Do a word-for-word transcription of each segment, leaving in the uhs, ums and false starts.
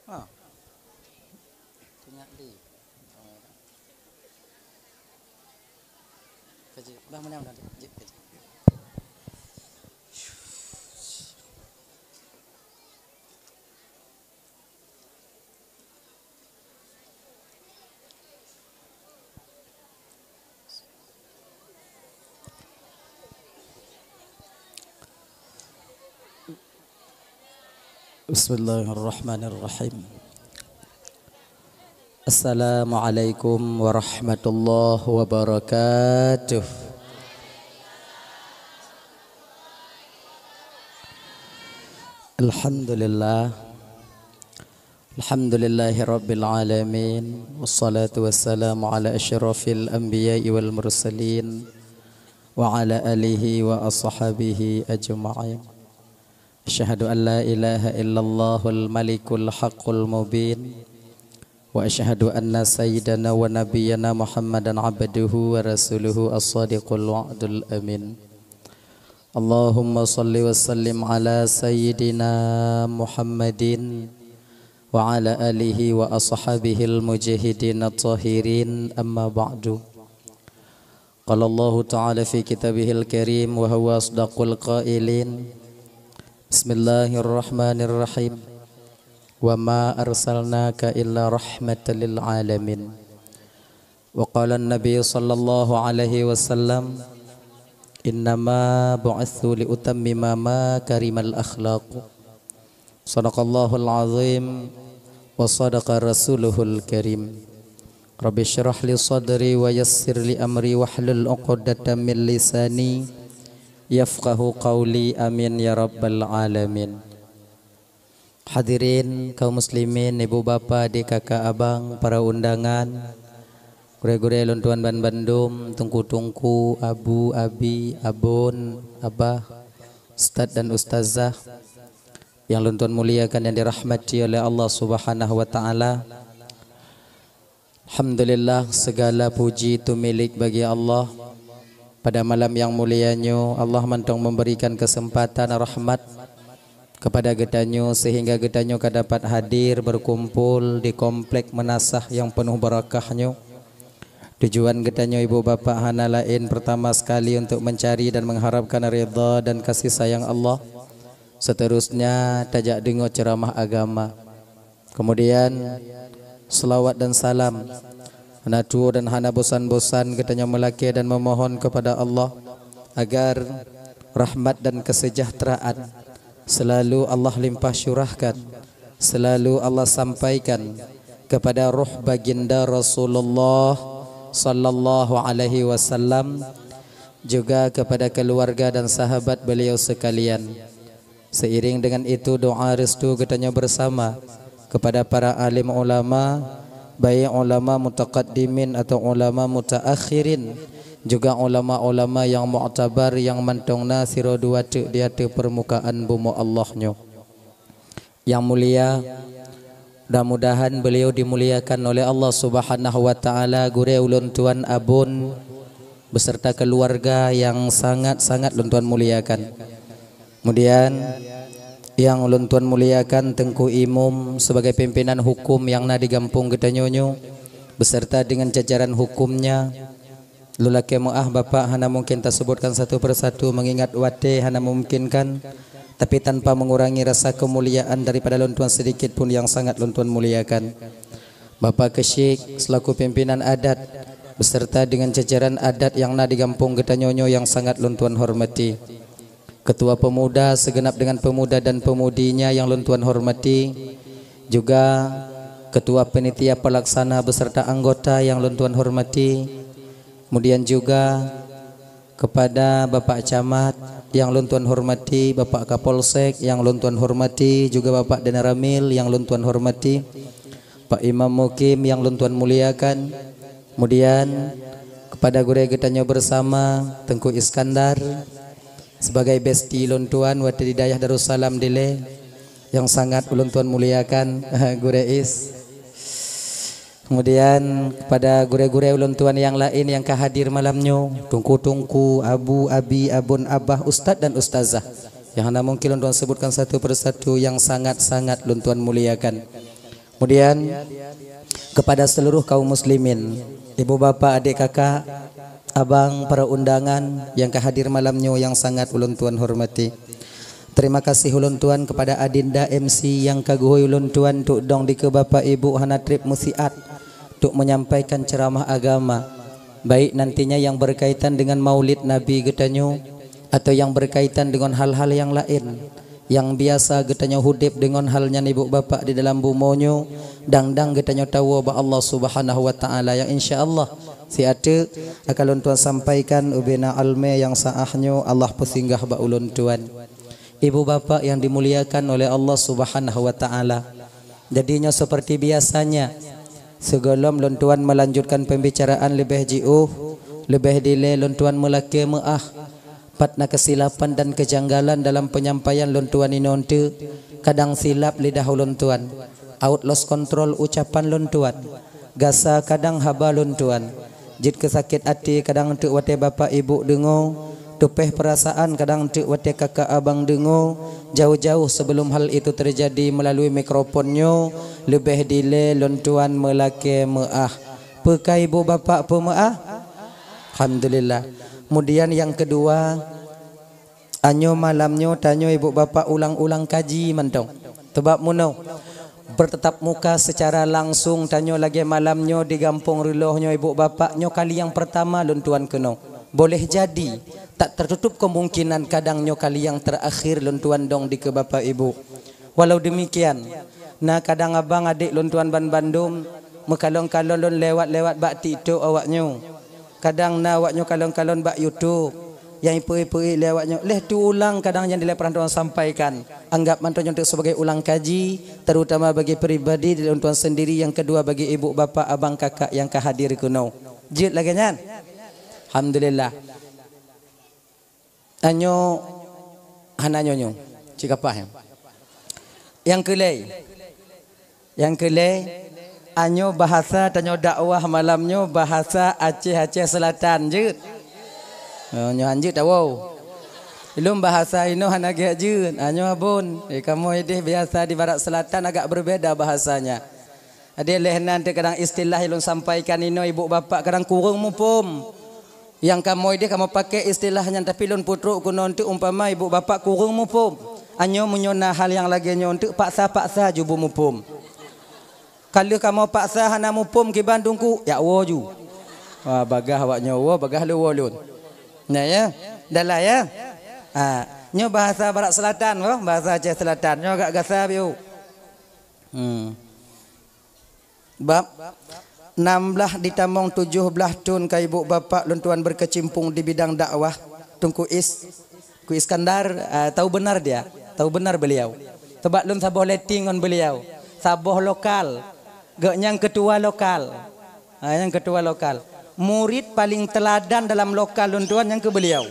Ha. Teuingat di. Kaji, bah, mana, mana, jep, jep. Bismillahirrahmanirrahim. Assalamualaikum warahmatullahi wabarakatuh. Alhamdulillah. Alhamdulillahirabbil alamin. Wassalatu wassalamu ala asyrafil anbiya'i wal mursalin wa ala alihi wa ashabihi ajma'in. Asyhadu an la ilaha illallahul malikul haqqul mubin. Wa asyhadu anna sayyidana wa nabiyyana Muhammadan abduhu wa rasuluhu as-sadiqul wa'dul amin. Allahumma salli wa sallim ala sayyidina Muhammadin wa ala alihi wa ashabihil mujahidin at-tahirin, amma ba'du. Qala Allahu ta'ala fi kitabihil karim wa huwa asdaqul qailin. Bismillahirrahmanirrahim. Wa ma arsalnaka illa rahmatan lil alamin. Wa qala an-nabi sallallahu alaihi wasallam, "Innama bu'itsu li utammima makarimal akhlaq." Sadaqallahul azim wa sadaqa rasuluhul karim. Rabbi syrah li sadri wa yassir li amri wahlul uqdatam min lisani yafqahu qauli. Amin ya rabbal alamin. Hadirin kaum muslimin, ibu bapa, adik kakak abang, para undangan, gurée-gurée lôn tuan ban bandum, teungku-teungku, abu, abi, abon, abah, ustaz dan ustazah yang lôn tuan muliakan, yang dirahmati oleh Allah Subhanahu wa taala. Alhamdulillah, segala puji tu milik bagi Allah. Pada malam yang mulia nyoe, Allah mantong memberikan kesempatan rahmat kepada geutanyoe sehingga geutanyoe ka dapat hadir berkumpul di komplek meunasah yang penuh barakah nyoe. Tujuan geutanyoe ibu bapak hana laén, pertama sekali untuk mencari dan mengharapkan ridha dan kasih sayang Allah. Seterusnya, tajak deungoe ceramah agama. Kemudian, selawat dan salam hana tuwoe dan hana bosan-bosan geutanyoe meulakée dan memohon kepada Allah agar rahmat dan kesejahteraan selalu Allah limpah syurahkan, selalu Allah sampaikan kepada roh baginda Rasulullah sallallahu alaihi wasallam, juga kepada keluarga dan sahabat beliau sekalian. Seiring dengan itu, doa restu geutanyoe bersama kepada para alim ulama, baik ulama mutaqaddimin atau ulama mutaakhirin, juga ulama-ulama yang muktabar yang mantong na sidroe dua teuk di ateueh permukaan bumoe Allah nyoe. Yang mulia, mudah-mudahan beliau dimuliakan oleh Allah Subhanahu wa taala, gurée ulôn tuan Abon beserta keluarga yang sangat-sangat lôn tuan muliakan. Kemudian, yang ulôn tuan muliakan Teungku Imum sebagai pimpinan hukum yang na di gampông geutanyoe nyoe, beserta dengan jajaran hukumnya. Lôn lakée meu'ah Bapak, hana mungkin tasebutkan satu persatu mengingat watée hana memungkinkan, tapi tanpa mengurangi rasa kemuliaan daripada lôn tuan sedikit pun yang sangat lôn tuan muliakan. Bapak Keuchik selaku pimpinan adat beserta dengan jajaran adat yang na di gampông geutanyoe nyoe yang sangat lôn tuan hormati. Ketua Pemuda segenap dengan pemuda dan pemudinya yang lôn tuan hormati, juga Ketua Panitia Pelaksana beserta anggota yang lôn tuan hormati, kemudian juga kepada Bapak Camat yang lôn tuan hormati, Bapak Kapolsek yang lôn tuan hormati, juga Bapak Danramil yang lôn tuan hormati, Pak Imam Mukim yang lôn tuan muliakan, kemudian kepada gurée geutanyoe bersama, Teungku Iskandar, sebagai bestie lôn tuan watée di dayah Darussalam dilée, yang sangat ulôn tuan muliakan, Gurée Is. Kemudian kepada gurée-gurée ulôn tuan yang laén yang ka hadir malam nyoe, teungku-teungku, abu, abi, abon, abah, ustaz dan ustazah, yang hana mungkin lôn tuan sebutkan satu persatu, yang sangat-sangat lôn tuan muliakan. Kemudian, kepada seluruh kaum muslimin, ibu bapak, adik kakak, abang, para undangan yang ka hadir malam nyoe yang sangat ulôn tuan hormati. Terima kasih ulôn tuan kepada adinda M C yang ka geuhôi ulôn tuan untuk dong dikeue bapak ibu hana treb meusiat untuk menyampaikan ceramah agama, baik nantinya yang berkaitan dengan maulid Nabi geutanyoe atau yang berkaitan dengan hal-hal yang lain. Nyang biasa geutanyoe udeb deungon hal nyan ibu bapak di dalam bumoe nyoe, dang-dang geutanyoe tawoe bak Allah Subhanahu wa Ta'ala, nyang insya Allah siat teuk akan lôn tuan sampaikan ubena almé nyang sa'ah nyoe Allah peusinggah bak ulôn tuan. Ibu bapak yang dimuliakan oleh Allah Subhanahu wa Ta'ala, jadi nyoe seperti biasanya, sigohlom lôn tuan melanjutkan pembicaraan leubeh jiôh, leubeh dilée lôn tuan meulakée meuáh. Pat na keusilapan dan keujanggalan dalam penyampaian lôn tuan inoe teuk, kadang silap lidah ulôn tuan, out lost control ucapan lôn tuan, gasa kadang haba lôn tuan, jeuet keu sakét até kadang teuk watée bapak ibu deungoe, teupeh peurasaan kadang teuk watée kakak abang deungoe, jauh-jauh sebelum hal itu terjadi melalui mikrofon nyoe, leubeh dilée lôn tuan meulakée meuáh. Peu ka ibu bapak peumeuáh? Alhamdulillah. Kemudian yang kedua, anyoe malam nyoe tanyoe ibu bapak ulang-ulang kaji mantong. Sebab meunoe, bertatap muka secara langsung tanyoe lagée malam nyoe di Gampông Reuloh nyoe ibu bapak nyoe kali nyang pertama lôn tuan keunoe. Boleh jadi, tak tertutup kemungkinan kadang nyoe kali nyang terakhir lôn tuan dong dikeue bapak ibu. Walau demikian, na kadang abang adék lôn tuan banbandum meukalon-kalon lôn lewat-lewat bak TikTok awaknyoe. Kadang na awaknyoe kalon-kalon bak YouTube nyang ipeu-ipeu lé awaknyoe. Lheuh tu ulang kadang nyang dilée peuran tuan sampaikan. Anggap mantong nyoe teuk sebagai ulang kaji, terutama bagi pribadi di lôn tuan sendiri, yang kedua bagi ibu bapak abang kakak nyang ka hadir keunoe. Jeuet lagée nyan. Alhamdulillah. Anyoe hana nyoe-nyoe, cit kapah nyan. Nyang keulhèe, nyang keulhèe, anyoe bahasa tanyoe dakwah malam nyoe bahasa Aceh-Aceh Selatan jeuet. Oh, nyoe han jeuet tawoe. Ilôn bahasa inoe hana gét jeuet, anyoe abon. Eh, kamoe ideh biasa di Barat Selatan agak berbeda bahasanya. Jadi lheuh nyan teuk kadang istilah ilôn sampaikan inoe ibu bapak kadang kureueng muphom. Nyang kamoe deh kamoe pakai istilah nyan, tapi lôn peutrok keunoe teuk umpama ibu bapak kureueng muphom. Anyoe meunyoe na hal nyang lagée nyoe teuk paksa-paksa ju beumuphom. Ka lheueh kamoe paksa hana muphom kiban teungku, jak woe ju. Wah, bagaih awaknyoe woe, bagaih lôn woe lôn. Nah ya, dalah ya. Ha, nyoe bahasa Barat Selatan ko, bahasa Aceh Selatan. Nyoe agak gasa biu. Hmm. Bab enam belas ditamong tujoh blaih thon ka ibu bapak lôn tuan berkecimpung di bidang dakwah. Teungku Is, Teungku Iskandar, ah, tahu benar dia, tahu benar beliau. Sebab lôn saboh letting ngon beliau, saboh lokal. Geuh nyang ketua lokal. Ha, nyang ketua lokal. Murid paling teladan dalam lokal lôn tuan nyang keu beliau.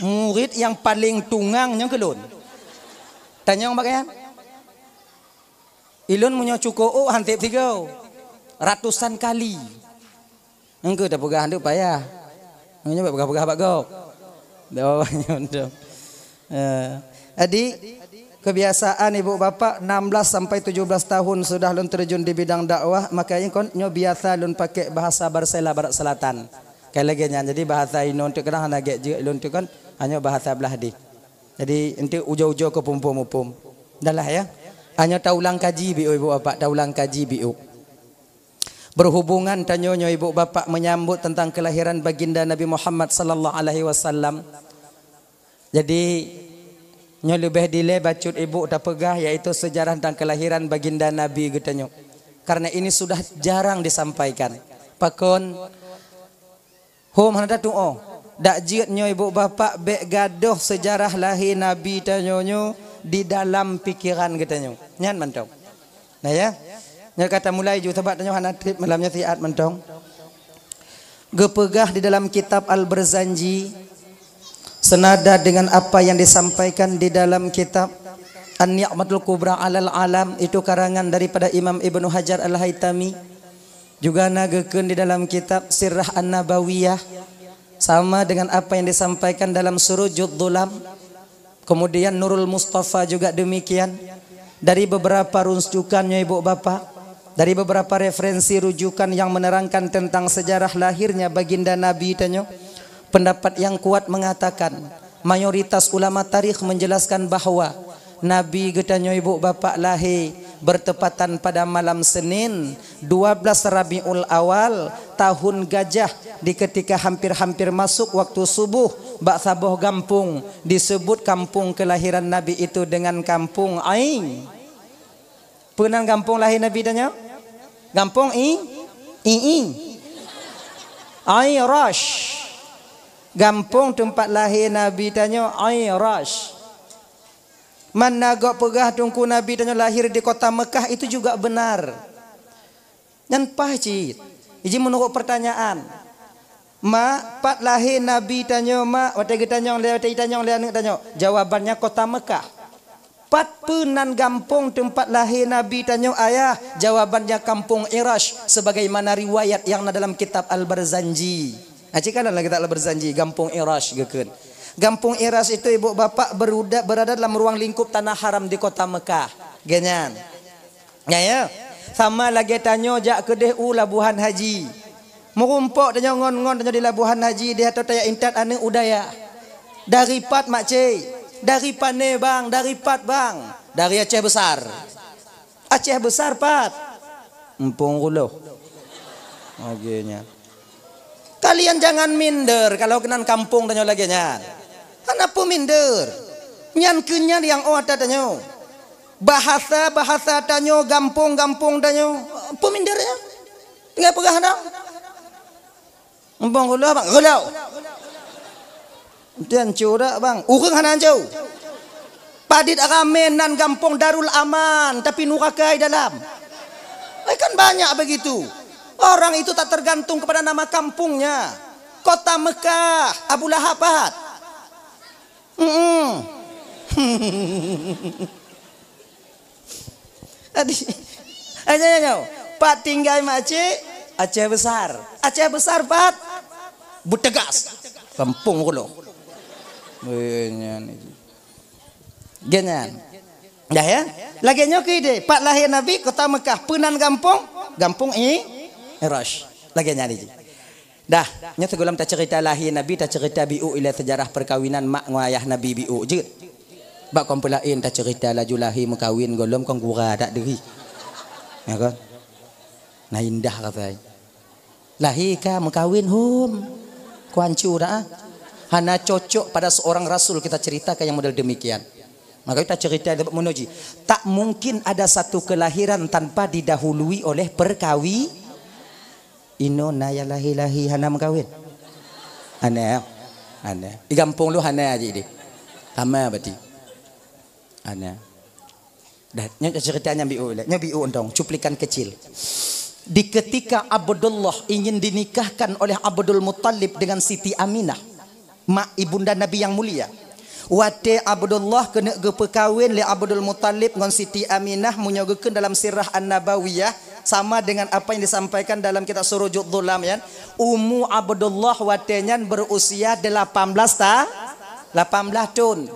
Murid nyang paling tungang nyang keu lôn. Tanyong bak nyan. Ilôn meunyoe cuko ôk han tiep sigoe, ratusan kali. Engkeu tapeugah handeuk payah. Meunyoe peugah-peugah bak gob. Doh, nyoe. Eh, jadi, kebiasaan ibu bapak enam belas sampai tujuh belas tahun sudah lôn terjun di bidang dakwah, makanya kon nyoe biasa lôn pakai bahasa Barsela Barat Selatan. Kai lagée nyan, jadi bahasa inoe teuk kadang hana gét jeuet, ilôn teuk kon hanya bahasa blah deh. Jadi, enteuk ujoe-ujoe keu pumpom-pumpom. Dahlah ya. Hanya taulang kaji biu ibu bapak, taulang kaji biu. Berhubungan tanyoe nyoe ibu bapak menyambut tentang kelahiran baginda Nabi Muhammad sallallahu alaihi wasallam. Jadi, nyoe leubeh dilée bacut ibu tapeugah, yaitu sejarah tentang kelahiran baginda Nabi geutanyoe. Karena ini sudah jarang disampaikan. Pakon Hom hana tatuoh. Dak jeuet nyoe ibu bapak bék gadôh seujarah lahé Nabi tanyoe nyoe di dalam pikeran geutanyoe. Nyan mantong. Nah ya. Nyoe ka tamulai ju sabab tanyoe hana treb malam nyoe siat mantong. Geupeugah di dalam kitab Al-Barzanji, senada dengan apa yang disampaikan di dalam kitab An-Ni'matul Kubra 'alal Alam, itu karangan daripada Imam Ibnu Hajar Al-Haitami. Juga na geukheun di dalam kitab Sirah An-Nabawiyah, sama dengan apa yang disampaikan dalam Surujud Dhulam. Kemudian Nurul Mustafa juga demikian. Dari beberapa rujukan nyoe, Ibu Bapak, dari beberapa referensi rujukan yang menerangkan tentang sejarah lahirnya baginda Nabi tanyoe, pendapat yang kuat mengatakan, mayoritas ulama tarikh menjelaskan bahwa Nabi geutanyoe, Ibu Bapak, lahé bertepatan pada malam Senin, dua belas Rabiul Awal, tahun Gajah, di ketika hampir-hampir masuk waktu subuh, bak saboh gampông disebut kampung kelahiran Nabi itu dengan Kampung Ai. Peue nan gampông lahé Nabi tanyoe? Gampông I, I, I. Ai Rash. Gampông teumpat lahé Nabi tanyoe Ai Rash. Mana gob peugah Teungku Nabi tanyoe lahir di kota Mekah, itu juga benar. Nyan paih cit. Iji meunurot pertanyaan. Mak, pat lahé Nabi tanyoe, Mak? Watée geutanyong lé, watée itanyong lé aneuëk tanyoe, jawabannya kota Mekah. Pat peue nan gampông teumpat lahé Nabi tanyoe, Ayah? Jawabannya Kampung Irash, sebagaimana riwayat yang na dalam kitab Al-Barzanji. Aci kan dalam kitab Al-Barzanji, Gampông Irash geukheun. Gampông Irash itu, Ibu Bapak, beruda-, berada dalam ruang lingkup tanah haram di kota Mekah. Genyan. Ya, ya. Sama lagée tanyoe jak keudeh u Labuhan Haji. Meurumpok tanyoe ngon-ngon tanyoe di Labuhan Haji, di ateueh tajak intat aneuëk u dayah. Dari pat, Makcik? Dari pane, Bang? Dari pat, Bang? Dari Aceh Besar. Aceh Besar pat? Empung Kuloh. Oke nya. Kalian jangan minder kalau keunan kampung tanyoe lagée nyan. Hana peue minder. Nyan keuh nyan nyang ôt ata tanyoe. Bahasa-bahasa tanyoe, gampông-gampông tanyoe, peue minder nyan. Tinggai peugah dah. Empung Kuloh, Bang, Kuloh. Tian cu dak, Bang. Ureuëng hana cu. Padit ramé nan gampông Darul Aman, tapi nuraka di dalam. Eh, kan banyak begitu. Orang itu tak tergantung kepada nama kampungnya. Kota Mekah, Abu Lahab pat? Mm-mm. Adi, aja nyoe. Pat tinggai Makcik? Aceh Besar. Aceh Besar pat? Beutegas. Kampung Kuloh. Eh, nyan. Genyan. Dah ya? Lagée nyoe keuh ideh, pat lahé Nabi, kota Mekah, peue nan gampông? Gampông I, Irash. Lagée nyan ideh. Dah, nyoe sigohlom taceurita lahé Nabi, taceurita biôk ilée sejarah perkawinan mak ngon ayah Nabi biôk jeuet. Bak kon peulaén taceurita laju lahé meukawen gohlom kon gura dak deuhi. Ya kan? Nah indah rasai. Lahé ka meukawen hom. Kuancu dah. Hana cocok pada seorang rasul kita ceritakan yang model demikian. Maka kita cerita dapat menuji. Tak mungkin ada satu kelahiran tanpa didahului oleh perkawi. Inoe na nyang lahé-lahé hana meukawen? Aneh, aneh. Di gampông lu hana aja deh. Sama berarti. Aneh. Dah, nyoe cerita nyang biôk ilée. Nyoe biôk untông, cuplikan kecil. Di ketika Abdullah ingin dinikahkan oleh Abdul Muttalib dengan Siti Aminah, mak ibunda Nabi yang mulia. Watée Abdullah keuneuk geupeukawen lé Abdul Muttalib ngon Siti Aminah, meunyoe geukheun dalam Sirah An-Nabawiyah, sama dengan apa yang disampaikan dalam kitab Surujud Dhulam, ya. Umu Abdullah watée nyan berusia delapan belas ta-, lapan belas thon.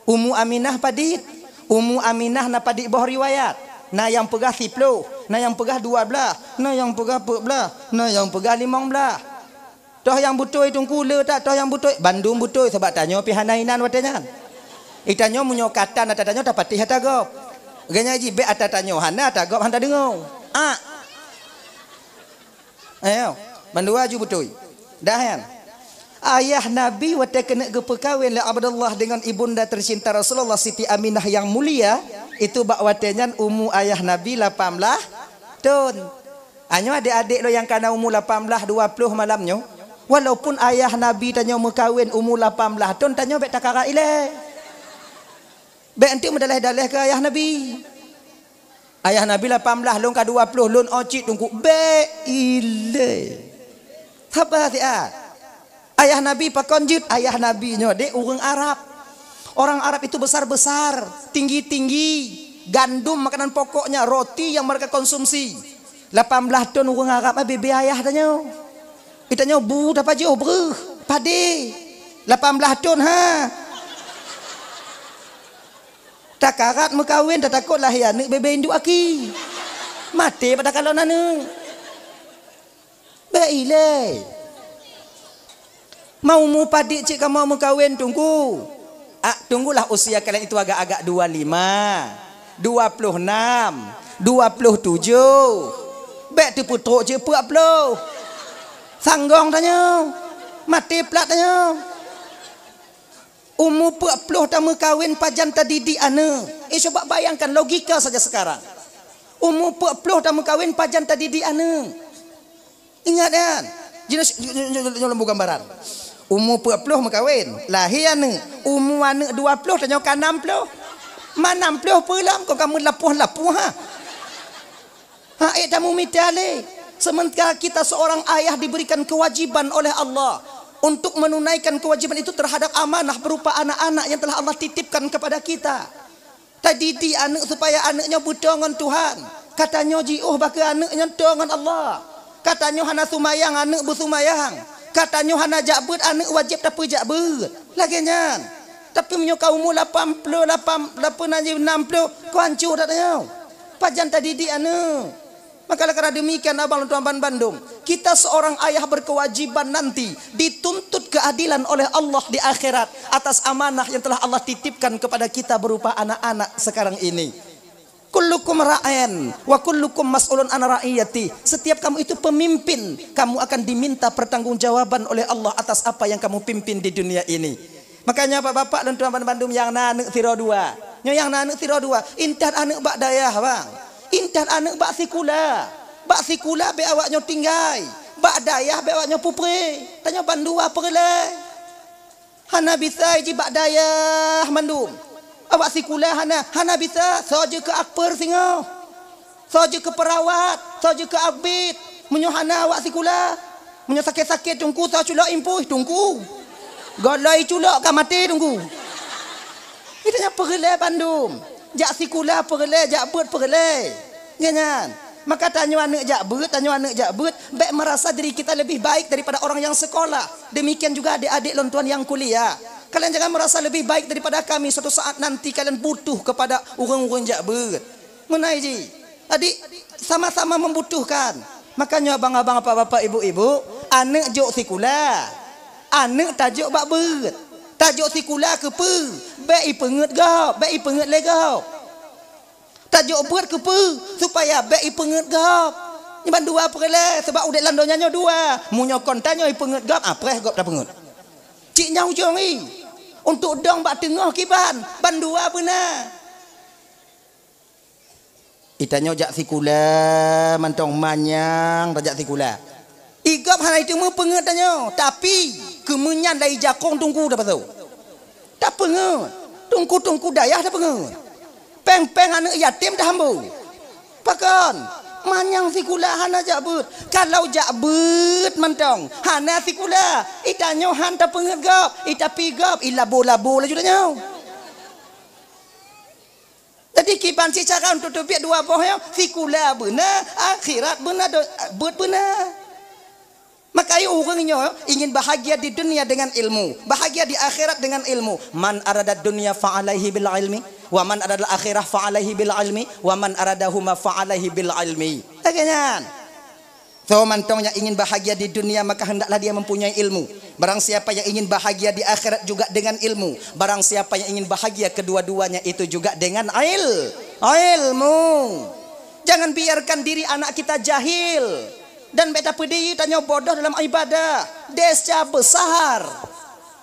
Umu Aminah padit? Umu Aminah na padit boh riwayat. Na nyang peugah siploh, na nyang peugah dua blaih, na nyang peugah peuet blaih, na nyang peugah limong blaih. Toh nyang beutôi Teungku le that, toh nyang beutôi? Bandum beutôi, sabab tanyoe pih hana inan watée nyan. Itanyoe meunyoe katan ata tanyoe tapatéh ata gob. Geuhnyan jih bék ata tanyoe hana, ata gob hana tadeungoe. Ah. Ayo, bandua ju beutôi. Dah nyan. Ayah Nabi watée keuneuk geupeukawen lé Abdullah dengan ibunda tercinta Rasulullah Siti Aminah yang mulia, itu bak watée nyan umu ayah Nabi lapan blaih thon. Anyoe adék-adék lôn nyang ka na umu lapan blaih dua ploh malam nyoe, walaupun ayah Nabi tanyoe meukawen umu lapan blaih thon, tanyoe bék takarak ilée. Bék enteuk meudaléh-daléh keu ayah Nabi. Ayah Nabi lapan blaih, lôn ka dua ploh, lôn ôcit Teungku, bék ilée. Haba siat. Ayah Nabi pakon jeuet? Ayah Nabi nyoe dek ureuëng Arab. Orang Arab itu besar-besar, tinggi-tinggi. Gandum makanan pokoknya, roti yang mereka konsumsi. Lapan blaih thon ureuëng Arab, ah, bebe ayah tanyoe. Itanyoe bu tapajoh breuh, padé. Lapan blaih thon, ha. Takarat meukawen, tatakot lahé aneuk bebe induek aki. Maté bak takalon aneuk. Bèk ilée. Ma umu padit cit kamoe meukawen, Teungku? Ah, tunggulah usia kalian itu agak-agak dua lima, dua puluh enam, dua puluh tujuh. Bèk teupeutrok cit peuet ploh. Sanggong tanyoe. Maté plat tanyoe. Umu peuet ploh tameukawen, pajan tadidik aneuk? Eh, coba bayangkan logika saja sekarang. Umu peuet ploh tameukawen, pajan tadidik aneuk? Ingat kan? Jinoe, jinoe, jinoe, jinoe lôn bri gambaran. Umu peuet ploh meukawen, lahé aneuk. Umu aneuk dua ploh, tanyoe ka nam ploh. Ma nam ploh peue lom, kon ka meulapoh-lapoh, ha? Ha, ék tamumita lé. Sementara kita seorang ayah diberikan kewajiban oleh Allah untuk menunaikan kewajiban itu terhadap amanah berupa anak-anak yang telah Allah titipkan kepada kita. Tadidik aneuk supaya aneuk nyoe beutôi ngon Tuhan. Ka tanyoe jiôh bak keu aneuk nyoe toe ngon Allah. Ka tanyoe hana sumayang, aneuk beusumayang. Ka tanyoe hana jak beuet, aneuk wajéb tapeujak beuet. Lagée nyan. Tapi meunyoe ka umu lapan ploh, lapan, lapan, nam ploh, ka hanco that tanyoe. Pajan tadidik aneuk? Maka oleh karena demikian, abang lôn tuan ban bandum, kita seorang ayah berkewajiban nanti dituntut keadilan oleh Allah di akhirat atas amanah yang telah Allah titipkan kepada kita berupa anak-anak sekarang ini. Kullukum ra'in wa kullukum mas'ulun an ra'iyati. Setiap kamu itu pemimpin, kamu akan diminta pertanggungjawaban oleh Allah atas apa yang kamu pimpin di dunia ini. Makanya bapak-bapak lôn tuan ban bandum nyang na aneuk sidroe dua. Nyoe nyang na aneuk sidroe dua, intat aneuk bak dayah, bang. Intat aneuk bak sikula. Bak sikula bèk awak nyoe tinggai. Bak dayah bèk awak nyoe peupreh. Tanyoe bandua peureulée. Hana bisa jih bak dayah mandum. Awak sikula hana, hana bisa, soe jeuet keu akper singoh. Soe jeuet keu peurawat, soe jeuet keu abit. Meunyoe hana awak sikula, meunyoe sakét-sakét Teungku, soe culok impui, Teungku. Gohlom culok ka maté Teungku. Itu nyan peureulée bandum. Jak sikula peureulée, jak beuet peureulée. Nyan, nyan. Maka tanyoe aneuk jak beuet, tanyoe aneuk jak beuet, bèk merasa diri kita lebih baik daripada orang yang sekolah. Demikian juga adik-adik lôn tuan yang kuliah. Kalian jangan merasa lebih baik daripada kami, suatu saat nanti kalian butuh kepada ureuëng-ureuëng jak beuet. Meunan jih. Jadi, sama-sama membutuhkan. Makanya abang-abang, bapak-bapak, ibu-ibu, aneuk jok sikula. Aneuk tajok bak beuet. Tajok sikula keupeue? Bèk ipeungeut gob, bèk ipeungeut lé gob. Tajok beuet keupeue? Supaya bèk ipeungeut gob. Nyan bandua peureulée, sabab udeb lam donya nyoe dua. Meunyoe kon tanyoe ipeungeut gob, ah, preh gob tapeungeut. Cit nyan ujong i. Untuk dong bak teungoh kiban, bandua beuna. Itanyoe jak sikula mantong, manyang tajak sikula. I gob hana iteumé peungeut tanyoe, tapi keumeunyan lai jakong Teungku tapasoe. Tapeungeut, teungku-teungku dayah tapeungeut. Péng-péng aneuk yatim tahambô. Pakon? Manyang sikula hana jak beuet. Kalau jak beuet mantong, hana sikula, itanyoe han tapeungeut gob, itapi gob, ilabo-labo laju tanyoe. Jadi kiban seucara untuk teubiet dua boh nyoe, sikula beuna, akhirat beuna, do-, beuet beuna. Maka ayue ureuëng nyoe ingin bahagia di dunia dengan ilmu, bahagia di akhirat dengan ilmu. Man aradad dunya fa alaihi bil ilmi, wa man aradal akhirah fa alaihi bil ilmi, wa man aradahuma fa alaihi bil ilmi. Lagée nyan. Soe mantong nyang ingin bahagia di dunia, maka hendaklah dia mempunyai ilmu. Barang siapa yang ingin bahagia di akhirat juga dengan ilmu. Barang siapa yang ingin bahagia kedua-duanya itu juga dengan il-, ilmu. Jangan biarkan diri anak kita jahil. Dan bèk tapeudiri tanyoe bodoh dalam ibadah. Desya besar.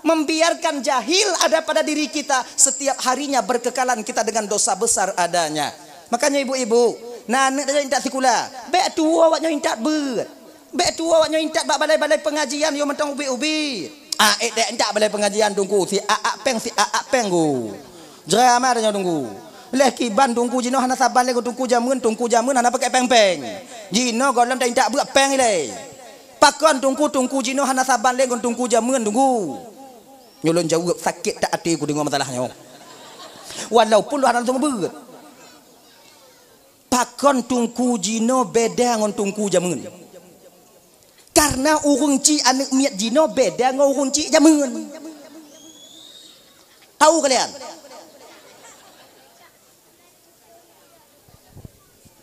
Membiarkan jahil ada pada diri kita, setiap harinya berkekalan kita dengan dosa besar adanya. Makanya ibu-ibu, na aneuk tajak intat sikula, bèk tuwoe awak nyoe intat beuet. Bèk tuwoe awak nyoe intat bak balai-balai pengajian, yo mantong ubit-ubit. Ah, ék dek intat balai pengajian Teungku, si aak péng, si aak péng ku. Jrama tanyoe Teungku. Leh kiban Teungku jinoe hana saban lé ngon Teungku jameun, Teungku jameun hana pakai péng-péng. Jinoe gohlom ta intat beuet péng ilée. Pakon Teungku, Teungku jinoe hana saban lé ngon Teungku jameun Teungku. Nyoe lôn jaweueb, sakét that até ku deungoe masalah nyoe. Walaupun lôn hana langsong beuet. Pakon Teungku jinoe beda ngon Teungku jameun? Karena ureuëng chik aneuk miet jinoe beda ngon ureuëng chik jameun. Tahu kalian?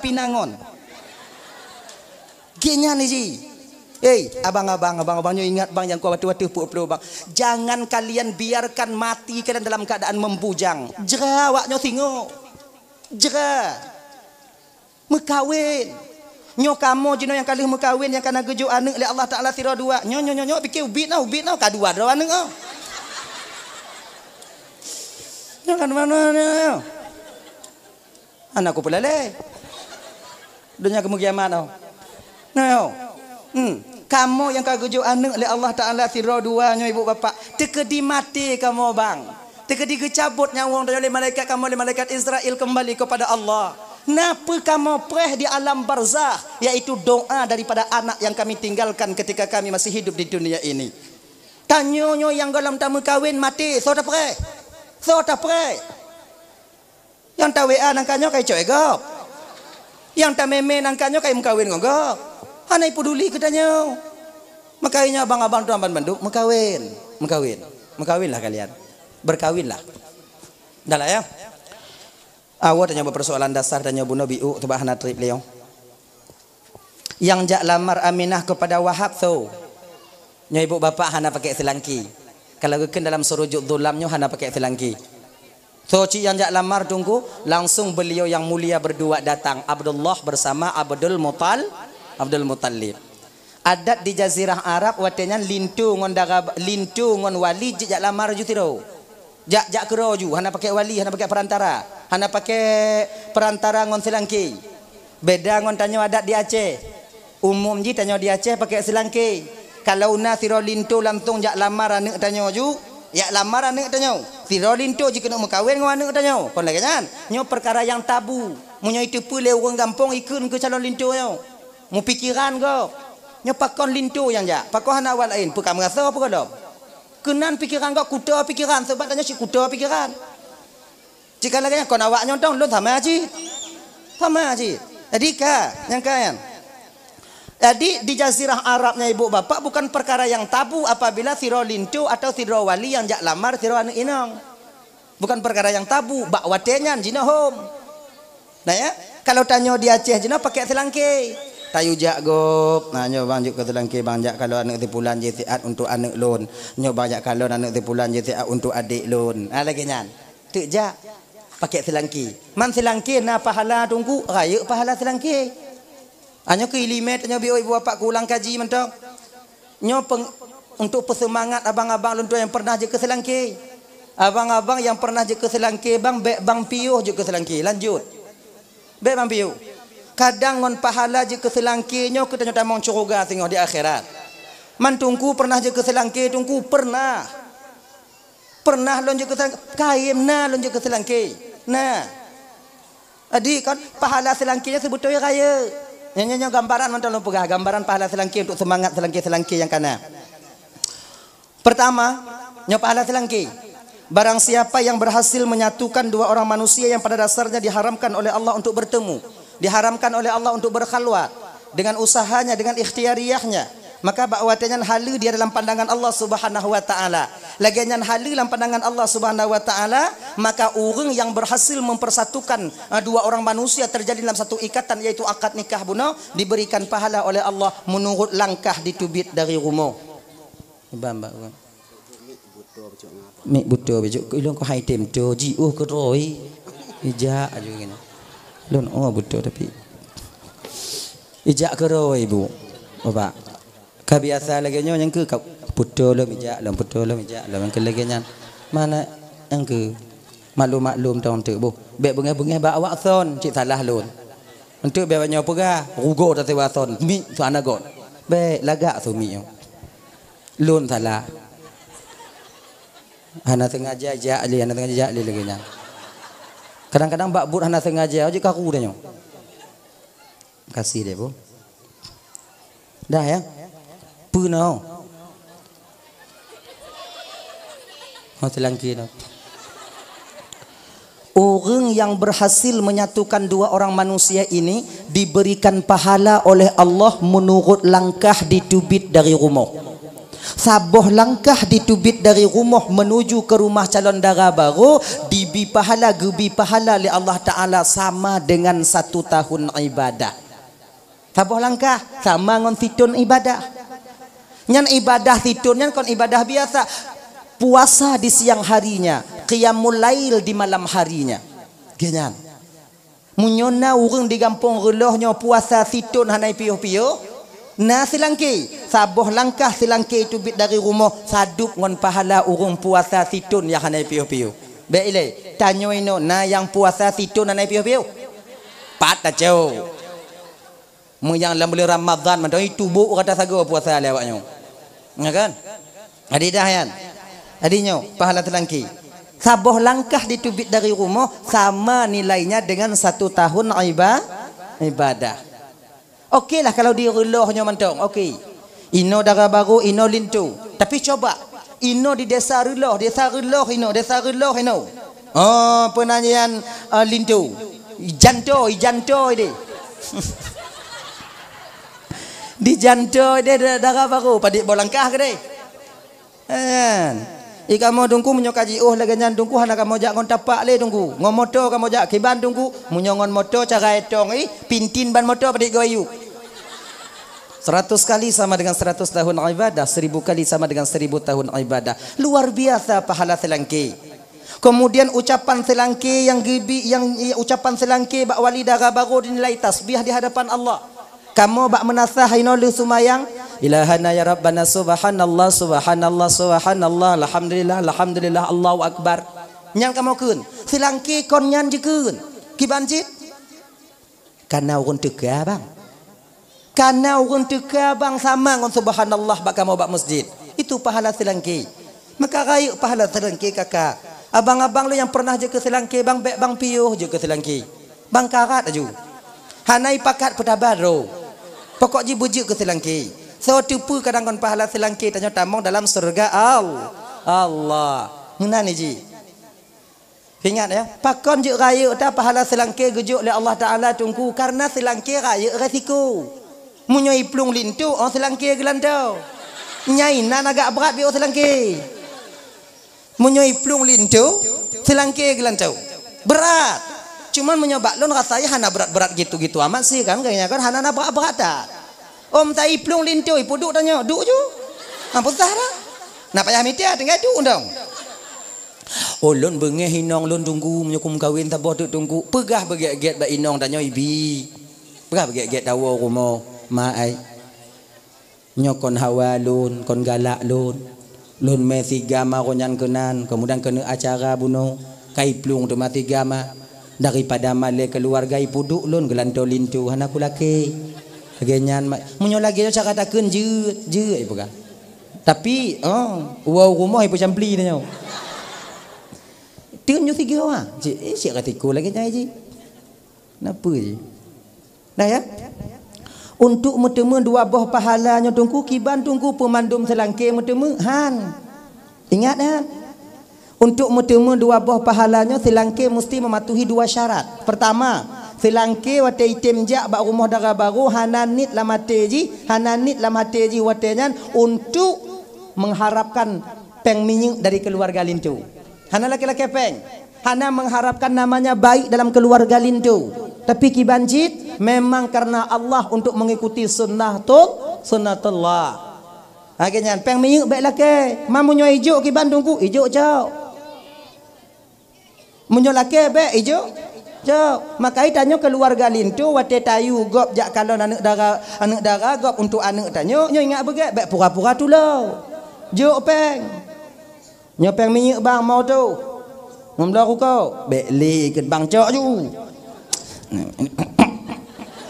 tapi na ngon. Geuh nyan ji. Hei, abang-abang, abang-abang nyoe ingat bang nyang kuat watèe-watèe peuet ploh bang. Jangan kalian biarkan mati kalian dalam keadaan membujang. Jra awak nyoe singoh. Jra. Meukawen. Nyoe kamoe jinoe nyang ka lheueh meukawen nyang ka na geujok aneuk lé Allah Taala sidroe dua. Nyoe, nyoe, nyoe, nyoe pike ubit na, ubit na ka dua droe aneuk ah. Nyoe kan mana nyoe? Hana kupeulalé. Donya keumeukiamat oh. Nah, oh. Hmm. Kamoe nyang ka geujok aneuk lé Allah Taala sidroe dua nyoe ibu bapak, teukeudi maté kamoe bang. Teukeudi geucabot nyawöng tanyoe lé malaikat kamoe lé malaikat Israel kembali kepada Allah. Na peue kamoe preh di alam barzakh, yaitu doa daripada anak yang kami tinggalkan ketika kami masih hidup di dunia ini. Tanyoe nyoe nyang gohlom tameukawen maté, soe tapreh? Soe tapreh? Nyang ta-W A nangka nyoe ka icok lé gob. Nyang ta-meme nangka nyoe ka imeukawen ngon gob. Hana ipeduli keu tanyoe. Makajih nyoe abang-abang tuan ban bandum meukawen. Meukawen. Meukawenlah kalian. Berkawinlah. Dah lah ya. Awai tanyoe bak persoalan dasar tanyoe bunoe biuk teubak hana treb lé nyoe. Nyang jak lamar Aminah kepada Wahab soe? Nyoe ibu bapak hana pakai seulangki. Kalau geukheun dalam surujut zulam nyoe hana pakai seulangki. Soe cit nyang jak lamar Teungku, langsung beliau yang mulia berdua datang, Abdullah bersama Abdul Mutal-, Abdul Muttalib. Adat di Jazirah Arab watée nyan linto ngon dara, linto ngon wali jijak lamar ju sidroe. Jak, jak keudroe ju, hana pakai wali, hana pakai perantara, hana pakai perantara ngon seulangké. Beda ngon tanyoe adat di Aceh. Umum jih tanyoe di Aceh pakai seulangké. Kalau na sidroe linto langsung jak lamar aneuëk tanyoe ju, jak lamar aneuëk tanyoe. Sidroe linto jikeuneuk meukawen ngon aneuëk tanyoe. Kon lagée nyan. Nyoe peukara nyang tabu. Meunyoe iteupeue lé ureuëng gampông ikheun keu calon linto nyoe. Meupikiran gob. Nyoe pakon linto nyang jak? Pakon hana awak laén? Peue ka meurasoe peue gohlom? Keunan pikiran gob kuto pikiran, sabab tanyoe cit kuto pikiran. Cit ka lagée nyan kon awak nyoe dong, lôn sama cit. Sama cit. Jadi ka, nyang ka nyan. Jadi di Jazirah Arab nyan ibu bapak bukan perkara yang tabu apabila sidroe linto atau sidroe wali nyang jak lamar sidroe aneuëk inong. Bukan perkara yang tabu, bak watée nyan jinoe hom. Nah ya, kalau tanyoe di Aceh jinoe pakai seulangké. Tayue jak gob, nah nyoe bang jeuet keu seulangké bang, jak kalon aneuëk si pulan jih siat untuk aneuëk lôn. Nyoe bang jak kalon aneuëk si pulan jih siat untuk adék lôn. Ah lagée nyan. Teuk jak pakai seulangké. Man seulangké na pahala Teungku, rayeuk pahala seulangké. Nyoe keu ileumé tanyoe biôh ibu bapak keu ulang kaji mantong. Nyoe peng-, untuk peuseumangat abang-abang lôn tuan nyang pernah jeuet keu seulangké. Abang-abang nyang pernah jeuet keu seulangké bang, bék bang piôh jeuet keu seulangké. Lanjut. Bék bang piôh. Kadang ngon pahala jeuet keu seulangké nyoe keu tanyoe tamong syeuruga singoh di akhirat. Man Teungku pernah jeuet keu seulangké Teungku? Pernah. Pernah lôn jeuet keu seulangké? Kayém na lôn jeuet keu seulangké. Na. Jadi kon pahala seulangké nyan seubeutôi rayeuk. Nyoe, nyoe, nyoe gambaran mantong lôn peugah, gambaran pahala seulangké untuk seumangat seulangké-seulangké nyang kana. Pertama, nyoe pahala seulangké. Barang siapa yang berhasil menyatukan dua orang manusia yang pada dasarnya diharamkan oleh Allah untuk bertemu, diharamkan oleh Allah untuk berkhalwat, dengan usahanya, dengan ikhtiariyahnya, maka bak watée nyan haleue dia dalam pandangan Allah Subhanahu wa Ta'ala. Lagée nyan haleue lam pandangan Allah Subhanahu wa Ta'ala, maka ureuëng yang berhasil mempersatukan, eh, dua orang manusia terjadi dalam satu ikatan, yaitu akad nikah bunoe, diberikan pahala oleh Allah menurut langkah diteubiet dari rumoh. Bang, bang, bang. Mik buto bejok. Ilong ko hai tem to, jiôh keudroe. Ijak aju gini. Lôn oh buto tapi. Ijak keudroe, Bu. Bapak. Ka biasa lagée nyoe nyang keu ka puto lom ijak lom, puto lom ijak lom, nyang keu lagée nyan. Mana nyang keu maklum-maklum tong teuk, Bu. Bék beungéh-beungéh bak awak son, cit salah lôn. Enteuk bék nyoe peugah, rugoe tasewa son, mik su hana got. Bék lagak su mik nyoe. Lôn salah. Hana sengaja jak lé, hana sengaja jak lé lagée nyan. Kadang-kadang bak buet hana sengaja, jeuet karu tanyoe. Makasih deh, Bu. Dah ya? Peue nyoe? Oh, seulangké nyoe. Ureuëng yang berhasil menyatukan dua orang manusia ini diberikan pahala oleh Allah menurut langkah diteubiet dari rumoh. Saboh langkah diteubiet dari rumoh menuju ke rumah calon dara barô dibi pahala, geubi pahala lé Allah Ta'ala sama dengan satu tahun ibadah. Saboh langkah sama ngon sithon ibadah. Nyan ibadah sithon nyan kon ibadah biasa. Puasa di siang harinya, qiyamul lail di malam harinya. Geuh nyan. Meunyoe na ureuëng di gampông reuloh nyoe puasa sithon hana piôh-piôh, na seulangké, saboh langkah seulangké teubiet dari rumoh sadub ngon pahala ureuëng puasa sithon nyang hana piôh-piôh. Bék ilée, tanyoe inoe na nyang puasa sithon hana piôh-piôh? Pat tacok. Meunyoe lam buleuen Ramadhan mantong itu bôk rata sagoe puasa lé awak nyoe. Ya kan? Jadi dah nyan. Jadi nyoe pahala seulangké. Saboh langkah diteubiet dari rumoh sama nilainya dengan satu tahun iba-, ibadah. Oke lah kalau di reuloh nyoe mantong. Oke. Inoe dara barô, inoe linto. Tapi coba, inoe di desa reuloh, desa reuloh inoe, desa reuloh inoe. Oh, peunanyan, eh, linto. Ijanto, ijanto deh. Dijanto deh da-, dara barô, padit boh langkah keudeh. Kan? I kamoe Teungku meunyoe ka jiôh lagée nyan Teungku hana kamoe jak ngon tapak lé Teungku. Ngon moto kamoe jak kiban Teungku. Meunyoe ngon moto cara etong ih, pintin ban moto padit goyuk. Seratus kali sama dengan seratus tahun ibadah, seribu kali sama dengan seribu tahun ibadah. Luar biasa pahala seulangké. Kemudian ucapan seulangké nyang geubi, nyang, ucapan seulangké bak wali dara barô dinilai tasbih di hadapan Allah. Kamoe bak meunasah inoe lheueh seumayang, "Ilahana ya Rabbana, subhanallah, subhanallah, subhanallah, alhamdulillah, alhamdulillah, Allahu Akbar." Nyan kamoe kheun. Seulangké kon nyan jikheun. Kiban cit? Kana ureuëng teuka, bang. Kana ureuëng teuka, bang, sama ngon subhanallah bak kamoe bak masjid. Itu pahala seulangké. Maka rayeuk pahala seulangké, kakak. Abang-abang lôn nyang pernah jeuet keu seulangké, bang, bék bang piôh jeuet keu seulangké. Bang karat laju. Hana ipakat peutabar droe. Pokok jih beujeuet keu seulangké. Soe teupeu kadang kon pahala seulangké tanyoe tamong dalam syeuruga Al-, Allah. Meunan jih. Ingat ya, pakon jeuet rayeuk that pahala seulangké geujok lé Allah Taala, Teungku, karena seulangké rayeuk resiko. Meunyoe iplueng linto, oh, seulangké geulanto. Nyai nan agak brat biôh seulangké. Meunyoe iplueng linto, seulangké geulanto. Brat. Cuman meunyoe bak lôn rasanya hana brat-brat gitu-gitu amat sih kan, kayaknya kan hana na brat-brat that. Om ta iplueng linto, ipeuduek tanyoe, duek ju. Apa sah dah? Nak payah mita, tinggai duek dong. Oh, lôn beungéh inong lôn, Teungku, meunyoe kumeukawen saboh teuk, Teungku. Peugah beugét-gét bak inong tanyoe, ibi. Peugah beugét-gét tawoe rumoh, ma ai. Nyoe kon hawa lôn, kon galak lôn. Lôn mé siga ma roh nyan keunan, keumudian keuneuk acara bunoe. Ka iplueng teuma siga ma. Daripada malée keuluwarga ipeuduek lôn geulanto linto, hana kulakée. Lagée nyan ma-, meunyoe lagée nyoe cara takheun jeuet, jeuet ipeugah. Tapi, oh, woe u rumoh ipeucampli tanyoe. Teun nyoe sigoe, ah. Cit, eh, cit ka tiko lagée nyan jih. Napa jih? Nah, ya. Untuk meuteumé dua boh pahala nyoe, Teungku, kiban, Teungku, peumandum seulangké meuteumé? Han. Ingat, han. Untuk meuteumé dua boh pahala nyoe, seulangké musti meumatuhi dua syarat. Pertama, seulangké watée item jak bak rumoh dara barô hana niet lam até jih, hana niet lam até jih watée nyan untuk mengharapkan péng minyeuk dari keuluwarga linto. Hana lakée-lakée péng. Hana mengharapkan namanya baik dalam keuluwarga linto. Tapi kiban cit, memang karena Allah untuk mengikuti sunnatul-, sunnatullah. Lagée nyan, péng minyeuk bék lakée. Ma meunyoe ijok kiban, Teungku, ijok cok. Meunyoe lakée bék ijok cok. Maka tanyoe keuluwarga linto watée tayue gob jak kalon aneuëk dara, aneuëk dara gob untuk aneuëk tanyoe, nyoe ingat beugét, bék pura-pura tulông. Jok péng. Nyoe péng minyeuk, bang, mo tôh. Ngon bloe rukoe, bék lé keu bang cok ju.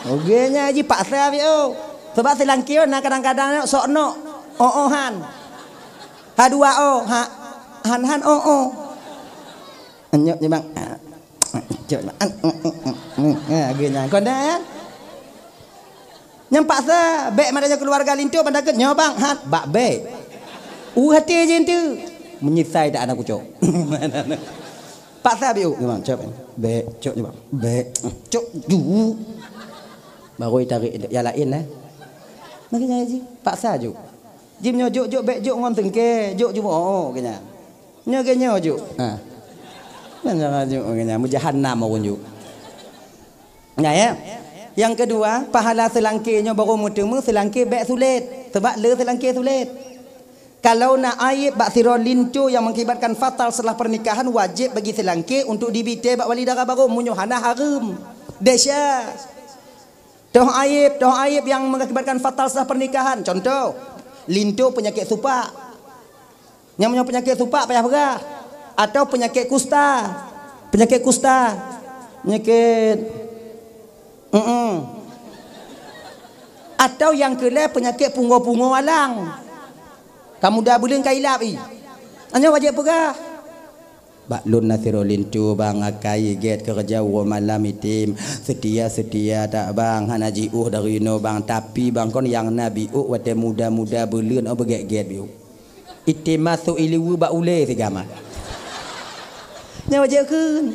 Oke nyan jih paksa biôh. Sebab seulangké na kadang-kadang nyoe sok nok. Oh, oh, han. Ha dua oh, ha, han, han, oh, oh. Nyok je, bang. Cok, bang. Ha, oke nyan. Kon dah, ya? Nyang paksa, bék madan nyoe keuluwarga linto, ban takheun nyoe bang, hat, bak bék. U hati je entu. Menyisai dak anak kucok. Paksa biôh, nyoe bang, cok. Bék, cok je bang. Bék. Cok ju. Baru tarik yang lain lah. Makin nyai ji, paksa ju. Jim nyoe jok, jok, bék jok ngon teungke, jok ju, oh, oh, kena. Nyoe ge nyoe ju. Ha. Nyoe ju, kena. Meujahanam ureueng ju. Nah, ya. Yang kedua, pahala seulangke nyoe baru meuteumé seulangke bék sulet. Sebab le seulangke sulet. Kalau na aib bak sidroe linto yang mengakibatkan fatal setelah pernikahan, wajib bagi seulangke untuk dibite bak wali dara baru meunyoe hana hareuem. Desya. Toh aib, toh aib yang mengakibatkan fatal setelah pernikahan. Contoh, linto penyakit supak. Nyang meunyoe peunyakét supak payah peugah, atau peunyakét kusta. Peunyakét kusta, peunyakét, mm-mm. Atau nyang keu lhée peunyakét pungo-pungo alang. Ka muda buleuen ka ilab i. Nyoe wajéb peugah. Bak lôn na sidroe linto bang akai gét keureuja uroe malam item. Seutia-seutia that bang, hana jiôh dari inoe bang. Tapi bang kon nyang na biôh watée muda-muda buleuen oh beugét-gét biôh. Item masôk ileue bak ulée sigama. Nyan wajéb kheun.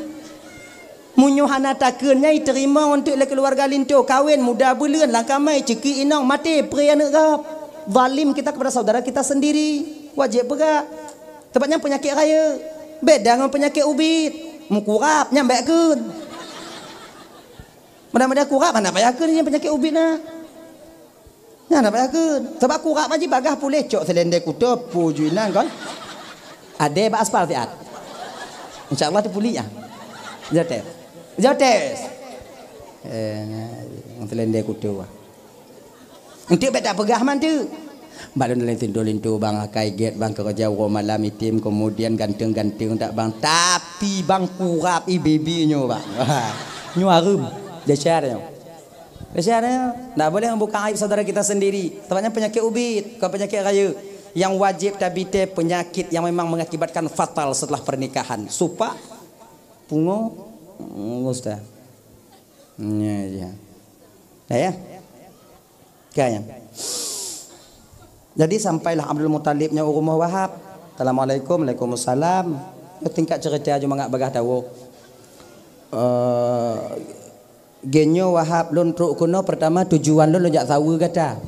Meunyoe hana takheun nyan iteurimong eunteuk lé keuluwarga linto, kawen muda buleuen lam kamai, ceuki inong, maté pré aneuëk gob. Zalim kita kepada saudara kita sendiri. Wajéb peugah. Sabab nyan peunyakét rayeuk. Beda ngon peunyakét ubit. Meukurab nyan bék kheun. Mudah-mudahan kurab hana payah kheun nyan peunyakét ubit na. Nyan hana payah kheun. Sabab kurab mah jibagah puléh cok seulendé kuto pu ju inan kon. Adé bak aspal siat. Insya Allah teupuléh ah. Jotes. Jotes. Eh, nyang teulendeh kutu ah. Enteuk bèk tapeugah man teuk. Bak lôn laén sinto linto bang, akai gét bang, keureuja uroe malam item, keumudian ganteng-ganteng that bang. Tapi bang kurap i bibi nyoe bang. Nyoe hareuem. Desya nyoe. Desya nyoe. Ndak boleh membuka aib saudara kita sendiri. Sebabnya penyakit ubit, bukan penyakit rayeuk. Yang wajib tabité penyakit yang memang mengakibatkan fatal setelah pernikahan. Supak, pungo, ustaz. Ya, ya. Dah ya? Kan? Jadi sampailah Abdul Muthalib nyoe u rumoh Wahab. Assalamualaikum, waalaikumsalam. Nyoe tingkat cerita ju mangat bagah tawoe. Eh, genyoe Wahab lôn trok keunoe pertama tujuan lôn, lôn jak saweue gata.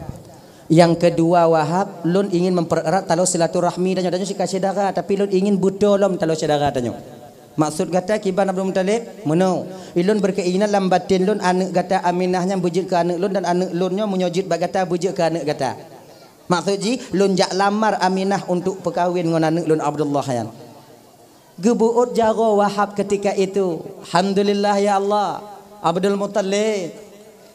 Yang kedua Wahab, lôn ingin mempererat taloe silaturahmi tanyoe, tanyoe sika syedara, tapi lôn ingin beutôi lom taloe syedara tanyoe. Maksud gata kiban Abdul Muthalib? Meunoe, ilôn berkeinginan lam batin lôn aneuk gata Aminah nyan beujeuet keu aneuk lôn dan aneuk lôn nyoe meunyoe jeuet bak gata beujeuet keu aneuk gata. Maksud jih, lôn jak lamar Aminah untuk peukawen ngon aneuk lôn Abdullah nyan. Geubeuôt jaroe Wahab ketika itu. Alhamdulillah ya Allah, Abdul Muthalib.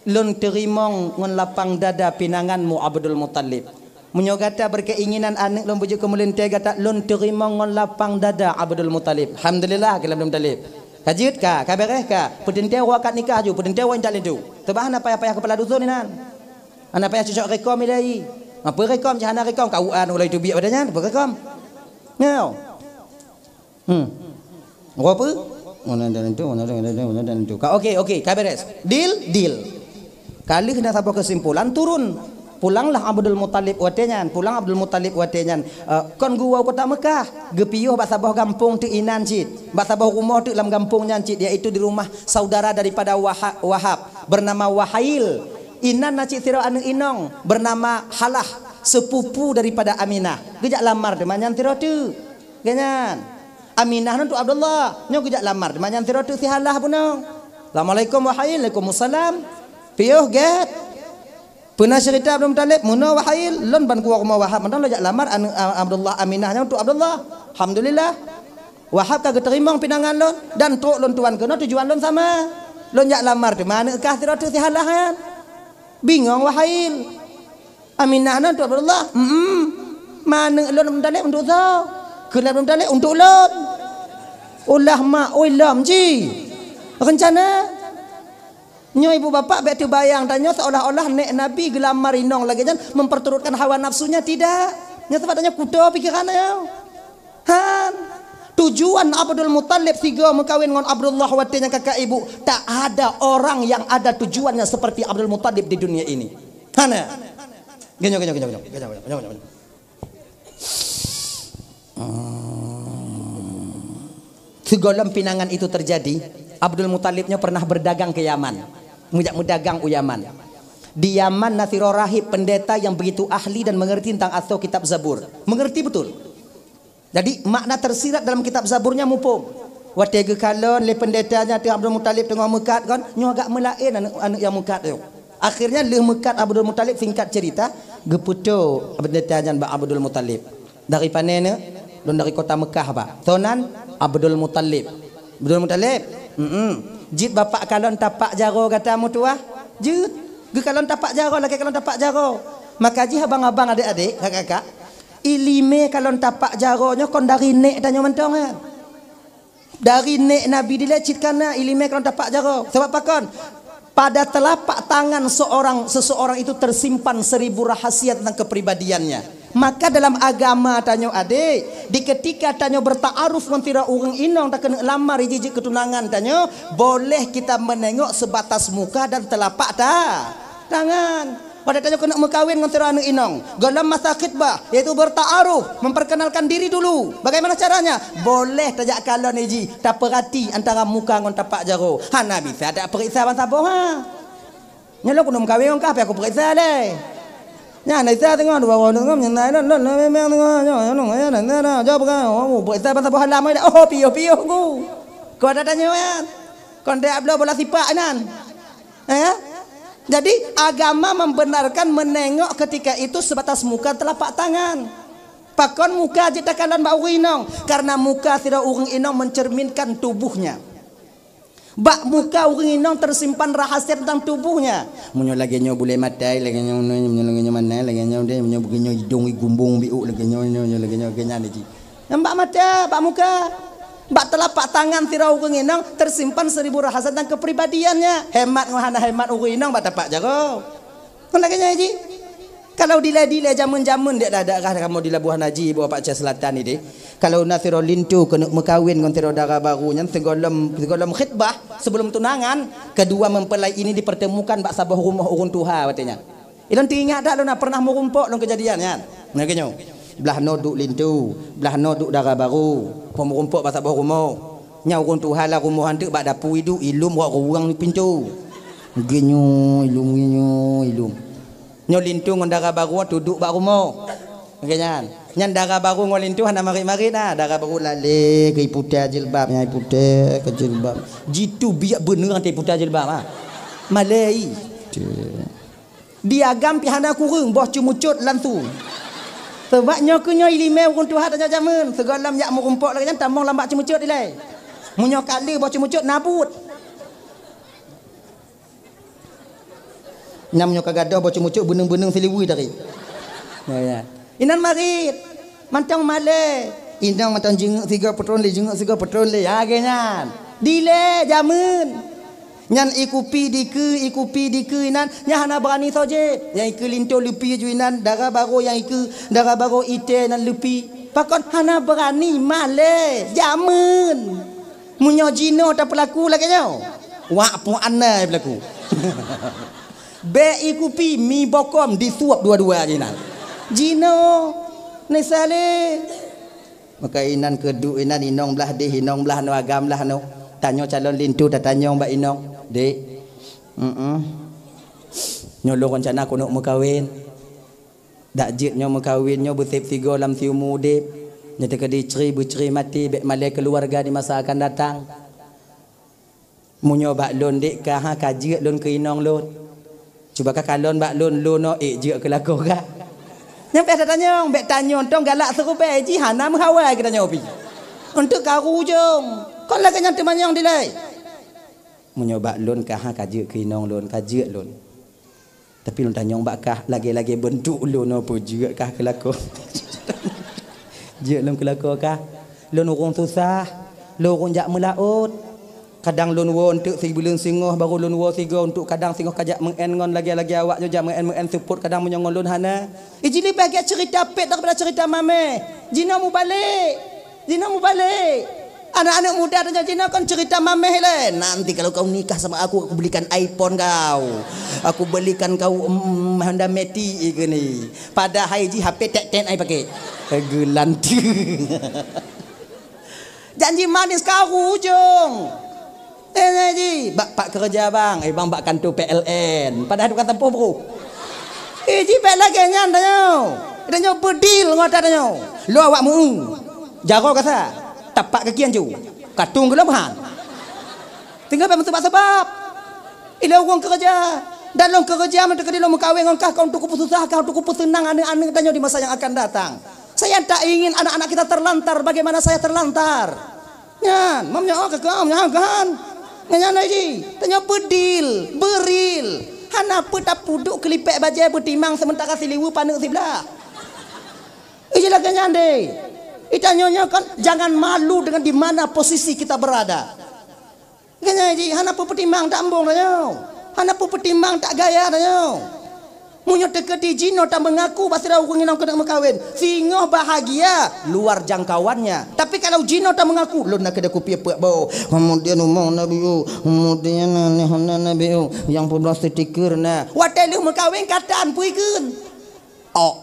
Lôn teurimong ngon lapang dada pinanganmu, Abdul Muthalib. Meunyoe gata berkeinginan aneuk lôn beujeuet keu meulintée gata, lôn teurimong ngon lapang dada, Abdul Muthalib. Alhamdulillah, kheun Abdul Muthalib. Ka jeuet ka, ka beres ka. Peuteuntée uroe akad nikah ju, peuteuntée uroe intat linto. Teubah hana payah-payah keupala dusun inan. Hana payah cocok rekom ilée. Apa rekom, jih hana rekom, K U A ulai teubiet pada nyan, apa rekom? Nyoe. Hmm. Apa? Mana dan itu, mana dan itu, mana dan itu. Ka, okey, okey, ka beres. Deal, deal. Ka lheueh na saboh kesimpulan, turun. Pulanglah Abdul Muthalib watée nyan, pulang Abdul Muthalib watée nyan. Eh, kon geuwoe kota Mekah, geupiôh bak saboh gampông teuk inan cit, bak saboh rumoh teuk lam gampông nyan cit, yaitu di rumah saudara daripada Waha-, Wahab, bernama Wahail. Inan na cit sidroe aneuk inong, bernama Halah, sepupu daripada Aminah. Geujak lamar teuma nyan sidroe teuk. Geuh nyan. Aminah nyan untuk Abdullah. Nyoe geujak lamar teuma nyan sidroe teuk si Halah bunoe. Assalamualaikum, Wahail. Waalaikumsalam. Piôh gét. Peuna cerita Abdul Muthalib, meunoe Wahail, lôn ban kuwoe rumoh Wahab, mantong lôn jak lamar aneuk, a, Abdullah, Aminah nyan untuk Abdullah. Alhamdulillah. Wahab ka geuteurimong pinangan lôn dan trok lôn tuan keunoe tujuan lôn sama. Lôn jak lamar teuma aneuk kah sidroe teuk si Halah nyan. Bingong Wahail. Aminah nyan untuk Abdullah. Mm-mm. Ma aneuk lôn Abdul Muthalib untuk soe? Kheun Abdul Muthalib untuk lôn. Ulah mak oi lom ji. Rencana. Nyoe ibu bapak bèk teubayang tanyoe seolah-olah nèk Nabi geulamar inong lagèe nyan memperturutkan hawa nafsunya, tidak. Nyoe sabab tanyoe kuto pikiran nyoe. Han. Tujuan Abdul Muthalib sigoe meukawen ngon Abdullah watèe nyang kakak ibu, tak ada orang yang ada tujuannya seperti Abdul Muthalib di dunia ini. Hana. Geunyoe, geunyoe, geunyoe, geunyoe, geunyoe, geunyoe, geunyoe. Hmm. Sigohlom pinangan itu terjadi, Abdul Muthalib nyoe pernah berdagang ke Yaman. Meujak meudagang u Yaman. Di Yaman na sidroe rahib pendeta yang begitu ahli dan mengerti tentang asoe kitab Zabur. Mengerti betul. Jadi, makna tersirat dalam kitab Zabur nyan muphom. Watèe geukalon lé pendeta nyan, teungoh Abdul Muthalib teungoh meukat kon, nyoe agak meulaén aneuk, aneuk nyang meukat nyoe. Akhirnya lheueh meukat Abdul Muthalib, singkat cerita, geupeutoe pendeta nyan bak Abdul Muthalib. Dari pané neuk? Lôn dari kota Mekah, Pak. Soe nan? Abdul Muthalib. Abdul Muthalib? Mm-mm. Jeuet bapak kalon tapak jaroe gata meutuwah? Jeuet. Geukalon tapak jaroe, lagèe kalon tapak jaroe. Maka jih abang-abang, adék-adék, kakak-kakak, iéleumé kalon tapak jaroe nyoe kon dari nèk tanyoe mantong nyan. Dari nèk Nabi dilèe cit kana iéleumé kalon tapak jaroe. Sabab pakon? Pada telapak tangan seorang, seseorang itu tersimpan seribu rahasia tentang kepribadiannya. Maka dalam agama tanyoe, adék, di ketika tanyoe bertaaruf ngon sidroe ureueng inong, takeuneuk lamar jih jeuet keu tunangan tanyoe, boleh kita menengok sebatas muka dan telapak ta-, tangan. Pada tanyoe keuneuk meukawen ngon sidroe aneuk inong, gohlom masa khitbah, yaitu bertaaruf, memperkenalkan diri dulu. Bagaimana caranya? Boleh tajak kalon jih, tapeurati antara muka ngon tapak jaroe. Hana bisa tapeuriksa ban saboh, ha. Nyoe lôn keuneuk meukawen ngon kah, pih aku peuriksa lé. Nyan, na Isa teungoh, dua ureueng teungoh, nyan na lôn, lôn, lôn, memang teungoh, nyoe, nyoe, nyoe, nyoe, nyoe, jaweueb kan, oh, peuriksa ban saboh halam, oh, piôh-piôh ku. Kau ada tanya, kan? Kau ndak bloe bola sipak, nan? Eh? Jadi, agama membenarkan menengok ketika itu sebatas muka telapak tangan. Pakon muka jeuet takalon bak ureuëng inong? Karena muka sidroe ureuëng inong mencerminkan tubuhnya. Bak muka ureuëng inong tersimpan rahasia tentang tubuhnya. Meunyoe lagée nyoe bulée maté, lagée nyoe, meunyoe lagée nyoe mana, lagée nyoe deh, meunyoe lagée nyoe idong igumbong biuk, lagée nyoe, nyoe, lagée nyoe, lagée nyan jih. Nyang bak maté, bak muka. Bak teulapak tangan sidroe ureuëng inong tersimpan seribu rahasia tentang kepribadiannya. Hemat ngon hana hemat ureuëng inong bak tapak jaroe. Kon lagée nyan jih. Kalau dilée-dilée jameun-jameun dek dah daerah kamoe di Labuhan Haji, Bapak Aceh Selatan ni deh. Kalau na sidroe linto keuneuk meukawen ngon sidroe dara barô nyan, sigohlom, sigohlom khitbah, sebelum tunangan, kedua mempelai ini dipertemukan bak saboh rumoh ureuëng tuha watée nyan. Ilôn teuingat that lôn na pernah meurumpok lôn keujadian nyan. Nah, geuh nyoe. Blah noe duek linto, blah noe duek dara barô, peumeurumpok bak saboh rumoh. Nyan ureuëng tuha lam rumoh anteuk bak dapu iduek, ilom rot ruweueng pintoe. Geuh nyoe ilom, geuh nyoe ilom. Nyoe linto ngon dara barô teuduek bak rumoh. Lagée nyan. Nyan dara barô ngon linto hana marit-marit na. Dara barô lalée keu iputa jilbab, nyan iputa keu jilbab. Jitu biak beuneueng teuh iputa jilbab, ha. Malée i. Diagam pih hana kureueng, boh ceumeucot langsung. Sabab nyoe keuh nyoe iéleumé ureuëng tuha tanyoe jameun, sigohlom jak meurumpok lagée nyan tamong lam bak ceumeucot ilée. Meunyoe ka le boh ceumeucot nabut. Nyang meunyoe ka gadôh boh ceumeucot beuneueng-beuneueng siliwi tadi. Ya, ya. Inan marit, mantong malée. Inong mantong jingeuk sigoe peutron lé, jingeuk sigoe peutron lé. Ya, lagée nyan. Dilée jameun. Nyan ikupi dikeue, ikupi dikeue inan, nyan hana beurani soe jép. Nyang ikeue linto leupi ju inan, dara barô nyang ikeue, dara barô itée nan leupi. Pakon hana beurani malée, jameun. Meunyoe jinoe tapeulaku lagée nyoe, wak puak anai peulaku. Bék ikupi mi bokom disuap dua-dua jinan. Jinoe, ni saleh. Maka inan keuduek inan inong blah deh, inong blah noe, agam blah noe. Tanyoe calon linto tatanyong bak inong, "Dek, mm-mm, nyoe lôn rencana keuneuk meukawen. Dak jeuet nyoe meukawen nyoe beuseb sigoe lam siumu udeb. Nyoe teukeudi cre beucre maté, bék malée keuluwarga di masa akan datang." Meunyoe bak lôn dek ka, ha, ka jeuet lôn keu inong lôn. Cuba ka kalon bak lôn, lôn nyoe ék jeuet keu lakoe ka. Nyang payah tatanyong, bék tanyong tong galak seurubée jih hana meuhawa geutanyoe pih. Untuk karu ujong. Kon lagée nyan teumanyong dilée. Meunyoe bak lôn ka, ha, ka jeuet keu inong lôn, ka jeuet lôn. Tapi lôn tanyong bak kah, lagée-lagée beuntuk lôn nyoe peue jeuet kah keu lakoe? Jeuet lôn keu lakoe kah? Lôn ureuëng susah, lôn ureuëng jak meulaôt. Kadang lôn woe eunteuk sibuleuen singoh, barô lôn woe sigoe eunteuk, kadang singoh ka jak meu'en ngon lagée-lagée awak nyoe jak meu'en-meu'en seupôt, kadang meunyoe ngon lôn hana. Iji leubeh gét ceurita pet daripada ceurita mameh. Jinoe mubalek. Jinoe mubalek. Anak-anak muda tanyoe jinoe kon ceurita mameh lé. "Nanti kalau kau nikah sama aku, aku belikan iPhone kau. Aku belikan kau, mm, Honda Matic," ikeu ni. Padahai jih H P tek-tek ai pakai. Geulanteue. Janji manis karu ujong. Eh, nyan ji, bak pat keureuja bang, eh, bang bak kantô P L N. Padahai tukang sampôh bro. Eh, ji bék lagée nyan tanyoe. Tanyoe beudil ngon ata tanyoe. Lôn awak meu-eu. Jaroe gasa. Tapak kaki ancu. Katong geulom han. Tinggai bék meuseubab-seubab. Ilée ureuëng keureuja. Dan lôn keureuja meuteukeu lôn meukawen ngon kah, kah untuk kupeususah, kah untuk kupeuseunang aneuëk-aneuëk tanyoe di masa nyang akan datang. Saya tak ingin anak-anak kita terlantar bagaimana saya terlantar. Nyan, mam nyoe ka keuh, nyan kan. Nyan, nyan lagi. Tanyoe beudil, beuril. Hana peue tapuduk keulipek bajée beutimang sementara siliwu paneuk siblah. Iji lagée nyan deh. Itanyoe nyoe kan jangan malu dengan di mana posisi kita berada. Lagée nyan jih, hana peue peutimang tak embong tanyoe. Hana peue peutimang tak gaya tanyoe. Meunyoe teukeudi jinoe tameungaku bak sidroe ureuëng inong keuneuk meukawen, singoh bahagia luar jangkauannya. Tapi kalau jinoe tameungaku, "Lôn na keudeh kupiep peuet boh, kemudian uma na biu, kemudian aneh na na biu, nyang peubloe stiker na." Watée lheueh meukawen ka tan peue ikheun. Ok.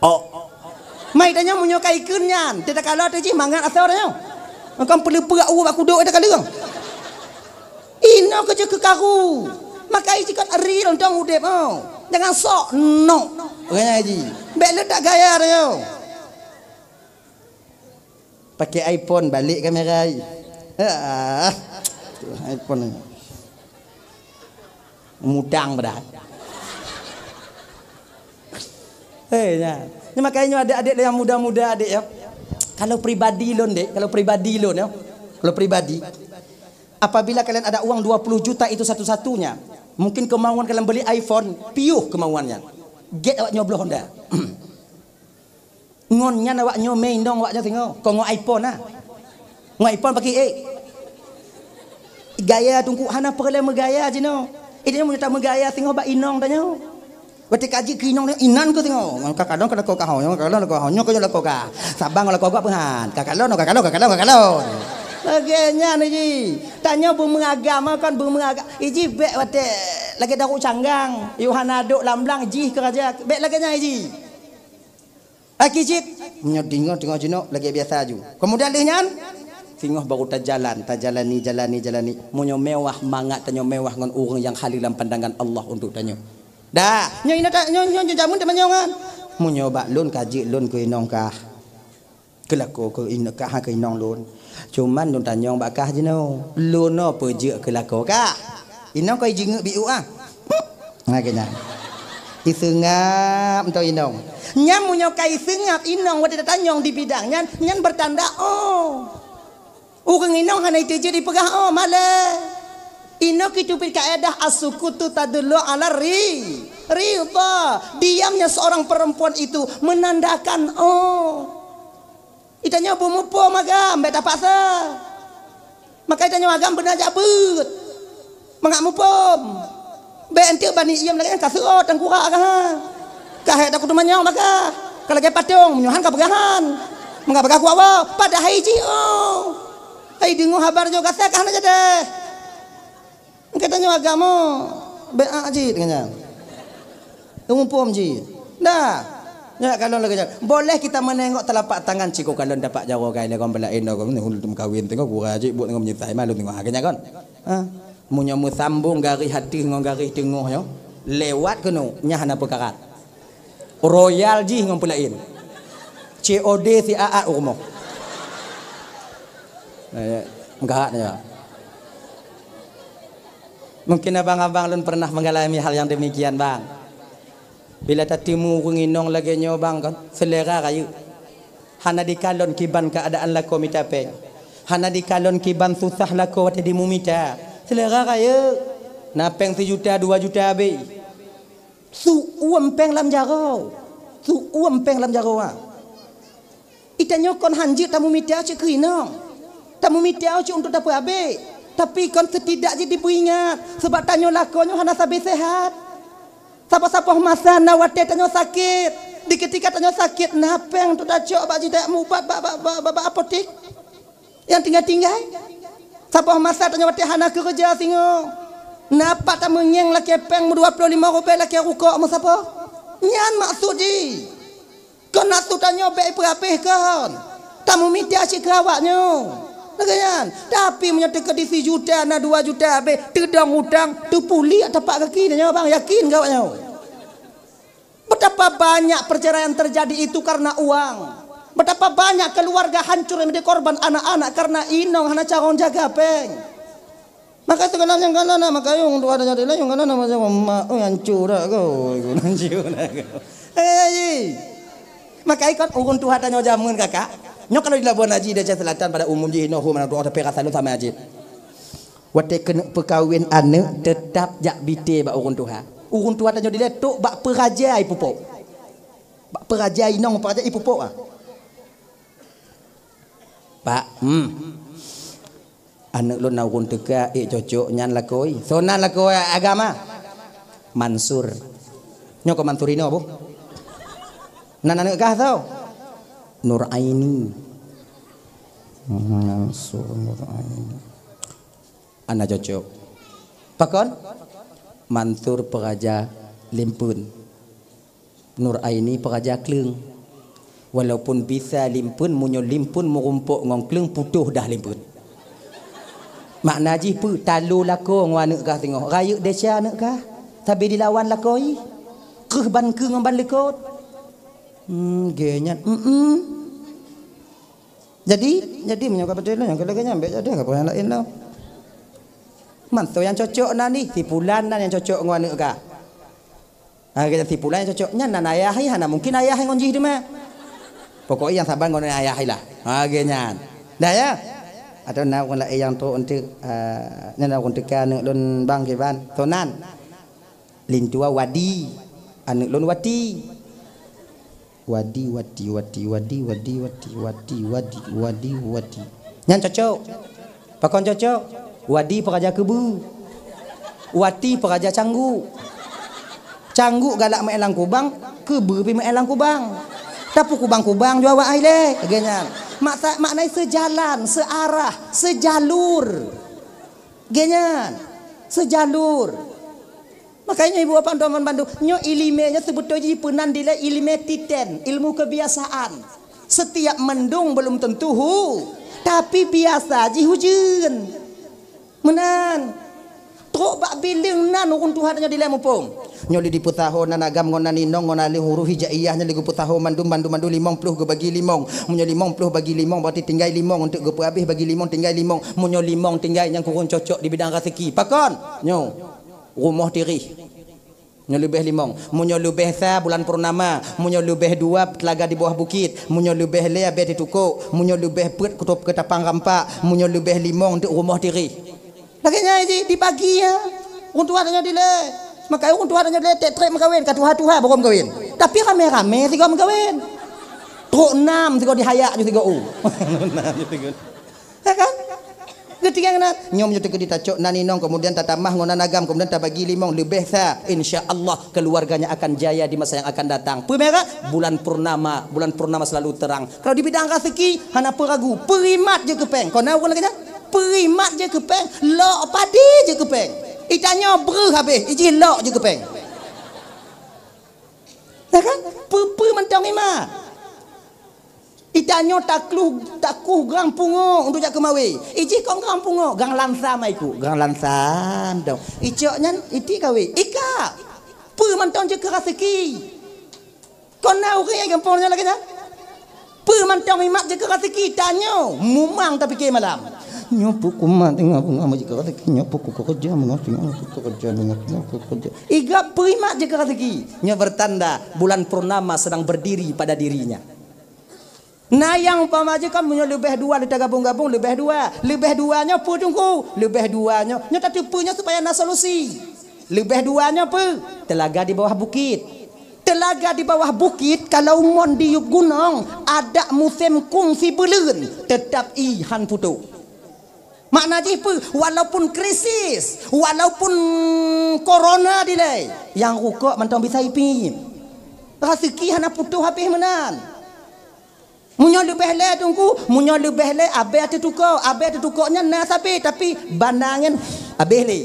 Oh. Mai tanyoe meunyoe ka ikheun nyan, teuh takalon teuh jih mangat asoe tanyoe. Engkau peuleupeuk u bak kudok teuh kaleueng. Inoe keuh jeuet keu karu. Maka iji kon real dong udeb, oh. Jangan sok nok. Orang haji. Bék leutak gaya tanyoe. Pakai iPhone balik kamera ai. Ah, iPhone ni. Mudang padahai. Eh, nyan. Nyan makanya nyoe adék-adék nyang muda-muda adék ya. Kalau pribadi lôn dek, kalau pribadi lôn ya. Kalau pribadi. Apabila kalian ada uang dua puluh juta itu satu-satunya, mungkin kemauan kalian beli iPhone, piôh kemauannya. Get awak nyoe bloe Honda. Ngon nyan awak nyoe mé inong awak nyoe singoh. Kon ngon iPhone ah. Ngon iPhone pakai ék. Gaya teungku hana peureulée meugaya jinoe. Itu nyoe meunyoe tameugaya singoh bak inong tanyoe. Watée ka jeuet keu inong tanyoe, inan keu singoh. Ngon ka kalon ka lakoe ka ho, nyoe ka kalon lakoe ho, nyoe ka nyoe lakoe ka. Sabang lakoe ka peuhan. Ka kalon, ka kalon, ka kalon, ka kalon. Lagée nyan ji. Tanyoe beumeuagam kon beumeuagam. Iji bék watée lagée daru canggang. Yohana dok lam blang jih keu raja. Bék lagée nyan iji. Aki cit, nyoe deungoe-deungoe jinoe lagée biasa aju. Kemudian lheueh nyan, singoh baru tajalan, tajalani, jalani, jalani. Meunyoe mewah, mangat tanyoe mewah ngon ureuëng nyang haleue lam pandangan Allah untuk tanyoe. Dah, nyoe inoe ta-, nyoe, nyoe, nyoe jameun teumanyong kan. Meunyoe bak lôn ka jeuet lôn keu inong kah. Keu lakoe keu in-, kah keu inong lôn. Cuman lôn tanyong bak kah jinoe. Lôn nyoe peujeuet keu lakoe kah. Inong koi jingeuk biuk ah. Nah, keu nyan. Iseungab mantong inong. Nyan meunyoe ka iseungab inong watée tatanyong di bidang nyan, nyan bertanda, oh. Ureuëng inong hana iteujeuet dipeugah, oh, malée. Inoe kiteubiet kaedah as-sukutu tadullu ala ri-, ridha. Diamnya seorang perempuan itu menandakan, oh. Itanyoe beumuphom agam, bék tapaksa. Maka itanyoe agam beuna jak beuet. Mangat muphom. Bék enteuk bani iem lagée nyan ka seuôt tangkurak agam ha. Ka hék takot teumanyong bagaih. Ka lagée patong, meunyoe han ka peugah han. Meungat peugah kuat woe, padahai jih oh. Hai deungoe haba nyoe gasai ka hana jadi. Geutanyoe agam, bék ak jih ngon nyan. Muphom jih. Dah. Nyak kalon lagée nyan. Boleh kita menengok telapak tangan cit, kalon dapat jaroe gai lé kon beulaén kon, ulôn meukawen teungoh gura jih buet ngon meunyetai malu teungoh. Ha, keu nyan kon. Ha? Meunyoe meusambong garéh ateueh ngon garéh teungoh nyoe, lewat keunoe, nyan hana peukarat. Royal jih ngon peulaén. C O D siat-at u rumoh. Eh, meukarat nyoe. Mungkin abang-abang lôn pernah mengalami hal yang demikian, bang. Bila tatimu ureuëng inong lagée nyoe, bang, kan, seulera rayeuk. Hana dikalon kiban keuadaan lakoe mita péng. Hana dikalon kiban susah lakoe watée dimumita. Seulera rayeuk. Na péng sijuta, dua juta abéh. Su uem péng lam jaroe. Su uem péng lam jaroe, ha. Itanyoe kon han jeuet tamumita cit keu inong. Tamumita cit untuk tapeuabéh. Tapi kon setidak jih dipeuingat. Sabab tanyoe lakoe nyoe hana sabe sehat. Saboh-saboh masa na watée tanyoe sakét. Di ketika tanyoe sakét, na péng untuk tacok bak jih tajak mubat bak, bak, bak, bak, bak apotek. Nyang tinggai-tinggai. Saboh masa tanyoe watée hana keureuja singoh. Na pat tameungieng lakée péng meudua ploh limong rubée lakée rukok meusapoh. Nyan maksud jih. Kon maksud tanyoe bék ipeurabeh kon. Tamumita cit keu awak nyoe. Lagée nyan. Tapi meunyoe teuka di sijuta na dua juta abéh, teudong utang, teupuliek tapak gaki tanyoe bang, yakin keu awak nyoe. Betapa banyak perceraian terjadi itu karena uang. Betapa banyak keluarga hancur yang menjadi korban anak-anak karena inong hana carông jaga péng. Maka segala nyang kana na makayong tuha tanya dila nyang kana na macam mak, oh, hancur dah kau, hancur dah kau. Eh, ji. Maka ikut urun tuha tanyoe jameun kakak. Nyoe kalau di Labuan Haji Aceh Selatan pada umum jih noh mana doa tapi rasa lu sama aja. Watée keuneuk peukawen aneuëk, teutab jak bite bak ureuëng tuha. Ureuëng tuha tanyoe dilée tok bak peuraja ipupok. Bak peuraja inong peuraja ipupok ah. Pak, hmm. Aneuëk lôn na ureuëng teuka ék cocok nyan lakoe. Soe nan lakoe agama? Mansur. Nyoe keu Mansur inoe boh. Nan aneuëk kah soe? Nur Aini. Mansur Nur Aini. Hana cocok. Pakon? Mansur peuraja limpeuen. Nur Aini peuraja kleueng. Walaupun bisa limpeuen, meunyoe limpeuen meurumpok ngon kleueng, putôh dah limpeuen. Makna jih peue? Talo lakoe ngon aneuëk kah singoh. Rayeuk desya aneuëk kah. Sabe dilawan lakoe. Kreueh ban keue ngon ban likot. Hmm, gé nyan. Hmm, hmm. Jadi, jadi meunyoe ka beutôi nyang keu lagée nyan bék jadi ka nyang laén lom. Mantong nyang cocok nan nih, si pulan nan nyang cocok ngon aneuëk kah. Ha, geutanyoe si pulan nyang cocok. Nyan nan ayah hai, hana mungkin ayah hai ngon jih teuma. Pokok nyang saban ngon ayah hai lah. Ha, geuh nyan. Dah ya? Atau na ureueng laén nyang trok eunteuk, ah, nyan ureueng teuka aneuk lôn bang kiban. Toh nan. Lintua Wadi. Aneuk lôn Wati. Wadi, Wati, Wati, Wadi, Wadi, Wati, Wadi, Wadi, Wadi, Wati. Nyan cocok. Pakon cocok? Wadi peuraja keubeu. Wati peuraja cangguk. Cangguk galak meu'en lam kubang, keubeu pih meu'en lam kubang. Tapi kubang-kubang jua awak hai lé. Lagèe nyan. Maksa-, makna seujalan, seuarah, seujalur. Lagèe nyan. Seujalur. Makanya ibu bapak teman bandu, nyoe ileumèe nyoe seubeutôi jih peunan dilèe ileumèe titen, ilmu kebiasaan. Setiap mendung belum tentu hu, tapi biasa jih hujeuen. Meunan. Trok bak bileueng nan ureueng tuha nyoe dilèe muphom. Nyoe lé dipeusaho nan agam ngon nan inong ngon aléh huruf hijaiyah nyoe lé geupeusaho mandum, mandum, mandum limong ploh geubagi limong. Meunyoe limong ploh bagi limong berarti tinggai limong untuk geupeuabéh bagi limong tinggai limong. Meunyoe limong tinggai nyang kureueng cocok di bidang raseuki. Pakon? Nyoe. Rumoh tireh. Nyoe leubeh limong. Meunyoe leubeh sa bulan purnama, meunyoe leubeh dua teulaga di bawah bukit, meunyoe leubeh lhèe abéh teutukok, meunyoe leubeh peuet kutôb keutapang rampak, meunyoe leubeh limong teuk rumoh tireh. Lagèe nyan jih dibagi ya. Ureueng tuha nyoe dilèe. Maka ureueng tuha nyoe dilèe trép-trép meukawen, ka tuha-tuha baru meukawen. Tapi ramé-ramé sigoe meukawen. Trok nam sigoe dihayak ju sigoe u. Nam ju sigoe. Ya kan? Geutinggai keunan. Nyoe meunyoe teukeudi tacok nan inong, kemudian tatamah ngon nan agam, kemudian tabagi limong, leubeh sa, insya Allah keluarganya akan jaya di masa yang akan datang. Peue merah? Bulan purnama. Bulan purnama selalu terang. Kalau di bidang raseuki, hana peue ragu. Peurimat jeuet keu péng. Kon na ureueng lagèe nyan? Peurimat jeuet keu péng. Lok padé jeuet keu péng. Itanyoe breuh habéh, ijih lok jeuet keu péng. Ya kan? Peue-peue mantong imat. Itanyoe takluh, takuh grang pungo untuk jak keumawé. Ijih kon grang pungo, grang lansa maiku, grang lansa dong. Icok nyan iti kawé. Ika. Peue mantong jeuet keu raseuki. Kon na ureueng nyang gampông nyoe lagèe nyan. Peue mantong imat jeuet keu raseuki, tanyoe mumang tapike malam. Nyoe peue kumat teungoh beungoh jeuet keu raseuki, nyoe peue kukeureuja beungoh teungoh kukeureuja beungoh teungoh kukeureuja. Iga peue imat jeuet keu raseuki. Nyoe bertanda bulan purnama sedang berdiri pada dirinya. Na nyang umpama jih kan meunyoe leubeh dua lé tagabong-gabong leubeh dua. Leubeh dua nyoe peue teungku? Leubeh dua nyoe, nyoe tateupeue nyoe supaya na solusi. Leubeh dua nyoe peue? Telaga di bawah bukit. Telaga di bawah bukit kalau mon diyueb gunong, adak musém kungsi beuleuen, teutap ie han putôh. Makna jih peue? Walaupun krisis, walaupun korona dilèe, nyang rukok mantong bisa ipiep. Raseuki hana putôh habéh meunan. Meunyoe leubeh lé teungku, meunyoe leubeh lé abéh teutukok, abéh teutukok nyan na sabé tapi banda nyan abéh lé.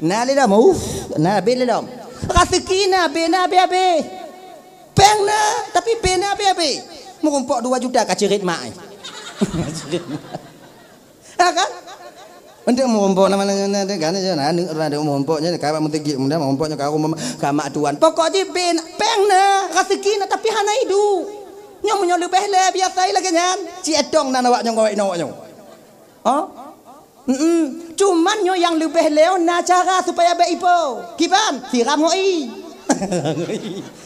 Na lé lom, uff, na abéh lé lom. Raseuki na abéh, na abéh-abéh. Péng na, tapi abéh na abéh-abéh. Meurumpok dua juta ka cirét mak. Ha kan? Untuk meurumpok nama dengan kan aneuk urang ada meurumpok nyan ka bak meuteugét mudah meurumpok nyan ka rumah ka mak tuan. Pokok jih bin péng na, raseuki na tapi hana iduek. Nyoe meunyoe leubeh lé biasa lagèe nyan. Ci etong nan awak nyoe awak nyoe. Ha? Hmm. Cuman nyoe nyang leubeh lé na cara supaya bèk ipo. Kiban? Siram ngon ie.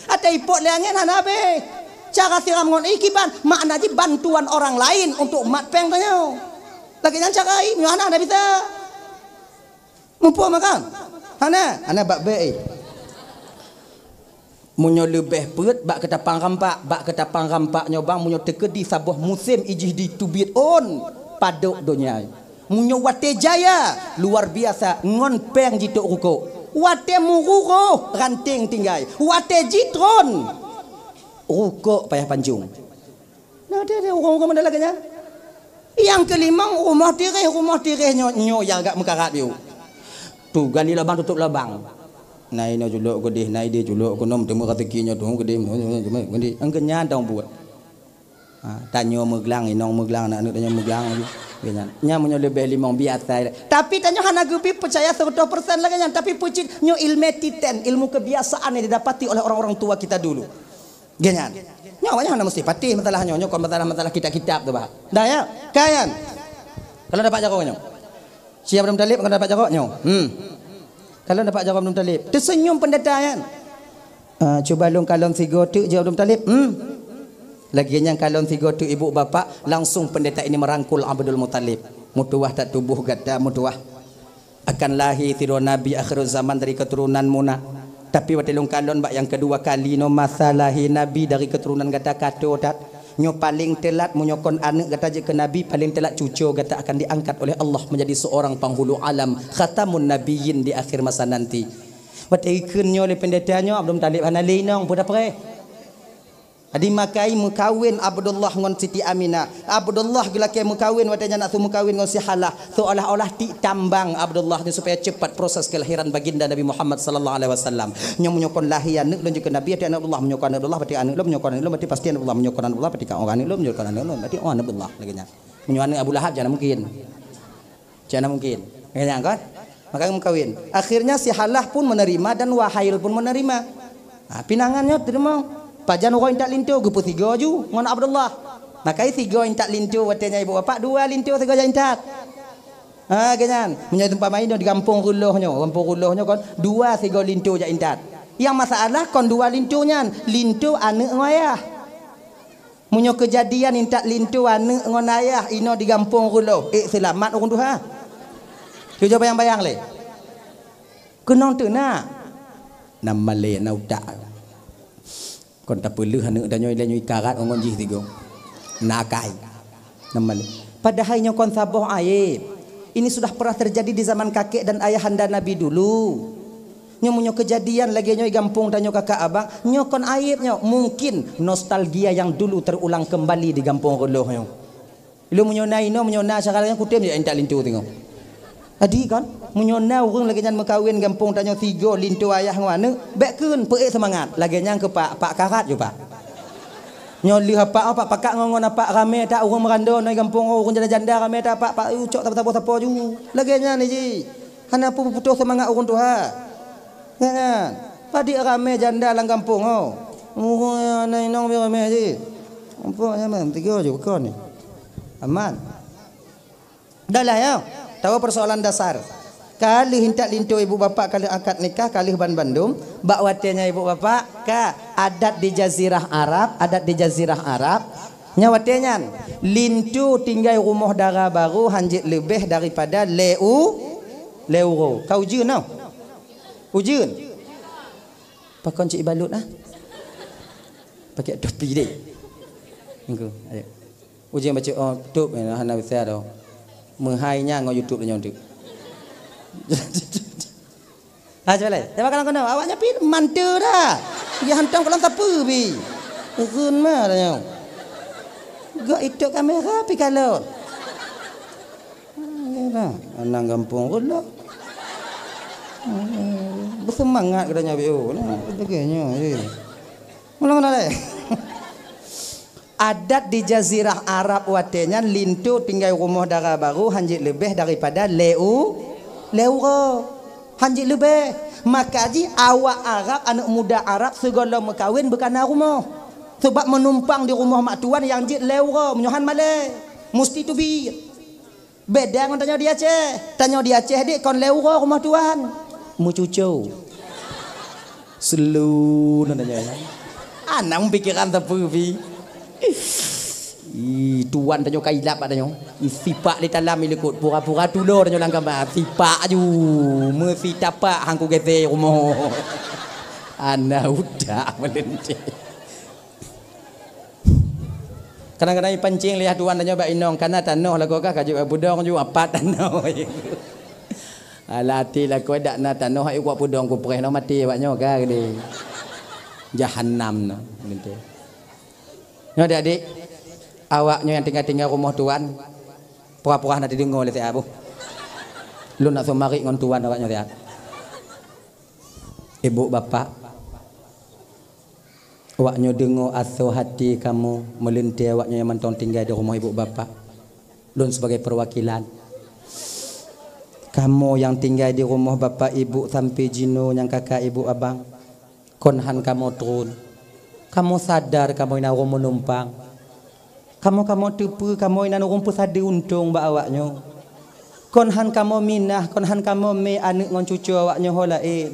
Até ipok lé angén hana abéh. Cara siram ngon ie kiban? Makna jih bantuan orang lain untuk mat péng tanyoe. Lagèe nyan cara ie, meunyoe hana, hana bisa. Muphom kan? Hana, hana bak bèk ie. Meunyoe leubeh peuet bak keutapang rampak, bak keutapang rampak nyoe bang, meunyoe teukeudi saboh musém ijih diteubiet ôn padok donya. Meunyoe watèe jaya, luar biasa ngon péng jitôk rukok. Watèe meururoh, ranténg tinggai. Watèe jitron, rukok payah pancong. Nah, ada, ada ureueng-ureueng model lagèe nyan. Nyang keulimong, rumoh tireh, rumoh tireh nyoe, nyoe nyang agak meukarat yôh. Tu, gali lubang, tutup lubang. Na inoe culok keudeh, na ideh culok keunoe, meuteumé raseuki nyoe tu keudeh, keudeh. Engkeu nyan dong buet. Ha, tanyoe meuglang, inong meuglang, aneuk-aneuk tanyoe meuglang laju. Nyan, nyan meunyoe leubeh limong biasa. Tapi tanyoe hana geubri peucaya seratus persen lagèe nyan, tapi peucit nyoe ilmu titen, ilmu kebiasaan yang didapati oleh orang-orang tua kita dulu. Geuh nyan. Nyoe awaknyan hana meusti patéh masalah nyoe. Nyoe kon masalah-masalah kitab-kitab tu, bah. Dah, ya? Kan? Kalau dapat jaroe nyoe. Si Abdul Muthalib kalau dapat jaroe nyoe. Hmm. Kalau dapat jaroe Abdul Muthalib. Teuseunyum pendeta nyan. "Ah, cuba lôn kalon sigoe teuk," jaweueb Abdul Muthalib. "Hmm." Lagée nyan kalon sigoe teuk ibu bapak, langsung pendeta ini merangkul Abdul Muthalib. "Meutuwah that tuboh gata, meutuwah. Akan lahé sidroe nabi akhirul zaman dari keturunan mu na. Tapi watée lôn kalon bak nyang keudua kali nyoe, masa lahé nabi dari keturunan gata ka toe that. Nyoe paleng teulat, meunyoe kon aneuëk gata jeuet keu nabi, paleng teulat cucoe gata akan diangkat oleh Allah menjadi seorang penghulu alam, khatamun nabiyyin di akhir masa nanti." Watée ikheun nyoe lé pendeta nyoe, Abdul Muthalib hana lé inong, peue tapreh. Jadi makai meukawen Abdullah ngon Siti Aminah. Abdullah geulakée meukawen, watée nyan nak seumeukawén ngon si Halah. Seolah-olah tik tambang Abdullah nyoe supaya cepat proses kelahiran baginda Nabi Muhammad sallallahu alaihi wasallam. Nyoe meunyoe kon lahé aneuëk lôn jeuet keu nabi, até aneuëk Abdullah, meunyoe kon aneuëk Abdullah, berarti aneuëk lôn, meunyoe kon aneuëk lôn, berarti pasti aneuëk Abdullah, meunyoe kon aneuëk Abdullah, berarti kon aneuëk lôn, meunyoe kon aneuëk lôn, berarti oh aneuëk Abdullah lagée nyan. Meunyoe aneuëk Abu Lahab, jangan mungkin. Cak na mungkin. Nyan kan? Maka meukawen. Akhirnya si Halah pun menerima dan Wahail pun menerima. Ha, pinangan nyoe teurimong. Pajan uroe intat linto, geupeusigoe ju ngon Abdullah. Maka sigoe intat linto watée nyan ibu bapak, dua linto sigoe jak intat. Ha, lagée nyan. Meunyoe seumpama inoe di gampông Reuloh nyoe, gampông Reuloh nyoe kon dua sigoe linto jak intat. Nyang masalah kon dua linto nyan, linto aneuëk ngon ayah. Meunyoe keujadian intat linto aneuëk ngon ayah inoe di gampông Reuloh, ék seulamat ureuëng tuha. Cuba bayang-bayang lé. Keunong teuh na. Na malée na utak. Kon tapeuleueh aneuëk tanyoe ilée nyoe ikarat ngon jih sigoe. Na akai. Na malée. Padahai nyoe kon saboh aéb. Ini sudah pernah terjadi di zaman kakek dan ayahanda Nabi dulu. Nyoe meunyoe keujadian lagée nyoe di gampông tanyoe kakak abang, nyoe kon aéb nyoe. Mungkin nostalgia yang dulu terulang kembali di gampông Reuloh nyoe. Ilôn meunyoe na inoe, meunyoe na syedara nyan kutem jak intat linto teungoh. Jadi kan, meunyoe na ureuëng lagée nyan meukawen gampông tanyoe sigoe linto ayah ngon aneuëk, bék kheun, peuék seumangat. Lagée nyan keu pak, pak karat ju pak. Nyoe lheueh apak, oh, pak pakat ngon, ngon apak ramé that ureuëng meurando nyoe gampông, oh, ureuëng janda-janda ramé that pak, pak, uh, cok sapo-sapo ju. Lagée nyan jih. Hana peuputôh seumangat ureuëng tuha. Nyan, nyan. Padit ramé janda lam gampông, oh. Ureuëng na inong pih ramé jih. Nampak nyaman, tiga ju kon ni. Aman. Dah lah ya. Tahu persoalan dasar. Ka lheueh intat linto ibu bapak, ka lheueh akad nikah, ka lheueh ban bandum, bak watée nyan ibu bapak, ka adat di jazirah Arab, adat di jazirah Arab, nyan watée nyan, linto tinggai rumoh dara barô hanjeuet leubeh daripada lé u, lé uroe. Ka ujeuen noh. Ujeuen. Pakon cit ibalut ah. Pakai topi deh. Engko, ayo. Ujeuen bacut, oh, top, eh, hana bisa dah. Meuhai nyan ngon YouTube nyoe tu. Ha, cuba lé. Cuba kalau kena, awak nyan pih manteu dah. Ya hantom kalau sapu bi. Urun mah dah nyoe. Gak itu kamera pi kalau. Alah, anang gampông Reuloh. Beusemangat geutanyoe, B O. Nah, sebagainya, eh. Mula-mula deh. Adat di jazirah Arab watée nyan linto tinggai rumoh dara barô hanjeuet leubeh daripada lé u, lé uroe. Hanjeuet leubeh. Maka jih awak Arab, aneuëk muda Arab sigohlom meukawen beukana rumoh. Sebab meunumpang di rumoh mak tuan nyang jeuet lé uroe, meunyoe han malée. Musti teubiet. Beda ngon tanyoe di Aceh. Tanyoe di Aceh dek kon lé uroe rumoh tuan. Meucuco. Selu na tanyoe. Anang pikiran teupeu pi. Ih, tuan tanyoe ka ilap bak tanyoe. Sipak di dalam ilikot pura-pura tulo tanyoe lam kama. Sipak aju. Meusitapak hangku gete rumoh. Ana utak meulente. Kadang-kadang ipancing lé tuan tanyoe bak inong, kana tanoh lagoe kah ka jeuet bak budong ju apat tanoh. Alah até lakoe dak na tanoh, hai kuak pudong kupreh noh maté awak nyoe ka geude. Jahannam noh, gitu. Nyoe adik-adik, awak nyoe nyang tinggai-tinggai rumoh tuan, pura-pura na teudeungoe lé siat boh. Lôn nak seumarit ngon tuan awak nyoe siat. Ibu bapak, awak nyoe deungoe asoe hati kamoe, meulintée awak nyoe nyang mantong tinggai di rumoh ibu bapak. Lôn sibagai peuwakilan. Kamoe nyang tinggai di rumoh bapak ibu sampoe jinoe nyang kakak ibu abang, kon han kamoe tron. Kamoe sadar kamoe na ureuëng meunumpang. Kamoe-kamoe teupeue kamoe inan ureuëng peusadeue untông bak awak nyoe. Kon han kamoe minah, kon han kamoe mé aneuëk ngon cucoe awak nyoe ho laén.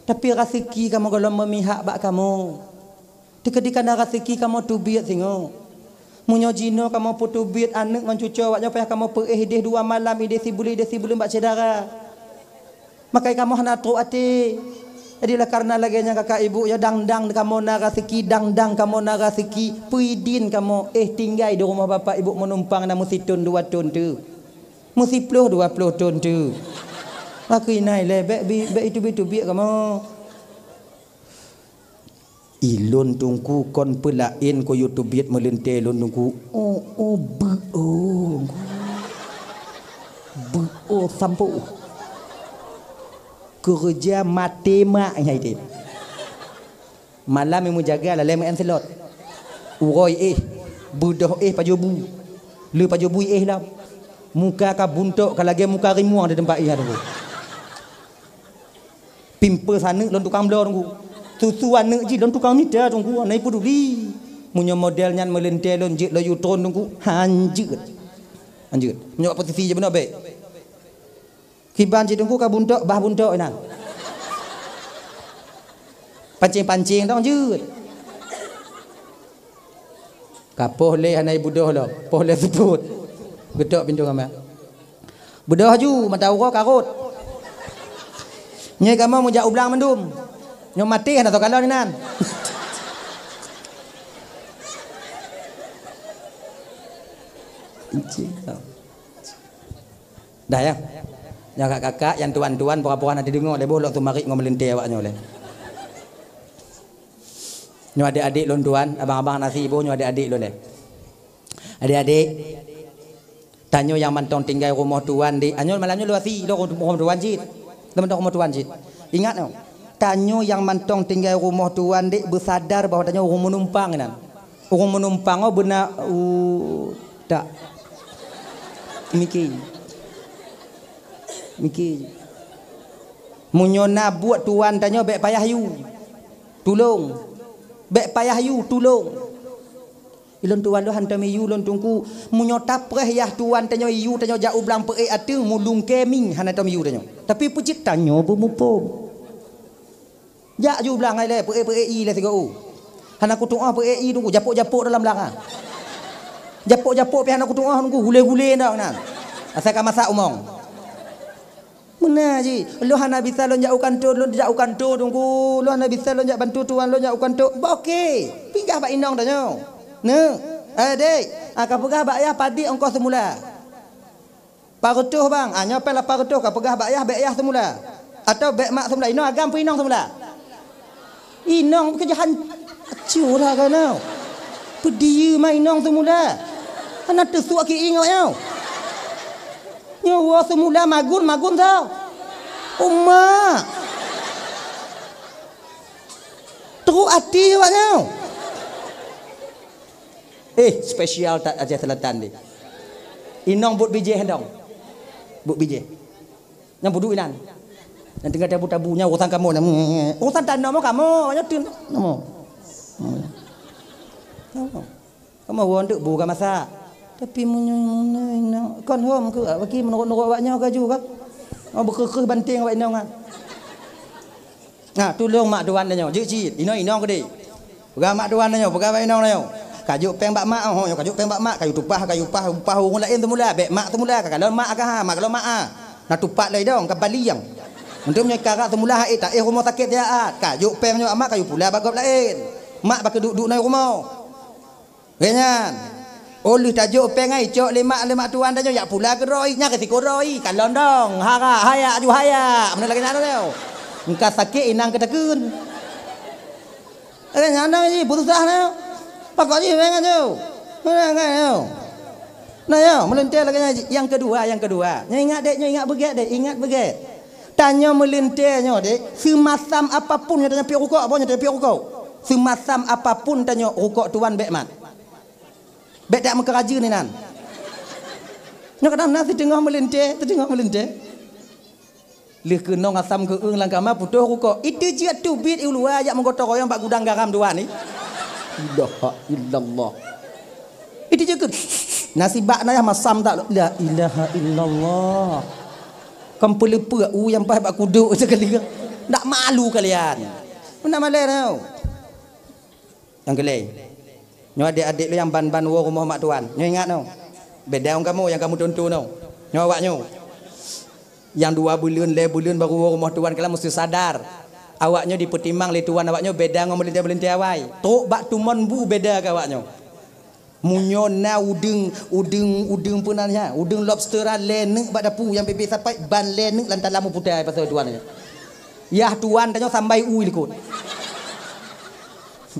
Tapi raseuki kamoe gohlom meumihak bak kamoe. Teukeudi ka na raseuki kamoe teubiet singoh. Meunyoe jinoe kamoe peuteubiet aneuëk ngon cucoe awaknyoe payah kamoe peuéh ideh dua malam, ideh sibuleuen, ideh sibuleuen bak syedara. Makai kamoe hana trok até. Jadi oleh karena lagée nyan kakak ibu ya, dang-dang kamoe na raseuki, dang-dang kamoe na raseuki, peuidin kamoe éh tinggai di rumoh bapak ibu meunumpang na meusithon dua thon teuk. Meusiploh dua ploh thon teuk. Makeu inai lé, bék bi-, bék iteubiet-teubiet kamoe. Ilôn Teungku kon peulaén keu yue teubiet meuleuntée lôn Teungku. Oh, oh, beu, oh. Beu, oh, sampoe. Keureuja maté mak nyai teuh. Malam nyang meujaga lalée meu'en seulot. Uroe éh, beudoh éh pajoh bu. Le pajoh bu éh lam. Muka ka buntok ka lagée muka rimueng di teumpat éh Teungku. Pimpeu saneuk lôn tukang bloe Teungku. Susu aneuk jih lôn tukang mita Teungku, hana peuduli. Meunyoe model nyan meuleuntée lôn jeuet laju tron Teungku, hanjeuet. Hanjeuet. Meunyoe posisi jih bunoe bék. Kiban cit Teungku ka buntok, bah buntok inan. Pancing-pancing dong jeuet. Ka poh lé hana ibeudoh lom, poh lé seupôt. Geutok pintoe kamar. Beudoh ju, mata uroe ka rhot. Nyoe kamoe meujak u blang mandum. Nyoe maté hana soe kalon inan. Dah ya. Nyoe kakak-kakak, nyang tuan-tuan, pura-pura na teudeungoe lé boh lôn seumarit ngon meuleuntée awaknyoe lé. Nyoe adék-adék lôn tuan, abang-abang na si boh nyoe adék-adék lôn lé. Adék-adék, tanyoe nyang mantong tinggai rumoh tuan di, anyoe malam nyoe lôn si lôn rumoh tuan cit. Lôn mantong rumoh tuan cit. Ingat nyoe, tanyoe nyang mantong tinggai rumoh tuan di beusadar bahwa tanyoe ureuëng meunumpang inan. Ureuëng meunumpang oh beuna u tak. Miki. Miki. Meunyoe na buet tuan tanyoe bék payah yue. Tulông. Bék payah yue, tulông. Ilôn tuan lôn hantom yue lôn Teungku. Meunyoe tapreh yah tuan tanyoe yue tanyoe jak u blang peuék ateueng meulungkée mieng hana tom yue tanyoe. Tapi peucit tanyoe beumuphom. Jak ju blang hai lé, peuék-peuék ié lé sigoe. Hana kutuoh peuék ié Teungku, japôk-japôk dalam blang ah. Japôk-japôk pih hana kutuoh Teungku, gulé-gulé ndak nan. Asai ka masak umong. Meunan jih, lôn hana bisa lôn jak u kantô, lôn jak u kantô Teungku. Lôn hana bisa lôn jak bantu tuan lôn jak u kantô. Bah oke, peugah bak inong tanyoe. Neu, eh dek, ah, ka peugah bak yah padit ongkoh seumula. Lapan reutôh bang, ah, nyoe péng lapan reutôh ka peugah bak yah, bék yah seumula. Atawa bék mak seumula, inong agam peu inong seumula. Inong keujahan, acuh lah keunoe. Peudiyeu ma inong seumula. Hana teusuak ki ingat nyoe. Nyoe woe seumula magun, magun tho. Uma. Teruk até awak nyoe. Eh, spesial that Aceh Selatan deh. Inong buet bijéh dong. Buet bijéh. Nyang budu inan. Nyang tinggai tabu-tabu nyan urusan kamoe nyan. Urusan tanoh mo kamoe, nyoe tun. Namo. Kamoe. Kamoe won deuk bu ka masak. Tapi meunyoe inong kon hom ke bagi menurut-nurut awak nyoe kaju ka. Oh, beukeuh-keuh banting awak inong ah. Nah, tulông mak tuan tanyoe, jeuet cit, inong-inong keudeh. Peugah mak tuan tanyoe, peugah bak inong tanyoe. Kajok péng bak mak, oh, nyoe kajok péng bak mak, kayue tupah, kayue upah, upah ureueng laén seumula, bék mak seumula, ka kalon mak ka ha, mak kalon mak ah. Na tupat lé dong, ka bali nyang. Untuk meunyoe kara seumula hai, taéh rumoh sakét siat, kajok péng nyoe mak, kayue pula bak gob laén. Mak bak keuduek-duek na rumoh. Lagée nyan, oh lheueh tajok péng ai cok lé mak, lé mak tuan tanyoe jak pula keudroe, nyan risiko droe, kalon dong, hara, hayak, aju hayak, meunan lagée nyan lé. Engka sakét inang keuteukheun. Lagée nyan dong jih, peususah na. Pakon jih péng aju. Meunan kan yo. Nah yo, meuleuntée lagée nyan jih. Nyang keudua, nyang keudua. Nyoe ingat dek, nyoe ingat beugét dek, ingat beugét. Tanyoe meuleuntée nyoe dek, seumasam apapun nyoe tanyoe piep rukok, boh nyoe tanyoe piep rukok. Seumasam apapun tanyoe rukok tuan bék mat. Bék dak meukeurajeuen inan. Nyoe kadang na siteungoh meuleuntée, siteungoh meuleuntée. Lheueh keunong asam geueueng lam kama putôh rukok. Itu jeuet teubiet i luwa jak meugotong royong bak gudang garam tuan ni. Ilaha illallah. Itu jeuet keu. Nasibak na yah masam tak. La ilaha illallah. Kan peuleupeuk u nyang paih bak kuduk sekali. Ndak malu kalian. Meunan malèe nyoe. Nyang keulhèe. Nyoe adék-adék lôn nyang ban-ban woe rumoh mak tuan. Nyoe ingat nyoe. Beda ngon kamoe nyang kamoe tuntu nyoe. Nyoe awak nyoe. Nyang dua buleuen, lhèe buleuen baru woe rumoh tuan, kalian meusti sadar. Awak nyoe jipeutimang lé tuan awak nyoe beda ngon meulintèe-meulintèe awai. Trok bak tumon bu beda keu awak nyoe. Meunyoe na udeueng, udeueng, udeueng peue nan nyan, udeueng lobster lhèe neuk bak dapu nyang bèk-bèk sapai, ban lhèe neuk lam talam meuputai pasai tuan nyan. Yah tuan tanyoe sambai u likot.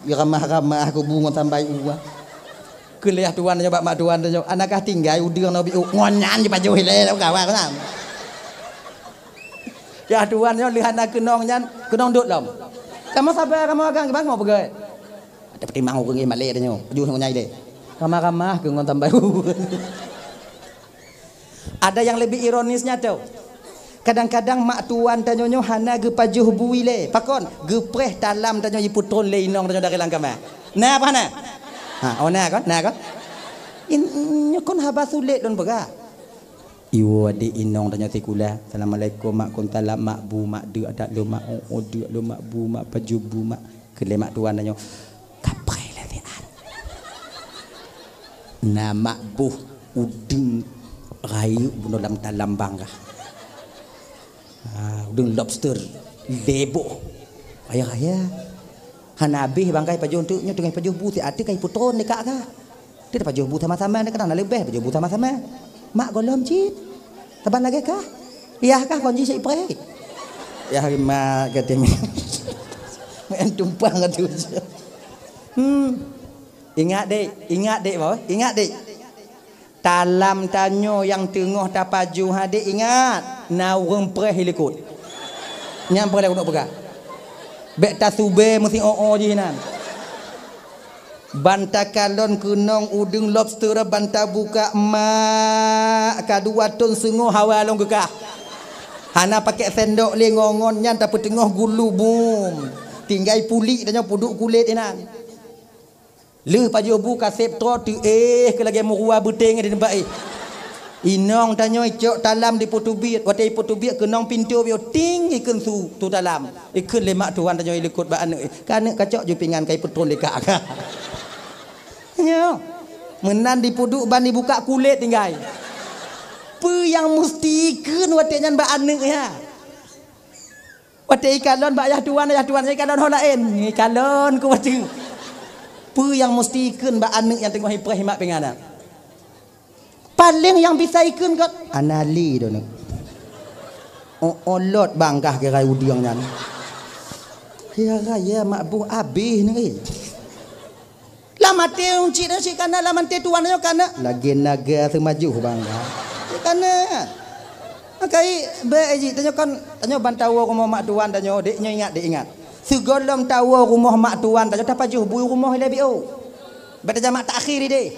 Ramah-ramah kubu ngon sambai u. Keu lheueh tuan tanyoe bak mak tuan tanyoe, "Anakah tinggai udeueng nyoe biôh?" Ngon nyan jipajoh ilèe lam kawan nyan. Yah tuan nyoe lheueh hana keunong nyan, keunong dot lom. Kamoe sabar, kamoe agam, kiban kamoe peugah. Ada peutimang ureueng malèe tanyoe, pajoh ngon nyai lé. Ramah-ramah keu ngon tambai. Ada nyang leubeh ironisnya tau. Kadang-kadang mak tuan tanyoe nyoe hana geupajoh bu ilèe. Pakon? Geupreh talam tanyoe jipeutron lé inong tanyoe dari lam kama. Na apa na? Ha, oh na kan? Na kan? In, nyoe kon haba sulet lôn peugah. Iwoe adék inong tanyoe sikula. Assalamualaikum mak, kon salam mak, bu mak, deuk adak lôn mak, oh, oh deuk lôn mak, bu mak, pajoh bu mak. Keu lé mak tuan tanyoe. Kapai lé siat. Na mak boh udeueng rayeuk bunoe lam talam bang kah. Ha, udeueng lobster lhèe boh. Raya-raya. Hana abéh bang kai pajoh teuk nyoe teungoh pajoh bu siat teuh kai peutron dekat kah. Teuh pajoh bu sama-sama, kadang na leubeh pajoh bu sama-sama. Mak gohlom cit. Saban lagèe kah? Yah kah kon jih cit preh. Yah mak kata mi. Main tumpang atu. Hmm. Ingat dek, ingat dek boh, ingat dek. Talam tanyoe nyang teungoh tapajoh adek ingat, na ureueng preh i likot. Nyan preh lé keuneuk peugah. Bèk tasubé meusi o-o jih nan. Ban takalon keunong udeueng lobster ban tabuka, mak, ka dua thon seungoh hawa lôn geukah. Hana pakèk sendok lé ngon-ngon nyan tapeuteungoh gulu bum. Tinggai pulik tanyoe peuduek kulét inan. Lheueh pajoh bu ka sép troe teuéh keu lagèe meurua beuténg di teumpat éh. Inong tanyoe icok talam dipeuteubiet, watèe ipeuteubiet keunong pintoe bioe ting ikheun su, su talam. Ikheun lé mak tuan tanyoe i likot bak aneuk, "Ka aneuk kacok ju pingan ka ipeutron lé kak." Nyoe. Meunan dipeuduek ban dibuka kulét tinggai. Peue nyang musti ikheun watèe nyan bak aneuk nyan? Watèe ikalon bak yah tuan, yah tuan ikalon ho laén. Ikalon ku watèe. Peue nyang musti ikheun bak aneuk nyang teungoh ipreh imat pingan nyan? Paléng nyang bisa ikheun kot, "Hana lé droeneuh." Oh, olot bangkah keurai udeueng nyan. Ya raya mak boh abéh neuh. Lam até cit, cit kana, lam até tuan nyoe kana. Lagèe naga seumajoh bangga. Cit kana. Makai bèk jih tanyoe kan, tanyoe ban tawoe rumoh mak tuan tanyoe, dek nyoe ingat, dek ingat. Sigohlom tawoe rumoh mak tuan tanyoe tapajoh bu rumoh ilèe biôh. Bèk tajamak takhir idéh.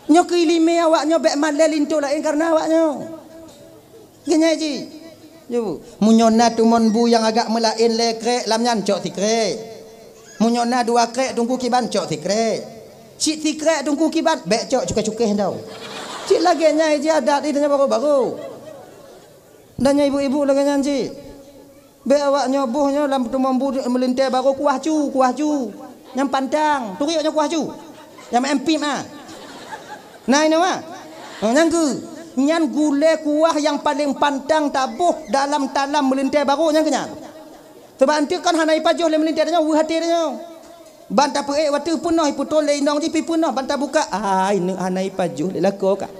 Nyoe keu ileumèe awak nyoe bèk malèe linto laén kareuna awak nyoe. Geunyai jih. Nyoe, meunyoe na tumon bu nyang agak meulaén lhèe krek lam nyan cok sikrek. Meunyoe na dua krek teungku kiban cok sikrek. Cit sikrek teungku kiban bèk cok cukéh-cukéh tau. Cit lagèe nyan jih adat di tanyoe baroe-baroe. Dan nyan ibu-ibu lagèe nyan cit. Bèk awak nyoe boh nyoe lam tumon bu meulintèe baroe kuah cu, kuah cu. Nyang pantang, turi awak nyoe kuah cu. Nyang meu'en pip ah. Na inoe ah. Ha, nyang keu, nyan gulèe kuah nyang paléng pantang taboh dalam talam meulintèe baroe nyang keu nyan. Sabab eunteuk kon hana ipajoh lé meulintèe tanyoe, weueh até tanyoe. Ban tapeuék watèe peunoh ipeutrôn lé inong jih pi peunoh ban tabuka. Ai, neuk hana ipajoh lé lakoe kah.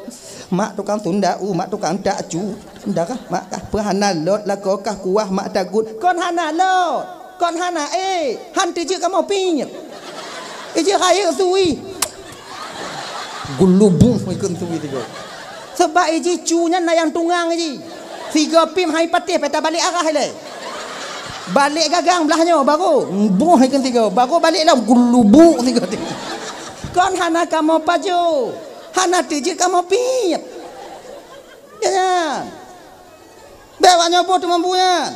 Mak tukang sunda u, mak tukang tak cu. Sunda kah, mak kah, peu hana lôt lakoe kah kuah mak tagut. Kon hana lôt, kon hana ék, han teujeuet kamoe piep. Ijih rayeuk sui. Gulubuh ikheun sui tiga. Sabab ijih cu nyan na nyang tungang ijih. Tiga pim hai patéh peta balek arah ilèe. Balek gagang blah nyoe baru. Boh ikheun tiga. Baru balek lom gulubuh tiga. Kon hana kamoe pajoh. Hana teujeuet kamoe piep. Ya nyan. Bèk awak nyoe boh teumampu nyan.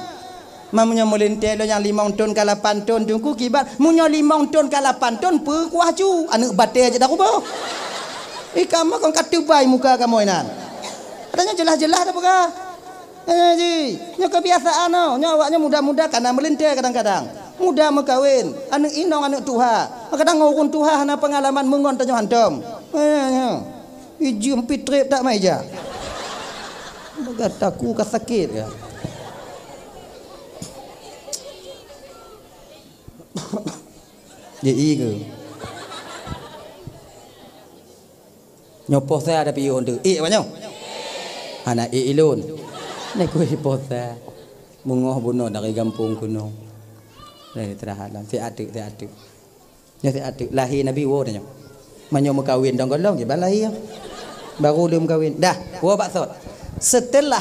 Ma meunyoe meulintèe lôn nyang limong thon ka lapan thon teungku kiban. Meunyoe limong thon ka lapan thon peu kuah cu, aneuk batèe jeuet taruboh. Ih, kamoe kon ka teubai muka kamoe nan. Katanya jeulaih-jeulaih tapeugah. Eh, ji, nyoe kebiasaan nyoe. Nyoe awaknyoe muda-muda kana meulintèe kadang-kadang. Muda meukawen, aneuk inong, aneuk tuha. Kadang ureueng tuha hana peungalaman, meungon tanyoe hantom. Eh, nyoe. Ijeuem pih trép that meja. Bagah taku ka sakét ka. Ji i keu. Nyoe poh sa ada piôh tu. Ék awaknyoe? Hana ék ilôn. Nyoe keuh poh sa. Beungoh bunoe dari gampông keunoe. Dari teurahat lam. Siat teuk, siat teuk. Nyoe siat teuk. Lahé Nabi woe tanyoe. Meunyoe meukawen dong golom, kiban lahé. Baru lheueh meukawen. Dah, woe bak sot. Setelah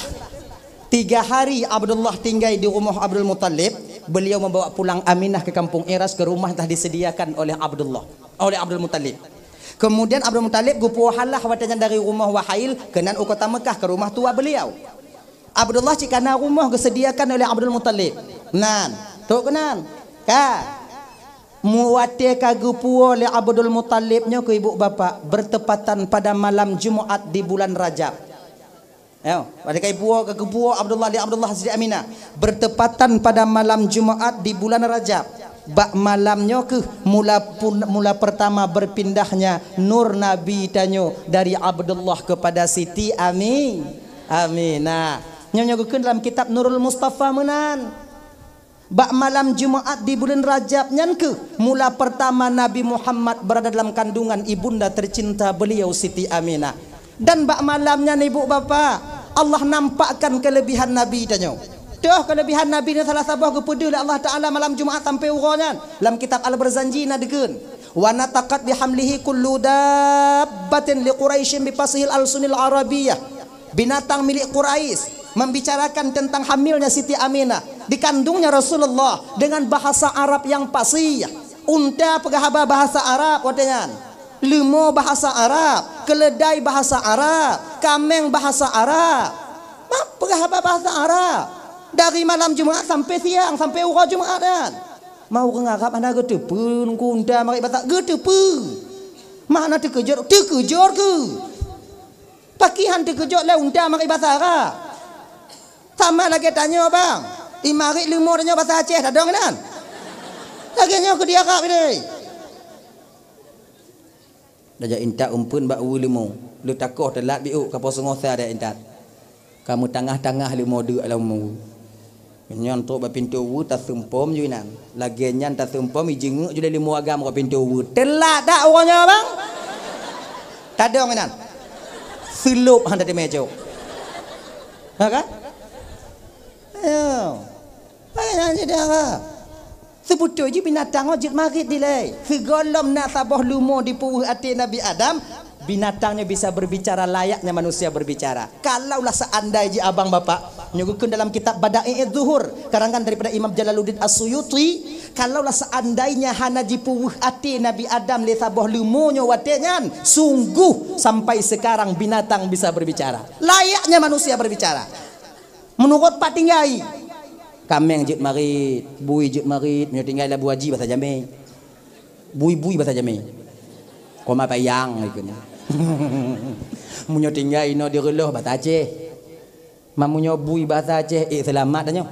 tiga hari Abdullah tinggai di rumoh Abdul Muttalib, beliau membawa pulang Aminah ke kampung Iras, ke rumah telah disediakan oleh Abdullah, oleh Abdul Muttalib. Kemudian Abdul Muttalib geupuwoe halah watèe nyan dari rumoh Wahail keunan u kota Mekah, ke rumah tua beliau. Abdullah cit kana rumoh geusediakan oleh Abdul Muttalib. Nan, trok keunan. Ka. Mu-, watèe ka geupuwoe lé Abdul Muttalib nyoe keu ibu bapak, bertepatan pada malam Jumat di bulan Rajab. Yo, watèe ka geupuwoe, ka geupuwoe Abdullah lé Abdullah Siti Aminah, bertepatan pada malam Jumat di bulan Rajab. Bak malam nyoe keuh mula pun, mula pertama berpindahnya nur Nabi tanyoe dari Abdullah kepada Siti Ami-, Aminah. Nyoe, nyoe geukheun dalam kitab Nurul Mustafa meunan. Bak malam Jumat di buleuen Rajab nyan keuh mula pertama Nabi Muhammad berada dalam kandungan ibunda tercinta beliau Siti Aminah. Dan bak malam nyan, ibu bapak, Allah nampakkan kelebihan Nabi tanyoe. Toh kelebihan Nabi nyoe salah saboh geupeudeuh lé Allah Taala malam Jumat sampoe uroe nyan. Lam kitab Al-Barzanji na dikeuen, "Wa nataqat bihamlihi kullu dabbatin li Quraisyin bi fasihil alsunil Arabiyyah." Binatang milik Quraisy membicarakan tentang hamilnya Siti Aminah, dikandungnya Rasulullah, dengan bahasa Arab yang fasih. Unta peugah haba bahasa Arab watèe nyan. Leumo bahasa Arab, keuleudai bahasa Arab, kaméng bahasa Arab. Ma peugah haba bahasa Arab. Dari malam Jumat sampoe siang, sampoe uroe Jumat nyan. Ma ureueng Arab hana geuteupeue ngon unta marit bahasa, geuteupeue. Ma hana teukeujot, teukeujot keuh. Pakriban teukeujot lé unta marit bahasa Arab. Sama lagèe tanyoe, bang. I marit leumo tanyoe bahasa Aceh, tadong inan. Lagèe nyoe keu di Arab ini. Tajak intat umpeuen bak ueh leumo. Lheueh takoh teulat biôk, ka poh seungoh sa tajak intat. Ka meutangah-tangah leumo deuk lam ueh. Nyan trok bak pintoe ueh, taseumpom ju inan. Lagèe nyan taseumpom, ijeungeuk ju lé leumo agam bak pintoe ueh. Teulat dak uroe nyoe, bang? Tadong inan. Seulop han tateumé cok. Ha kan? Ayo. Hai nyan jadi apa? Seubeutôi jih binatang nyoe jeuet marit dilèe. Sigohlom na saboh leumo di peu ueh até Nabi Adam, binatang nyoe bisa berbicara layaknya manusia berbicara. Kalaulah seandai jih abang bapak, nyoe geukheun dalam kitab Bada'i'uz Zuhur, karangan daripada Imam Jalaluddin As-Suyuti, kalaulah seandainya hana jipeu ueh até Nabi Adam lé saboh leumo nyoe watèe nyan, sungguh sampai sekarang binatang bisa berbicara. Layaknya manusia berbicara. Meunurot pat tinggai. Kaméng jeuet marit, bui jeuet marit, meunyoe tinggai lam Abu Haji bahasa Jamé. Bui-bui bahasa Jamé. Koma payang ikeu nyan. Meunyoe tinggai inoe di Reulôh bahasa Aceh. Ma meunyoe bui bahasa Aceh, ék seulamat tanyoe.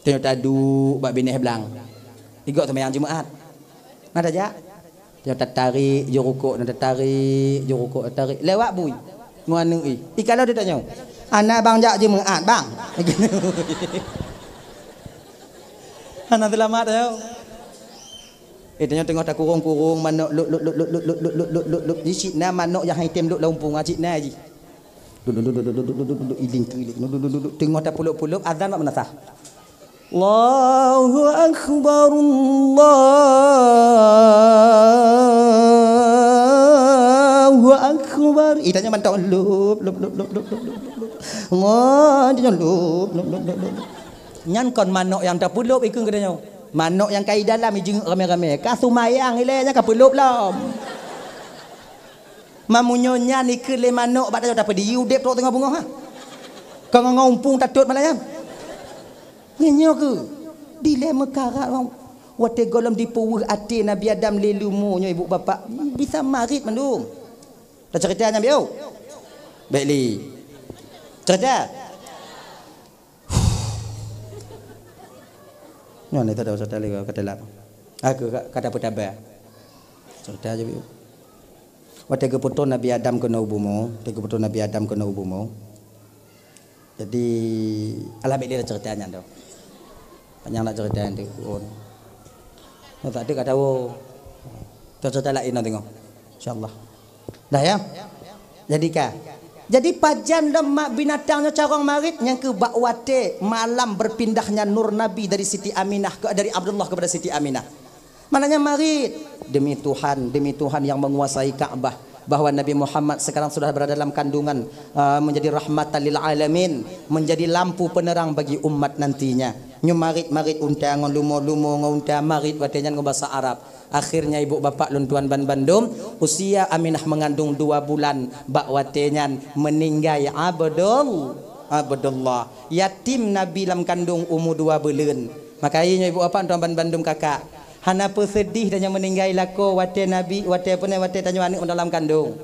Tanyoe taduek bak binéh blang. Igok seumayang Jumat. Na tajak. Tanyoe tatarék jurukok, na tatarék jurukok, tatarék. Lewat bui. Ngon aneuk i. I ka lheueh tanyoe. Aneuk bang jak Jumat, bang. Hana seulamat tanyoe. Eh, tanyoe teungoh takurong-kurong manok lop, lop, lop. Di sinan manok nyang han item lop lam umpung, cit na jih. Duduk, duduk, duduk, duduk, duduk, duduk, iling keuiling. Duduk, duduk, duduk, duduk. Teungoh tapulop-pulop, azan bak meunasah. Allahu Akbar, Allahu Akbar. Ih, tanyoe mantong. Lop, lop, lop. Ngon, tanyoe lop, lop, lop. Nyan kon manok nyang tapulop ikeu geutanyoe. Manok nyang ka i dalam ijeungeuk ramé-ramé. Ka seumayang ilèe nyan ka peulop lom. Ma meunyoe nyan ikheun lé manok bak tanyoe, tapeue di udép trok teungoh beungoh, ha? Ka ngon umpung tatot malam nyan. Nyan nyoe keuh dilèe meukarat watèe gohlom dipeu ueh até Nabi Adam lé leumo nyoe, ibu bapak, bisa marit mandum. Taceurita nyan biôh. Bèk lé. Cerita. Nyoe ni tada cerita lé kata lak. Aku ka-, kata peutaba. Cerita aja biu. Watèe geupeutoh Nabi Adam keunoe u bumoe, watèe geupeutoh Nabi Adam keunoe u bumoe. Jadi, alah bèk lé cerita nyan tu. Panjang nak cerita nyan tu. Oh. Nyoe tak ada kata, oh. Tu cerita laén nanti tengok. InsyaAllah. Dah ya? Jadi ka. Jadi pajan lom mak binatang nyoe carông marit nyang keu bak watèe malam berpindahnya nur Nabi dari Siti Aminah ke, dari Abdullah kepada Siti Aminah. Maknanya marit. Demi Tuhan, demi Tuhan yang menguasai Ka'bah, bahwa Nabi Muhammad sekarang sudah berada dalam kandungan, uh, menjadi rahmatan lil alamin, menjadi lampu penerang bagi umat nantinya. Nyoe marit-marit unta ngon lumo-lumo ngon unta marit watèe nyan ngon basa Arab. Akhirnya ibu bapak lôn tuan ban bandum, usia Aminah mengandung dua bulan bak watèe nyan meninggai Abdul-, Abdullah. Yatim Nabi lam kandung umu dua buleuen. Maka nyoe ibu bapak tuan ban bandum kakak. Hana peuseudih tanyoe meuninggai lakoe watèe Nabi, watèe peue nyan, watèe tanyoe aneuk dalam kandong.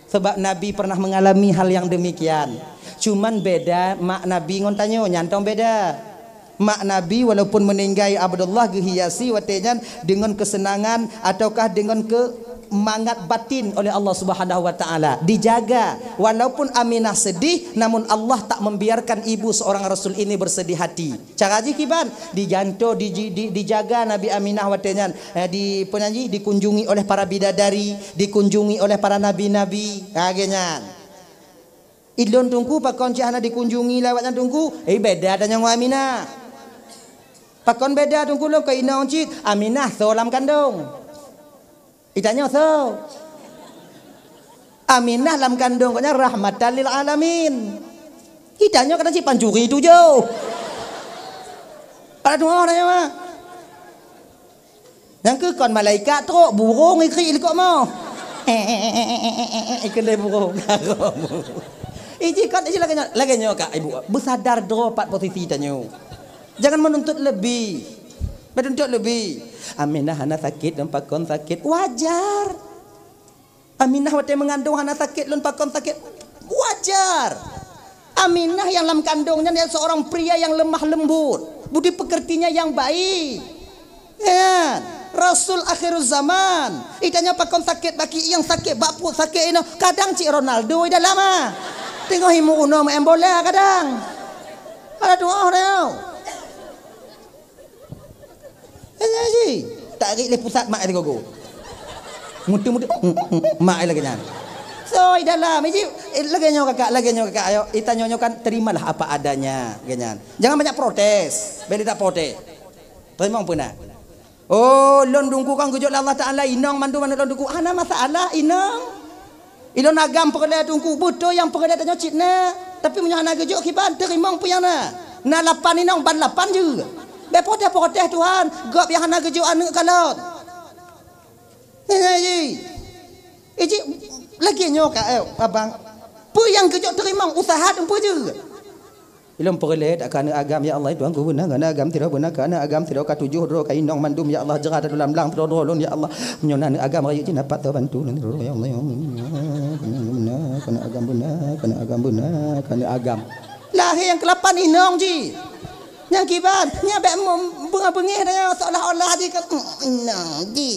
Sabab Nabi pernah mengalami hal yang demikian. Cuman beda mak Nabi ngon tanyoe, nyan tong beda. Mak Nabi walaupun meuninggai Abdullah geuhiasi watèe nyan deungon keuseunangan ataukah deungon keu-, mangat batin oleh Allah Subhanahu wa Taala. Dijaga, walaupun Aminah sedih, namun Allah tak membiarkan ibu seorang Rasul ini bersedih hati. Cara jih kiban, dijanto, diji-, di-, dijaga Nabi Aminah watèe nyan, eh, di, peue nyan jih, dikunjungi oleh para bidadari, dikunjungi oleh para nabi-nabi. Ha, lagèe nyan. Ilôn Teungku pakon cit hana dikunjungi lé awak nyan Teungku? Eh, beda tanyoe ngon Aminah. Pakon beda Teungku lôn keu inong cit? Aminah soe lam kandong? Itanyoe soe? Aminah lam kandong gobnyan rahmatan lil alamin. Itanyoe kadang cit pancuri tujoh. Pada tu'oh tanyoe mah. Nyang keu kon malaikat trok, burông ikrik likot moh. Ikheun lé burông. Iji kon iji lagèe nyoe, lagèe nyoe ka ibu. Beusadar droe pat posisi tanyoe. Jangan menuntut lebih. Menuntut lebih. Aminah hana sakét, lôn pakon sakét. Wajar. Aminah watèe meungandong hana sakét, lôn pakon sakét. Wajar. Aminah nyang lam kandong nyan adalah seorang pria yang lemah lembut, budi pekertinya yang baik. Kan? Rasul akhiruz zaman. Itanyoe pakon sakét bak ki, nyang sakét bak pruet, sakét inoe. Kadang cit Ronaldo di dalam ah. Teungoh imeurunoe meu'en bola kadang. Ada tu'oh tanyoe. Hanya ji. Tarik lé pusat mak ai gogo. Mutu-mutu mak ai lagèe nyan. Soi dalam ji, eh, lagèe nyoe kakak, lagèe nyoe kakak. Ayo, itanyoe nyoe kan terimalah apa adanya, lagèe nyan. Jangan banyak protes. Bèk lé taprotes. Teurimong peue na? Oh, lôn Teungku kan geujok lé Allah Taala inong mandum aneuk lôn Teungku. Hana masalah inong. Ilôn agam peureulèe Teungku, beutôi nyang peureulèe tanyoe cit na. Tapi meunyoe hana geujok kiban, teurimong peue nyang na. Na lapan inong ban lapan jeuet. Bèk protes-protes Tuhan, gob nyang hana geujok aneuk kalon. Nyan ji. Iji lagèe nyoe ka, eh, abang. Peue nyang geujok teurimong, usaha teumpeue jeuet. Ilôn peureulèe dak keu aneuk agam, ya Allah, Tuhanku, beuna keu aneuk agam sidroe, beuna keu aneuk agam sidroe, ka tujoh droe ka inong mandum, ya Allah, jeurat dalam blang sidroe-droe lôn, ya Allah. Meunyoe na aneuk agam rayeuk jih na pat teubantu lôn, ya Allah, ya Allah. Beuna keu aneuk agam, beuna keu aneuk agam, beuna keu aneuk agam. Lahé nyang keulapan inong jih. Nyang kiban, nyan bèk mem-, beungèh-beungèh dah nyan seolah-olah jih ka, mm, inong jih.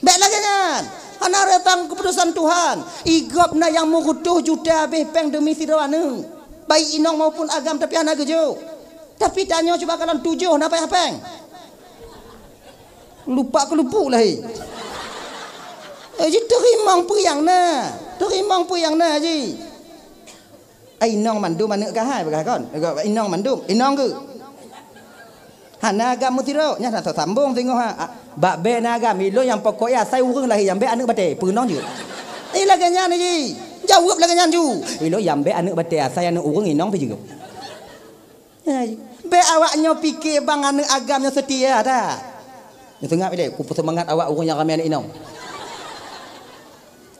Bèk lagèe nyan. Hana reutan keuputusan Tuhan. Igob na nyang meureutôh juta abéh pèng deumi sidroe aneuk. Baik inong maupun agam, tapi hana geujok. Tapi tanyoe cuba kalon tujoh na payah pèng. Lupak keu lupuk lahé. Eh, ji teurimong peue nyang na. Teurimong peue nyang na ji. Ai inong mandum aneuk kah hai peugah kon. Inong mandum, inong keu. Hana agam meusidroe, nyan hana sambong singoh ha. Ah, bak bèk na agam, ilôn nyang pokok ya asai ureueng lahé nyang bèk aneuk batèe, peunong jeuet. Eh, lagèe nyan ji. Jaweueb lagèe nyan ju. Ilôn nyang bèk aneuk batèe asai aneuk ureueng inong pih jeuet. Hai, bèk awak nyoe pike bang aneuk agam nyoe seutia that. Nyoe seungab ilèe, kupeuseumangat awak ureueng nyang ramè aneuk inong.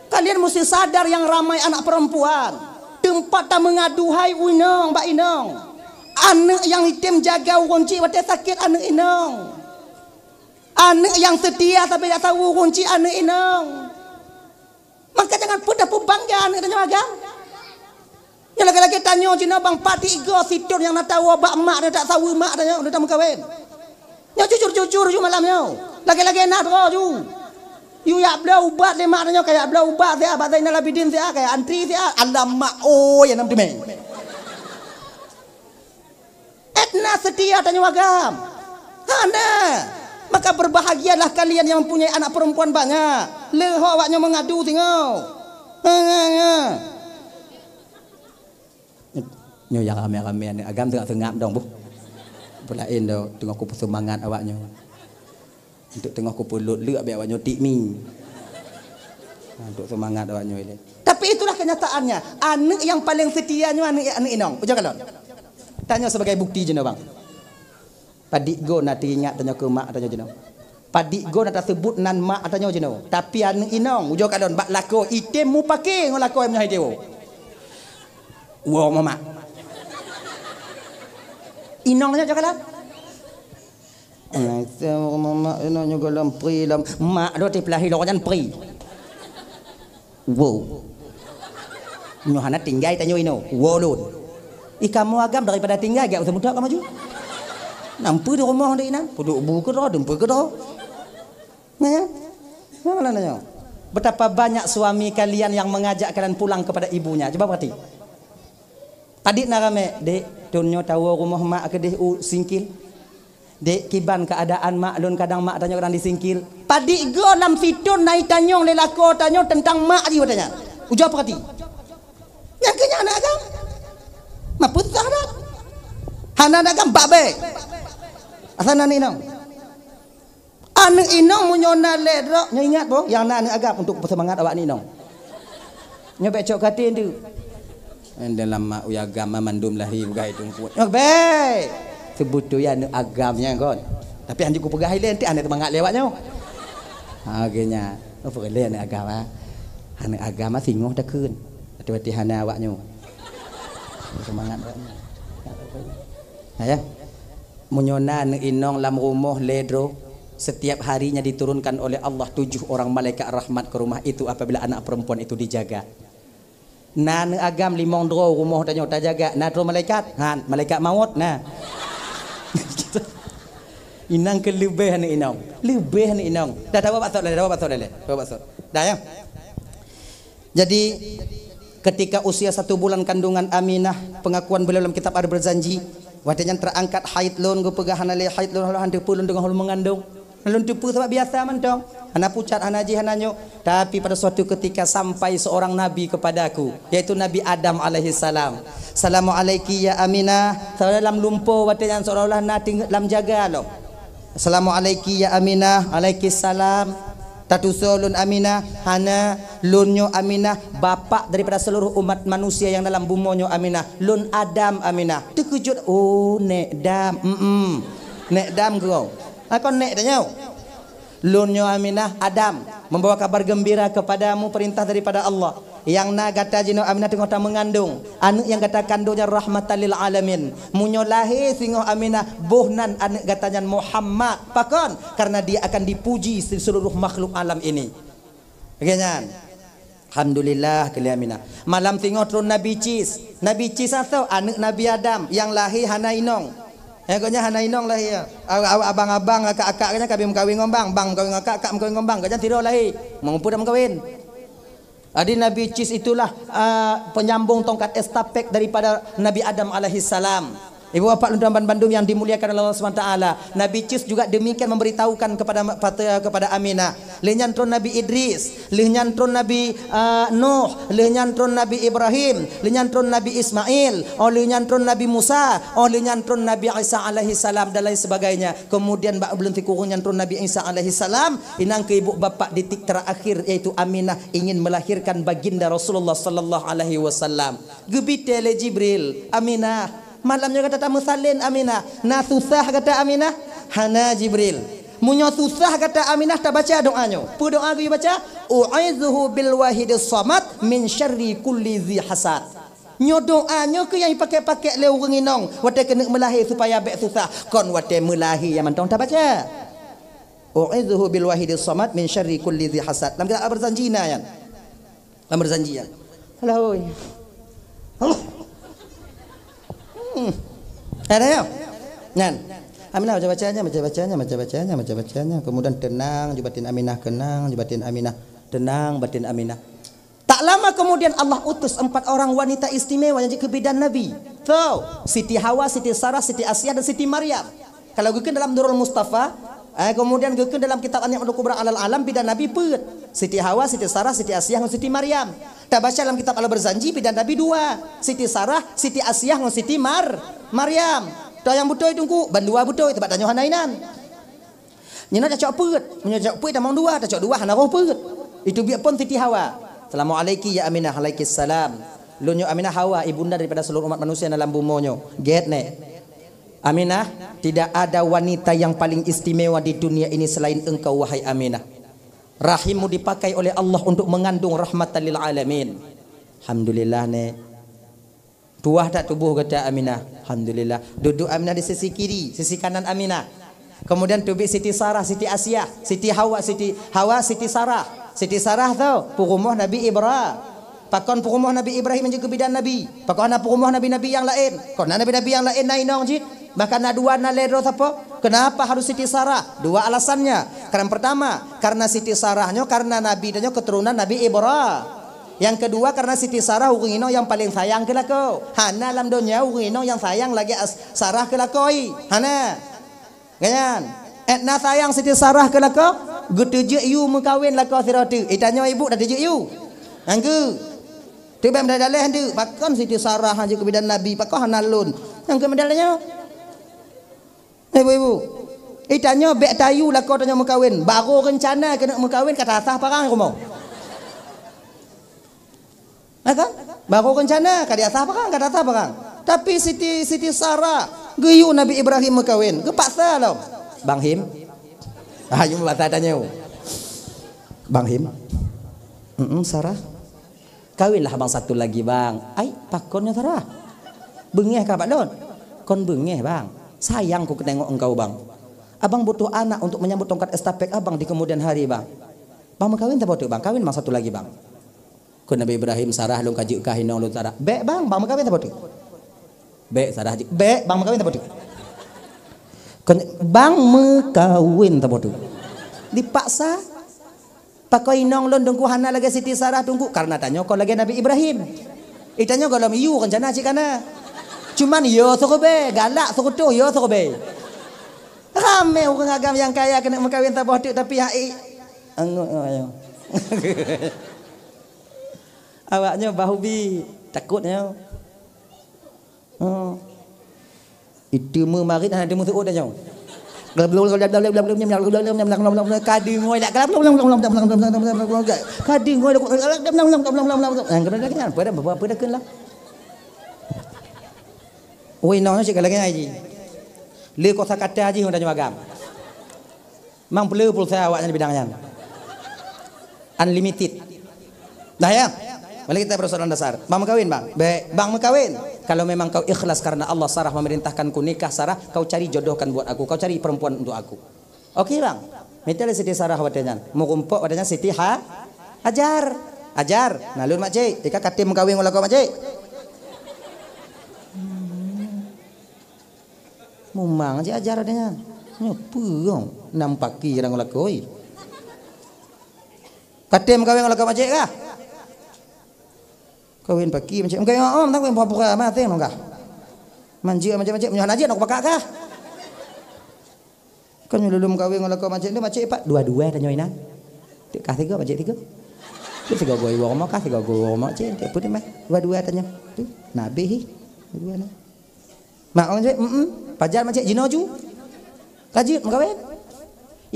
Kalian musti sadar nyang ramai anak perempuan, teumpat tameungaduhai u inong bak inong. Aneuk nyang item jaga ureueng cit watèe sakét aneuk inong. Aneuk nyang seutia sabe jak saweue ureueng cit aneuk inong. Maka jangan peudah peubangga aneuk tanyoe agam. Nyoe lagèe-lagèe tanyoe cit nyoe bang, padit goe sithon nyang na tawoe bak mak tanyoe, tak saweue mak tanyoe, udah tameukawen. Nyoe jujur-jujur ju malam nyoe. Lagèe-lagèe na droe ju. Yue jak bloe ubat lé mak tanyoe, ka jak bloe ubat siat, bak Zainal Abidin siat, ka jak antri siat. Alamak, oh, ya nam teumé. Étna seutia tanyoe agam. Hana. Maka berbahagialah kalian yang mempunyai anak perempuan banyak. Leuho awak nyoe meungadu singoh. Ha, ha, ha. Nyoe nyang ramé-ramé aneuk agam teungoh seungab dong, boh. Peulaén do teungoh kupeuseumangat awak nyoe. Untuk teungoh kupeulot leuk abéh awak nyoe tik mi. Ha, untuk seumangat awak nyoe ilée. Tapi itulah kenyataannya. Aneuk yang paling setia nyoe aneuk, aneuk inong. Ujoe kalon. Tanyoe sebagai bukti jinoe, bang. Padit goe na teuingat tanyoe keu mak tanyoe jinoe. Padit goe na taseubut nan mak tanyoe jinoe. Tapi aneuk inong, ujoe kalon bak lakoe item mupaké ngon lakoe meunyoe hai dewo. Woe mamak. Inong nyoe ujoe kalon. Mamak inong nyoe gohlom pri lom. Mak do tiep lahé lom nyan pri. Woe. Nyoe hana tinggai tanyoe inoe. Woe lôn. Ih, kamoe agam daripada tinggai, jak usah mudah kamoe ju. Nampu di rumoh dek inan. Puduk bu keudroe, dumpu keudroe. Nah, ya. Nah, nah, nah, ya. Betapa banyak suami kalian yang mengajak kalian pulang kepada ibunya. Coba perhati. Padit na ramé, "Dek, thon nyoe tawoe rumoh mak keudeh u Singkil. Dek, kiban keuadaan mak lôn, kadang mak tanyoe kadang di Singkil." Padit goe lam sithon na itanyong lé lakoe tanyoe teuntang mak jih watée nyan. Ujoe peurati. Nyang keu nyan aneuk agam. Mapeusah dah. Hana aneuk agam bak bék. Asai na aneuk inong. Aneuk inong meunyoe na lhée droe, nyoe ingat boh, nyang na aneuk agam untuk peuseumangat awak aneuk inong. Nyoe bék cok katé nteuk. Dalam mak uya agam mandum lahé peugah itu pun. Nyoe bék. Seubeutôi aneuk agam nyan kon. Tapi hanjeuet kupeugah ilée, enteuk hana teumangat lé awak nyoe. Ha, geuh nyan. Oh, peureulée aneuk agam, ha. Aneuk agam, ha, singoh takheun. Watée-watée hana awak nyoe. Seumangat awak nyoe. Ha, ya. Meunyoe na aneuk inong lam rumoh lhée droe, setiap harinya diturunkan oleh Allah tujuh orang malaikat rahmat ke rumah itu apabila anak perempuan itu dijaga. Na aneuk agam limong droe rumoh tanyoe tajaga, na droe malaikat? Han, malaikat mawöt na. Inong keu leubeh aneuk inong. Leubeh aneuk inong. Dah tawa bak sot lé, tawa bak sot lé. Tawa bak sot. Dah, ya? Jadi, ketika usia satu bulan kandungan Aminah, pengakuan beliau dalam kitab Al-Barzanji, watée nyan terangkat haid lôn, geupeugah hana lé haid lôn, hana teupeue lôn teungoh lôn meungandong. Lôn teupeue sabab biasa mantong. Hana pucat, hana jih, hana nyoe. Tapi pada suatu ketika sampai seorang nabi kepadaku, yaitu Nabi Adam alaihissalam. "Assalamualaiki ya Aminah." Saudara lam lumpoe watée nyan seolah-olah na teungeut lam jaga lom. "Assalamualaiki ya Aminah." "Alaikissalam." Tatusoe lôn Aminah, hana, lôn nyoe Aminah, bapak daripada seluruh umat manusia yang dalam bumoe nyoe Aminah. Lôn Adam Aminah. Teukeujot, "Oh, Nék Dam." Mm-mm. Nék Dam keu. Akon nék tanyoe. Lôn nyoe Aminah Adam, membawa kabar gembira kepadamu perintah daripada Allah. Nyang na gata jinoe Aminah teungoh tameungandong. Aneuk nyang gata kandong nyan rahmatan lil alamin. Meunyoe lahé singoh Aminah, boh nan aneuk gata nyan Muhammad. Pakon? Karena dia akan dipuji di seluruh makhluk alam ini. Oke nyan. Alhamdulillah, keu lé Aminah. Malam singoh tron Nabi Cis. Nabi Cis asoe aneuk Nabi Adam nyang lahé hana inong. Eh, gobnyan hana inong lahé. Awak-awak abang-abang, akak-akak gobnyan ka meukawen ngon bang, bang meukawen ngon akak, akak meukawen ngon bang. Gobnyan sidroe lahé. Meungumpul dan meukawen. Jadi Nabi Cis itulah, ah, penyambung tongkat estafet daripada Nabi Adam alaihissalam. Ibu bapak lôn tuan bandum yang dimuliakan oleh Allah Subhanahu wa taala, Nabi Cis juga demikian memberitahukan kepada ma-, pata-, kepada Aminah. Lheueh nyan tron Nabi Idris, lheueh nyan tron Nabi, ah, Nuh, lheueh nyan tron Nabi Ibrahim, lheueh nyan tron Nabi Ismail, oh lheueh nyan tron Nabi Musa, oh lheueh nyan tron Nabi Isa alaihissalam dan lain sebagainya. Kemudian bak buleuen sikureueng nyan tron Nabi Isa alaihissalam, inong keu ibu bapak di titik terakhir yaitu Aminah ingin melahirkan baginda Rasulullah sallallahu alaihi wasallam. Geubitée lé Jibril, "Aminah, malam nyoe gata tameusalin Aminah. Na susah gata Aminah?" "Hana Jibril." "Meunyoe susah gata Aminah, tabaca doa nyoe." Peue doa geuyue baca? "U'idzuhu bil wahidis samad min syarri kulli dzi hasad." Nyoe doa nyoe keuh nyang jipakék-pakék lé ureuëng inong watée keuneuk meulahé supaya bék susah. Kon watée meulahé nyang mantong tabaca. "U'idzuhu bil wahidis samad min syarri kulli dzi hasad." Lam kitab Al-Barzanji na nyan. Lam Barzanji nyan. Alah, oi. Allah. Hmm. Ada ya? Nyan. Aminah baca-bacanya, baca-bacanya, baca-bacanya, baca-bacanya. Kemudian tenang ju batin Aminah, tenang ju batin Aminah, tenang batin Aminah. Tak lama kemudian Allah utus empat orang wanita istimewa nyang jeuet keu bidan Nabi. Tho, Siti Hawa, Siti Sarah, Siti Asiah dan Siti Maryam. Kalau geukheun dalam Durul Mustafa, eh, kemudian geukheun dalam kitab An-Ni'matul Kubra 'alal Alam, bidan Nabi peuet. Siti Hawa, Siti Sarah, Siti Asiah ngon Siti Maryam. Tabaca dalam kitab Al-Barzanji, bidan Nabi dua. Siti Sarah, Siti Asiah ngon Siti Mar-, Maryam. Toh nyang beutôi Teungku, ban dua beutôi, teuma tanyoe hana inan. Nyoe na tacok peuet. Meunyoe tacok peuet tamong dua, tacok dua hana roh peuet. Itu biet phon Siti Hawa. "Assalamualaiki ya Aminah." "Alaikissalam." "Lôn nyoe Aminah Hawa, ibunda daripada seluruh umat manusia dalam bumoe nyoe." Gét nè. "Aminah, tidak ada wanita yang paling istimewa di dunia ini selain engkau, wahai Aminah. Rahimmu dipakai oleh Allah untuk mengandung rahmatan lil alamin." Alhamdulillah nè. Tuah that tuboh gata Aminah. Alhamdulillah. Duduek Aminah di sisi kiri, sisi kanan Aminah. Kemudian teubiet Siti Sarah, Siti Asiah, Siti Hawa, Siti Hawa, Siti Sarah. Siti Sarah tho, peurumoh Nabi Ibra. Pakon peurumoh Nabi Ibrahim jeuet keu bidan Nabi? Pakon hana peurumoh nabi-nabi nyang laén? Kon na nabi-nabi nyang laén na inong jih? Bahkan na dua, na lhèe droe sapo? Kenapa harus Siti Sarah? Dua alasannya. Karena pertama, karena Siti Sarah nyoe karena Nabi tanyoe keturunan Nabi Ibra. Yang kedua, karena Siti Sarah ureueng inong nyang paleng sayang keu lakoe. Hana lam donya ureueng inong nyang sayang lagèe as-, Sarah keu lakoe. Hana. Nyan. Étna sayang Siti Sarah keu lakoe, geuteujeuet yue meukawen lakoe sidroe teuk. Itanyoe ibu dak teujeuet yue? Nyan keuh. Teubang meudaléh-daléh deuk, pakon Siti Sarah jeuet keu bidan Nabi, pakon hana lôn. Nyan keuh meudaléh nyoe. Ibu-ibu, itanyoe bèk tayue lakoe tanyoe meukawen. Barô reuncana keuneuk meukawen ka tasah parang rumoh. Ya kan? Barô reuncana ka diasah parang, ka tasah parang. Tapi Siti, Siti Sarah geuyue Nabi Ibrahim meukawen, geupaksa lom. Bang Him. Ayo meubatah tanyoe. Bang Him. Mm-mm, Sarah. Kawinlah abang satu lagi, Bang. Ai, pakon nyoe Sarah? Beungéh kah bak lôn? Kon beungéh, Bang. Sayang ku kutengok engkau, Bang. Abang butuh anak untuk menyambut tongkat estafet abang di kemudian hari, Bang. Bang meukawen saboh teuk, Bang. Kawin abang satu lagi, Bang. Kon Nabi Ibrahim, Sarah lôn ka jeuet kah inong lôn Sarah. Bèk, Bang, bang meukawen saboh teuk. Bèk, Sarah jeuet. Bèk, bang meukawen saboh teuk. Kon, bang meukawen saboh teuk. Dipaksa. Pakon inong lôn Teungku hana lagèe Siti Sarah Teungku, karena tanyoe kon lagèe Nabi Ibrahim. Itanyoe gohlom yue reuncana cit kana. Cuman yo seureubèe, galak seureutôh yo seureubèe. Ramè ureueng agam nyang kaya keuneuk meukawen saboh teuk tapi hai. Angoh, angoh, angoh. Awaknyoe bahubi, takot nyoe. Oh. Itu meumarit hana teumeusu'ôt tanyoe. Ka deungö dak. Ka deungö dak. Nyang keunan lagèe nyan, pada, pada, pada kheun lah. Oi, nyoe cit ka lagèe nyan jih. Le kosa kata jih tanyoe agam. Mang peuleu pulsa awak nyan bidang nyan. Unlimited. Dah ya? Balik kita persoalan dasar. Bang meukawen, Bang? Bèk, bang meukawen. Kalau memang kau ikhlas karena Allah, Sarah memerintahkanku nikah, Sarah, kau cari jodohkan buat aku, kau cari perempuan untuk aku. Oke, Bang. Mita lé Siti Sarah watèe nyan. Meurumpok watèe nyan Siti Ha-, Hajar. Hajar, na lôn makcik. Ika katem meukawen ngon lakoe makcik. Mumang cit Hajar watèe nyan. Nyoe peue, nam paki rang lakoe. Katem meukawen ngon lakoe makcik kah? Kawen paki makcik. Meukawen, oh, meukawen pura-pura maté ngon kah. Manjeuet makcik-makcik, meunyoe hana jeuet, nak pakak kah? Kan nyoe lôn meukawen ngon lakoe makcik, nyoe makcik pat, dua-dua tanyoe inan. Teuk kah tiga, makcik tiga. Teuk tiga goe iwoe rumoh kah, tiga goe iwoe rumoh makcik, teuk peue teuma. Dua-dua tanyoe. Tu, na abéh hi. Dua-dua na. Mak makcik, mm, pajan makcik jinoe ju. Ka jeuet meukawen.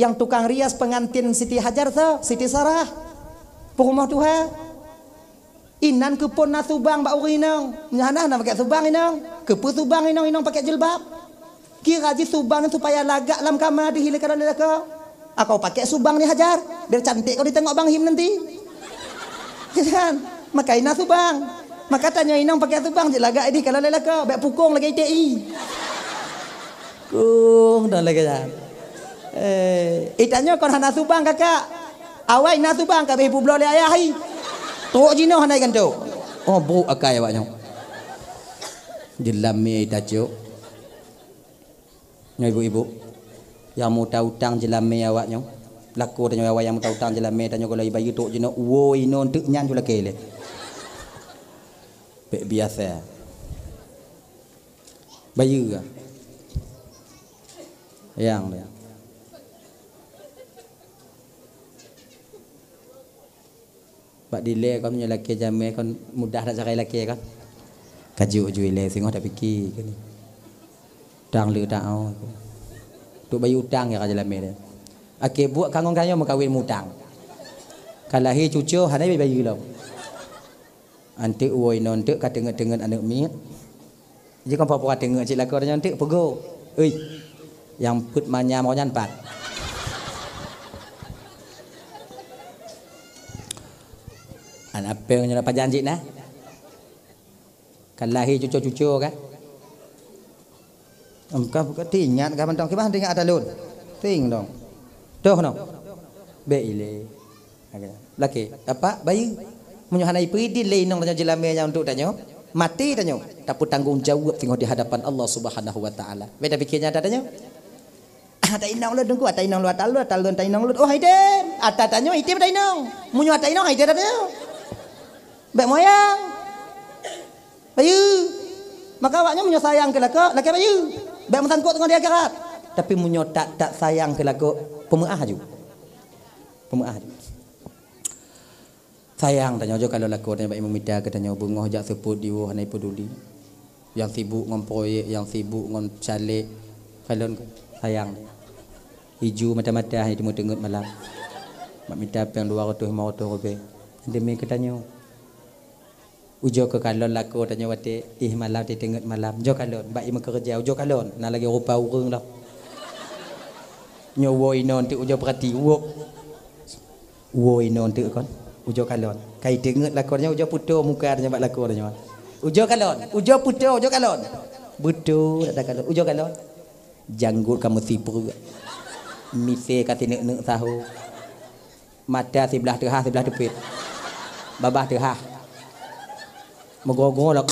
Nyang tukang rias pengantin Siti Hajar tho, Siti Sarah. Peurumoh tuha. Inan keupeue na subang bak ureueng inong. Nyan hana, hana pakai subang inong. Keupeue subang inong, inong pakai jilbab. Kira jih subang nyan supaya lagak lam kama deuh ilée kalon lé lakoe. Aku pakai subang ni Hajar, biar cantik kau ditengok Bang Him nanti. Kan? Maka ina subang. Maka tanyoe inong pakai subang jih lagak idih kalon lé lakoe, bèk pukong lagèe I T I. Kong dan lagèe nyan. Eh, itanyoe kon hana subang, Kakak. Awai na subang ka abéh publoe lé ayah i. Trok jinoe hana iganto. Oh, brok akai awaknyoe. Jeulamé tacok. Nyoe ibu-ibu, nyang meuta-utang jeulamé awak nyoe. Lakoe tanyoe awai nyang meuta-utang jeulamé tanyoe, kalau ibayeue trok jinoe, woe inoe teuk nyan ju lakée lé. Bék biasa. Bayeue ka. Nyang lé. Bak dilée kon, meunyoe lakée jamé kon, mudah that sagai lakée kon. Ka jeuet ju ilée, singoh tapike keunoe. Utang le taoh. Trok bayeue utang ya ka jeulamé dia. Akhé buet ka ngon gayue meukawen mutang. Ka lahé cucoe hana bayeue lom. Anteuk woe inoe anteuk ka teungeut-teungeut aneuk miet. Jikon pura-pura teungeut cit lakoe tanyoe anteuk peugo. Ui. Nyang peuet manyam roh nyan pat. Aneuk apée nyoe pajan cit na? Ka lahé cucoe-cucoe ka? Em, ka, ka teuingat ka mantong. Kiban teuingat ata lôn? Teuing dong. Toh noh. Bék ilée. Lakée, apak, bayeue. Meunyoe hana ipeuidin lé inong tanyoe jeulamé nyan untuk tanyoe, maté tanyoe, tapeutanggong jaweueb singoh di hadapan Allah Subhanahu wa Taala. Bék tapike nyan ata tanyoe. Ah, ata inong lôn teungku, ata inong lôn, ata lôn, ata lôn, ata inong lôn. Oh, item. Ata tanyoe item ata inong. Meunyoe ata inong, item ata tanyoe. Bék moyang. Bayeue. Maka awaknyoe meunyoe sayang keu lakoe, lakée bayeue. Bék meusangkot ngon di akhirat. Tapi meunyoe that-that sayang keu lakoe, peumeuáh aju. Peumeuáh aju. Sayang tanyoe, jok kalon lakoe tanyoe bak meumita keu tanyoe, beungoh jak seupôt diwoe hana peuduli. Nyang sibuk ngon proyek, nyang sibuk ngon caleg, kalon sayang. Iju mata-mata hana teungeut malam. Bak mita péng dua ratus lima ratus ribèe. Demi keu tanyoe. Ujoe keu kalon lakoe tanyoe watée éh malam, teungeut malam. Ujoe kalon, bak ie meukeureuja, ujoe kalon. Na lagée rupa ureuëng lom. Nyoe woe inoe teuk ujoe peurati, woe. Woe inoe teuk kon, ujoe kalon. Kai teungeut lakoe nyoe, ujoe putôh muka tanyoe bak lakoe nyoe. Ujoe kalon, ujoe putôh, ujoe kalon. Beutôi dak kalon, ujoe kalon. Janggot ka meusipreuek. Misée ka sineuk-neuk saho. Mata siblah teuhah, siblah teupet. Babah teuhah. Meugoe-goe lom.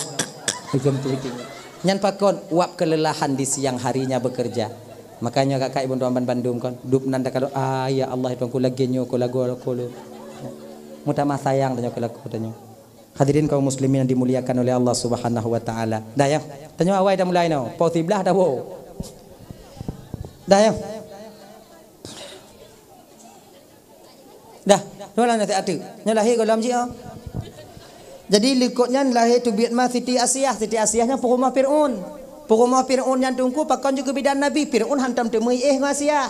Nyan pakon uap kelelahan di siang harinya bekerja. Makanya kakak ibu tuan bandum kon, dub nan takalon, "Ah, ya Allah, ya Tuhanku, lagée nyoe ko lagoe ko lôn." Meutamah sayang tanyoe keu lakoe tanyoe. Hadirin kaum muslimin yang dimuliakan oleh Allah Subhanahu wa taala. Dah ya. Tanyoe awai dah mulai noh. Pukul siblah dah woe. Dah ya. Dah, nyoe lah naseuhat teuk. Nyoe lahé gohlom jih, oh. Jadi, likot nyan lahé teubiet ma Siti Asiah. Siti Asiah nyan peurumoh Fir'aun. Peurumoh Fir'aun nyan teungku pakon jeuet keu bidan Nabi. Fir'aun hantom teumeuiéh ngon Asiah.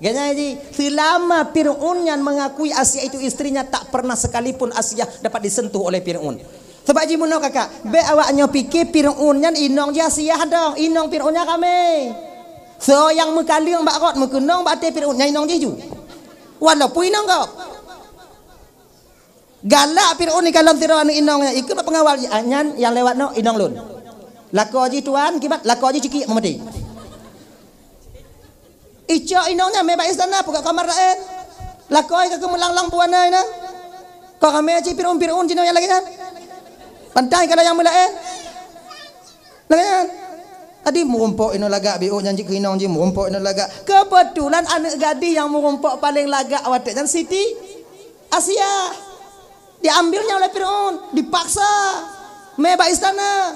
Geuhnyan jih, selama Fir'aun nyan mengakui Asiah itu istrinya, tak pernah sekalipun Asiah dapat disentuh oleh Fir'aun. Sabab jih meunoe kakak, bék awak nyoe pike Fir'aun nyan inong jih Asiah dong, inong Fir'aun nyan ramé. Soe nyang meukaleueng bak rot meukeunong bak até Fir'aun nyan inong jih ju. Walaupun inong gob. Galak Fir'aun ikalon sidroe aneuk inong nyan, ikheun bak peungawal, "Ah, nyan nyang lewat nyoe inong lôn. Lakoe jih tuan, kiban lakoe jih cikiek meumaté." Icok inong nyan mé bak istana, peugah kamar laén. Lakoe ka keumeulanglang puana inan. Ka ramé cit Fir'aun-Fir'aun jinoe nyang lagée nyan. Pantai ka layang meulaén. Lagée nyan. Tadi meurumpok inoe lagak, biôh nyan jih keu inong jih meurumpok inoe lagak. Keubeutulan aneuk gadih nyang meurumpok paleng lagak watée nyan Siti Asiah. Diambilnya oleh Fir'aun, dipaksa mé bak istana.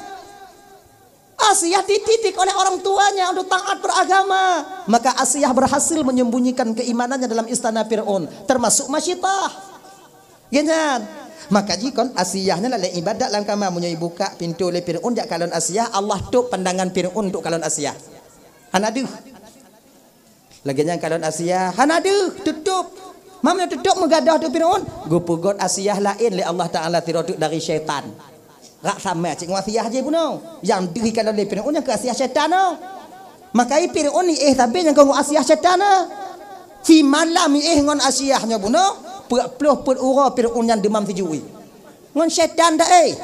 Asiah dididik oleh orang tuanya untuk taat beragama. Maka Asiah berhasil menyembunyikan keimanannya dalam istana Fir'aun, termasuk masyitah. Geuhnyan. Maka jikon Asiah nyan lalek ibadat lam kama, meunyoe ibukak pintoe lé Fir'aun jak kalon Asiah, Allah tôp pandangan Fir'aun untuk kalon Asiah. Hana deuh. Lagée nyan kalon Asiah, hana deuh, tutôp. Mam nyoe tutôp meugadôh teuk Fir'aun, geupeugot Asiah laén lé Allah Taala sidroe teuk dari syaitan. Rak sama cit ngon Asiah jih bunoe. Nyang deuh ikalon lé Fir'aun nyang keu Asiah syaitan nyoe. Makai Fir'aun iéh sabe nyang keu ngon Asiah syaitan nyoe. Simalam iéh ngon Asiah nyoe bunoe, peuet ploh peuet uroe Fir'aun nyan deumam sijui. Ngon syaitan dak, eh?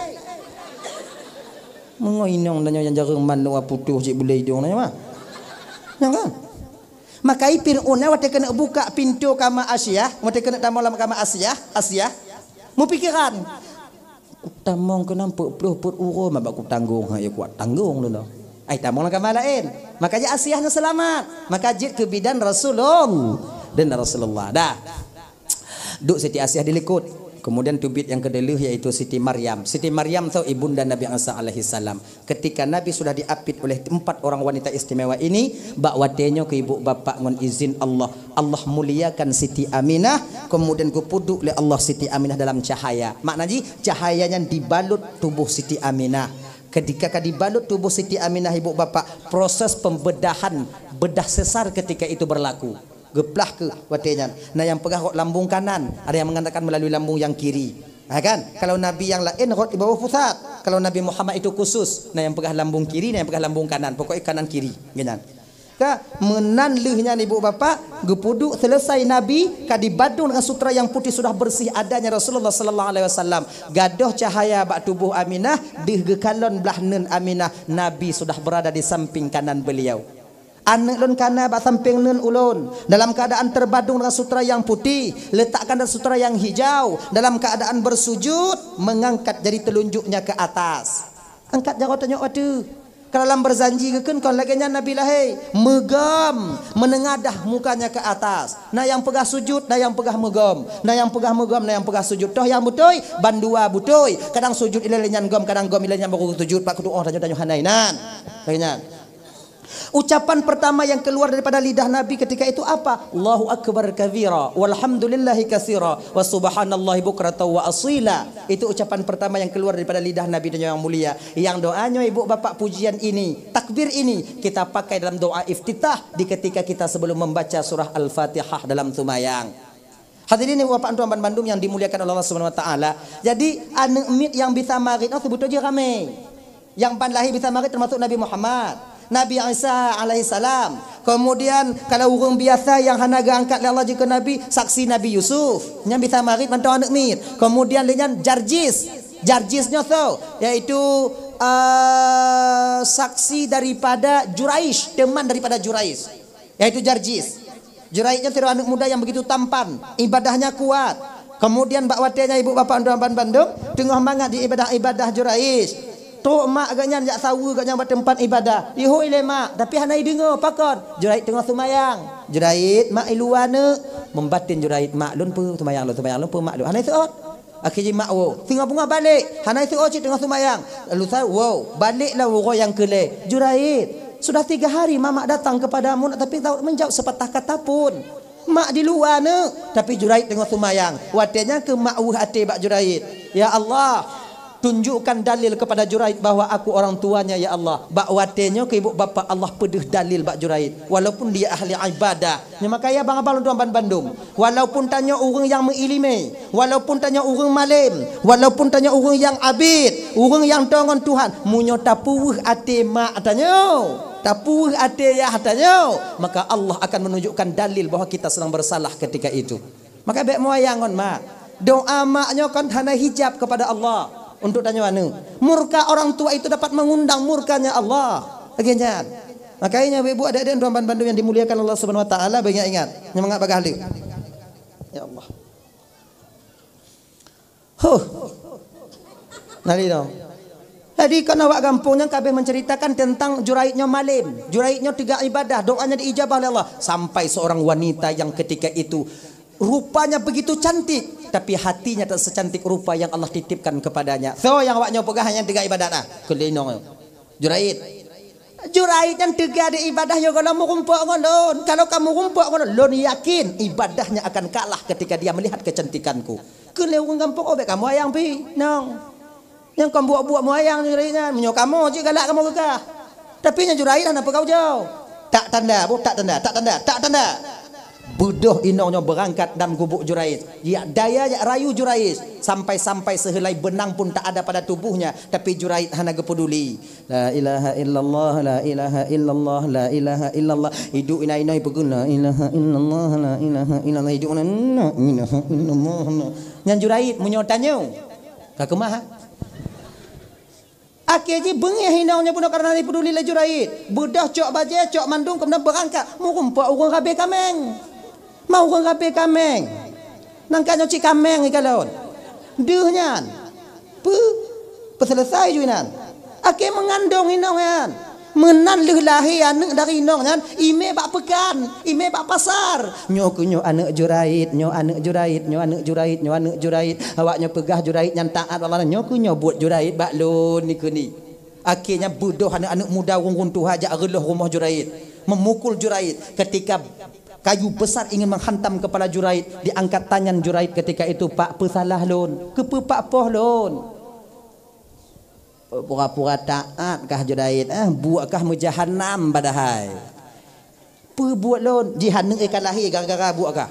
Meungoe inong tanyoe nyang jareueng manok putôh cit bulée idong tanyoe mah. Nyang kan? Makai Fir'aun nyan watée keuneuk bukak pintoe kama Asiah, watée keuneuk tamong lam kama Asiah, Asiah, meupikeran. Tamong keunan peuet ploh peuet uroe, ma bak kutanggong, ha, ya kuat tanggong lôn. Ai tamong lam kama laén. Maka jih Asiah nyan seulamat. Maka jeuet keu bidan Rasulullah. Dan Rasulullah. Dah. Duek Siti Asiah di likot. Kemudian teubiet nyang keudua lheueh, yaitu Siti Maryam. Siti Maryam tu ibunda Nabi Isa alaihissalam. Ketika Nabi sudah diapit oleh empat orang wanita istimewa ini, bak watée nyoe keu ibu bapak ngon izin Allah, Allah muliakan Siti Aminah, kemudian geupeuduek lé Allah Siti Aminah dalam cahaya. Makna jih, cahaya nyan dibalut tuboh Siti Aminah. Ketika ka dibalut tuboh Siti Aminah, ibu bapak, proses pembedahan, bedah sesar ketika itu berlaku. Geuplah keu watée nyan. Na nyang peugah rot lambung kanan, ada yang mengatakan melalui lambung yang kiri. Ha kan? Kalau nabi yang laén rot di bawah pusat. Kalau Nabi Muhammad itu khusus, na nyang peugah lambung kiri, na nyang peugah lambung kanan. Pokoknya kanan kiri, geunan. Ka meunan lheueh nyan, ibu bapak, geupeuduek selesai Nabi, ka dibadong dengan sutra yang putih, sudah bersih adanya Rasulullah sallallahu alaihi wasallam. Gadôh cahaya bak tuboh Aminah, deuh geukalon blah neun Aminah, Nabi sudah berada di samping kanan beliau. Aneuëk lôn kana bak sampéng neun ulôn, dalam keuadaan teubadong dengan sutra nyang putéh, letakkan dalam sutra nyang hijau, dalam keuadaan bersujud, mengangkat jari telunjuknya ke atas. Angkat jaroe tanyoe ateueh. Kalau lam berjanji geukheun kon lagée nyan Nabi lahé, meugom, meunengadah mukanya ke atas. Na nyang peugah sujud, na nyang peugah meugom. Na nyang peugah meugom, na nyang peugah sujud. Toh nyang beutôi, bandua beutôi. Kadang sujud ilée nyan gom, kadang gom ilée nyan baru sujud. Bak kutuoh tanyoe-tanyoe hana inan. Lagée nyan. Ucapan pertama yang keluar daripada lidah Nabi ketika itu apa? "Allahu Akbar kabira, walhamdulillahi katsira, wa subhanallahi bukratan wa asila." Itu ucapan pertama yang keluar daripada lidah Nabi dan yang mulia. Yang doa nyoe, ibu bapak, pujian ini, takbir ini kita pakai dalam doa iftitah di ketika kita sebelum membaca surah Al-Fatihah dalam sumayang. Hadirin ibu bapak tuan bandum yang dimuliakan oleh Allah Subhanahu wa taala. Jadi aneuëk miet nyang bisa marit nyoe seubeutôi jih ramé. Nyang ban lahé bisa marit termasuk Nabi Muhammad, Nabi Isa alaihissalam. Kemudian kalau ureuëng biasa nyang hana geuangkat lé Allah jeuet keu nabi, saksi Nabi Yusuf. Nyan bisa marit mantong aneuëk miet. Kemudian lé nyan Jarjis. Jarjis nyoe soe? Yaitu uh, saksi daripada Juraij, teman daripada Juraij. Yaitu Jarjis. Juraij nyan sidroe aneuëk muda yang begitu tampan, ibadahnya kuat. Kemudian bak watée nyan ibu bapak tuan bandum teungoh mangat di ibadah-ibadah Juraij. Trok mak geuhnyan jak saweue geuhnyan bak teumpat ibadah. Ihôi lé mak, tapi hana ideungoe pakon. Juraij teungoh sumayang. Juraij, mak i luwa neuk. Meubaten Juraij, mak lôn peue sumayang lôn, sumayang lôn peue mak lôn. Hana iseuôt. Akhé jih mak woe. Singoh beungoh balek. Hana iseuôt cit teungoh sumayang. Lalu sa woe. Balek lam uroe nyang keu lhée. Juraij, sudah tiga hari mamak datang kepadamu nak tapi tak menjawab sepatah kata pun. Mak di luwa neuk, tapi Juraij teungoh sumayang. Watée nyan keu mak weueh até bak Juraij. Ya Allah, tunjukkan dalil kepada Juraij bahwa aku orang tuanya, ya Allah. Bak watée nyoe keu ibu bapak Allah peudeuh dalil bak Juraij. Walaupun dia ahli ibadah. Nyoe maka ya bang abang lôn tuan bandum. Walaupun tanyoe ureuëng nyang meuiéleumé, walaupun tanyoe ureuëng malém, walaupun tanyoe ureuëng nyang abét, ureuëng nyang toe ngon Tuhan, meunyoe tapeuweueh até mak tanyoe, tapeuweueh até yah tanyoe, maka Allah akan menunjukkan dalil bahwa kita sedang bersalah ketika itu. Maka bék muayang ngon mak. Doa mak nyoe kon hana hijab kepada Allah untuk tanyoe aneuëk. Murka orang tua itu dapat mengundang murkanya Allah. Lagée nyan. Makanya ibu-ibu adik-adik tuan bandum yang dimuliakan Allah Subhanahu wa taala, banyak ingat. Nyemangat bagah lé. Ya Allah. Huh. Nari dong. Jadi kan awak gampông nyan kabeh menceritakan tentang Juraij nyoe malém. Juraij nyoe teuga ibadah, doanya diijabah oleh Allah. Sampai seorang wanita yang ketika itu rupanya begitu cantik, tapi hatinya tak secantik rupa yang Allah titipkan kepadanya. So yang awak nyoe peugah nyang teuga ibadah nah. Keulinong. Juraij. Juraij nyan teuga di ibadah yo gohlom meurumpok ngon lôn. Kalau kamu rumpok ngon lôn, lôn yakin ibadahnya akan kalah ketika dia melihat kecantikanku. Keu lé ureuëng gampông, oh bék kamoe ayang pi, nong. Nyang kon buok-buok moyang Juraij nyan, meunyoe kamoe cit galak kamoe geugah. Tapi nyan Juraij hana peugah ujoe. Tak tanda, boh tak tanda, tak tanda, tak tanda. Beudôh inong nyoe beurangkat dan gubuk Juraij. Jak daya jak rayu Juraij. Sampai-sampai seuheulai beunang pun tak ada pada tubuhnya. Tapi Juraij hana geupeuduli. La ilaha illallah, la ilaha illallah, la ilaha illallah. Iduek inai-inai peugah la ilaha illallah, la ilaha illallah. Iduek inai, la ilaha illallah. Nyan Juraij meunyoe tanyoe. Ka keumah. Akhé jih beungéh inong nyoe bunoe kareuna jipeuduli lé Juraij. Beudôh cok bajée, cok mandum, keumudian beurangkat. Meurumpok ureuëng rabe kaméng. Ma ureuëng rabe kaméng. Nangka nyoe cit kaméng ikalon. Deuh nyan. Peu, peuseuleusoe ju inan. Akhé meungandong inong nyan. Meunan lheueh lahé aneuk dari inong nyan, imé bak peukan, imé bak pasar. Nyoe keuh nyoe aneuk Juraid, nyoe aneuk Juraid, nyoe aneuk Juraid, nyoe aneuk Juraid. Awak nyoe peugah Juraid nyan taat Allah, nyoe keuh nyoe buet Juraid bak lôn ni keuh ni. Akhé nyan beudôh aneuk-aneuk muda ureueng-ureueng tuha jak reuloh rumoh Juraid, memukul Juraid. Ketika kayu besar ingin menghantam kepala Juraid, diangkat tangan Juraid ketika itu, "Pak, peusalah lôn, keupeue Pak poh lôn?" Pura-pura taat kah Juraid, eh, buet kah meujahanam padahai. Peue buet lôn? Jih aneuk ka lahé gara-gara buet kah?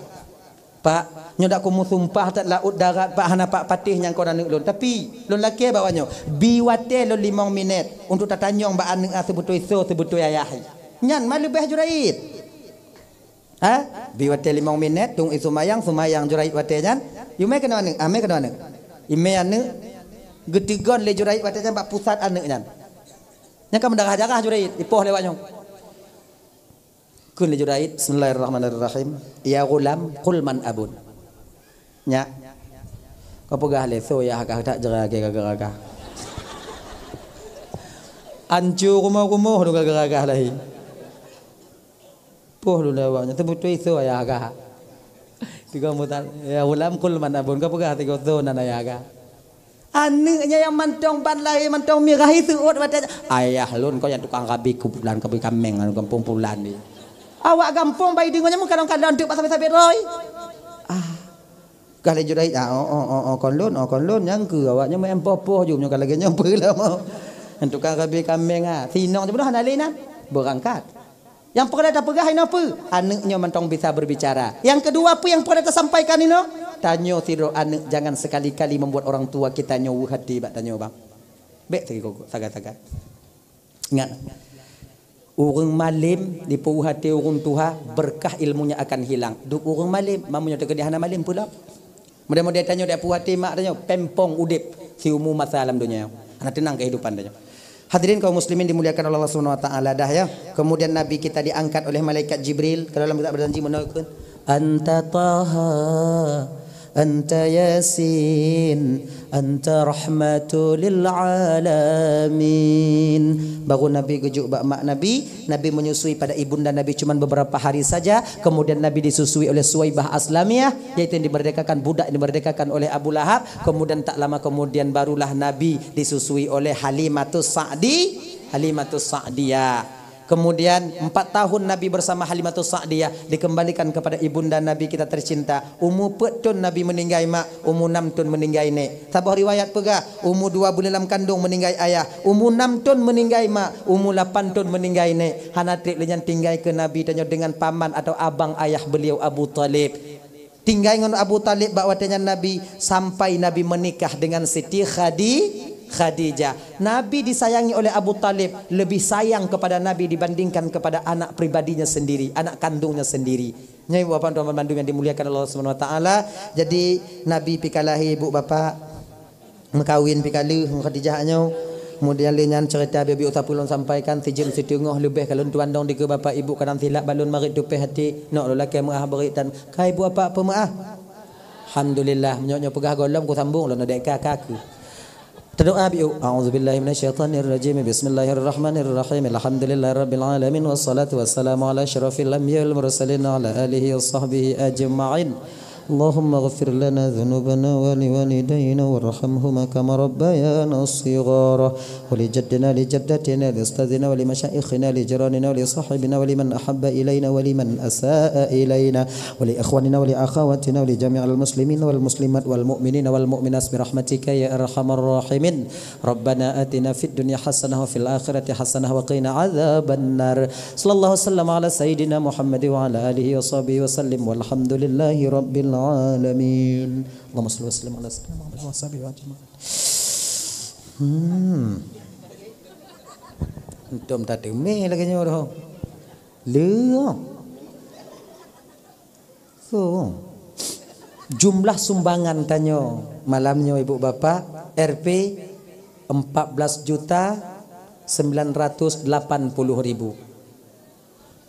Pak, nyoe dak kumeusumpah that laôt darat, Pak, hana Pak patéh nyang kon aneuk lôn. Tapi, lôn lakée bak awak nyoe, bi watée lôn limong minét untuk tatanyong bak aneuk nyan seubeutôi soe, seubeutôi ayah. Nyan ma leubeh Juraid. Ha? Bi watée limong minét, tueng ié seumayang, seumayang Juraid watée nyan. Yue mé keunoe aneuk, ah, mé keunoe aneuk. Imé aneuk, geuteugon lé Juraid watée nyan bak pusat aneuk nyan. Nyan ka meudarah-darah Juraid, ipoh lé awak nyoe. Kheun lé Juraid, "Bismillahirrahmanirrahim. Ya ghulam, qul man abun." Nyak, kau peugah lé soe ayah kah, tak jera ke gara-gara kah. Ancu rumoh-rumoh tu gara-gara kah lahé. Poh lôn lé awak nyan, seubeutôi soe ayah kah. Tiga mutan, "Ya ghulam, qul man abun." Kau peugah tiga soe nan ayah kah. Aneuk nyan nyang mantong ban lahé mantong mirah, iseuôt watée, "Ayah lôn kau nyang tukang rabe kubulan, rabe kaméng gampông pulan ni." Awak gampông bai deungoe nyan meukalon-kalon teuk bak sabé-sabé roi. Ah. Kah lé Juraij, "Ah, oh, oh, oh, oh, kon lôn, oh, kon lôn." Nyang keu awak nyan meu-, em poh-poh ju nyoe ka lagée nyoe peue lom. Nyang tukang rabe kaméng ah. Sinong je beudôh hana lé nan. Beurangkat. Nyang peureulée tapeugah inoe peue? Aneuk nyoe mantong bisa berbicara. Nyang keudua peue nyang peureulée tasampaikan inoe? Tanyoe sidroe aneuk jangan sekali-kali membuat orang tua kita nyoe weueh até bak tanyoe bang. Bék sagai-sagai. Ingat, ureuëng malém dipeuweueh até ureuëng tuha, berkah ilmunya akan hilang. Duek ureuëng malém, meunyoe teukeudi hana malém peulom. Mudah-mudahan tanyoe dak puas até mak tanyoe, pempong udép siumu masa lam donya. Hana teunang kehidupan tanyoe. Hadirin kaum muslimin dimuliakan Allah Subhanahu wa taala dah ya. Kemudian Nabi kita diangkat oleh malaikat Jibril ke dalam kitab berjanji menurunkan, "Anta Taha, anta Yasin, anta rahmatu lil alamin." Baru Nabi geujok bak mak Nabi, Nabi menyusui pada ibunda Nabi cuman beberapa hari saja, kemudian Nabi disusui oleh Suwaibah Aslamiyah, yaitu yang dimerdekakan, budak yang dimerdekakan oleh Abu Lahab, kemudian tak lama kemudian barulah Nabi disusui oleh Halimatus Sa'di, Halimatus Sa'diyah. Kemudian empat tahun Nabi bersama Halimatus Sa'diyah, dikembalikan kepada ibunda Nabi kita tercinta. Umu peuet thon Nabi meuninggai mak, umu nam thon meuninggai nék. Saboh riwayat peugah, umu dua buleuen lam kandong meuninggai ayah, umu nam thon meuninggai mak, umu lapan thon meuninggai nék. Hana treb lé nyan tinggai keu Nabi tanyoe dengan paman atau abang ayah beliau Abu Thalib. Tinggai ngon Abu Thalib bak watée nyan Nabi sampai Nabi menikah dengan Siti Khadi-, Khadijah. Nabi disayangi oleh Abu Thalib, lebih sayang kepada Nabi dibandingkan kepada anak pribadinya sendiri, anak kandungnya sendiri. Nyan ibu bapak tuan bandum yang dimuliakan Allah Subhanahu wa taala. Jadi Nabi pih ka lahé ibu bapak, meukawen pih ka lheueh ngon Khadijah nyoe. Kemudian lé nyan cerita biôh-biôh sapeue lôn sampaikan, sijeuem siteungoh leubeh ka lôn tuan dong dikeue bapak ibu kadang silap bak lôn marit tupéh até. Nok lôn lakée meuah beurit tan. Ka ibu bapak peumeuah? Alhamdulillah, meunyoe nyoe peugah gohlom kusambong lôn dek ka, ka keu. Teudoa biôh. A'udzubillahi minasyaitonirrajim. Bismillahirrahmanirrahim. Alhamdulillahirabbil alamin wassalatu wassalamu ala asyrafil anbiya wal mursalin wa ala alihi wa sahbihi ajma'in. Allahumma ighfir lana dzunubana wa liwalidayna warhamhuma kama rabbayana shighara. Wa li jaddina li jaddatina li ustadzina wa li masyaikhina li jiranina wa li sahibina wa liman ahabba ilaina wa liman asaa ilaina. ولإخواننا ولأخواتنا ولجميع المسلمين والمسلمات والمؤمنين والمؤمنات برحمتك يا أرحم الراحمين. ربنا آتنا في الدنيا حسنة وفي الآخرة حسنة وقنا عذاب النار. صلى الله وسلم على سيدنا محمد وعلى آله وصحبه وسلم والحمد لله رب العالمين. اللهم صل وسلم على سيدنا محمد وصحبه أجمعين. Hmm. Antum tak teumé lagée nyoe dah. Leuh. So, jumlah sumbangan tanyoe malam nyoe ibu bapak, R P empat belas juta sembilan ratus delapan puluh ribu.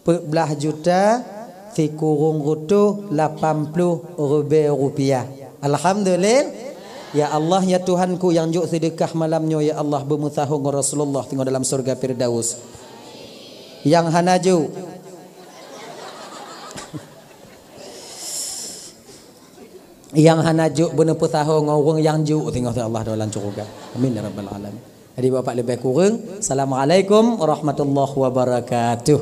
Peuet blah juta sikureueng reutôh lapan ploh ribée rupiah. Alhamdulillah. Ya Allah, ya Tuhanku, nyang jok seudeukah malam nyoe, ya Allah, beumeusaho ngon Rasulullah singoh dalam syeuruga Firdaus. Nyang hana jok, nyang hana jok beuneupeusaho ngon ureuëng nyang jok singoh, ya Allah, dalam syeuruga. Amin ya rabbal alamin. Jadi, Bapak, leubeh kureueng, Assalamualaikum warahmatullahi wabarakatuh.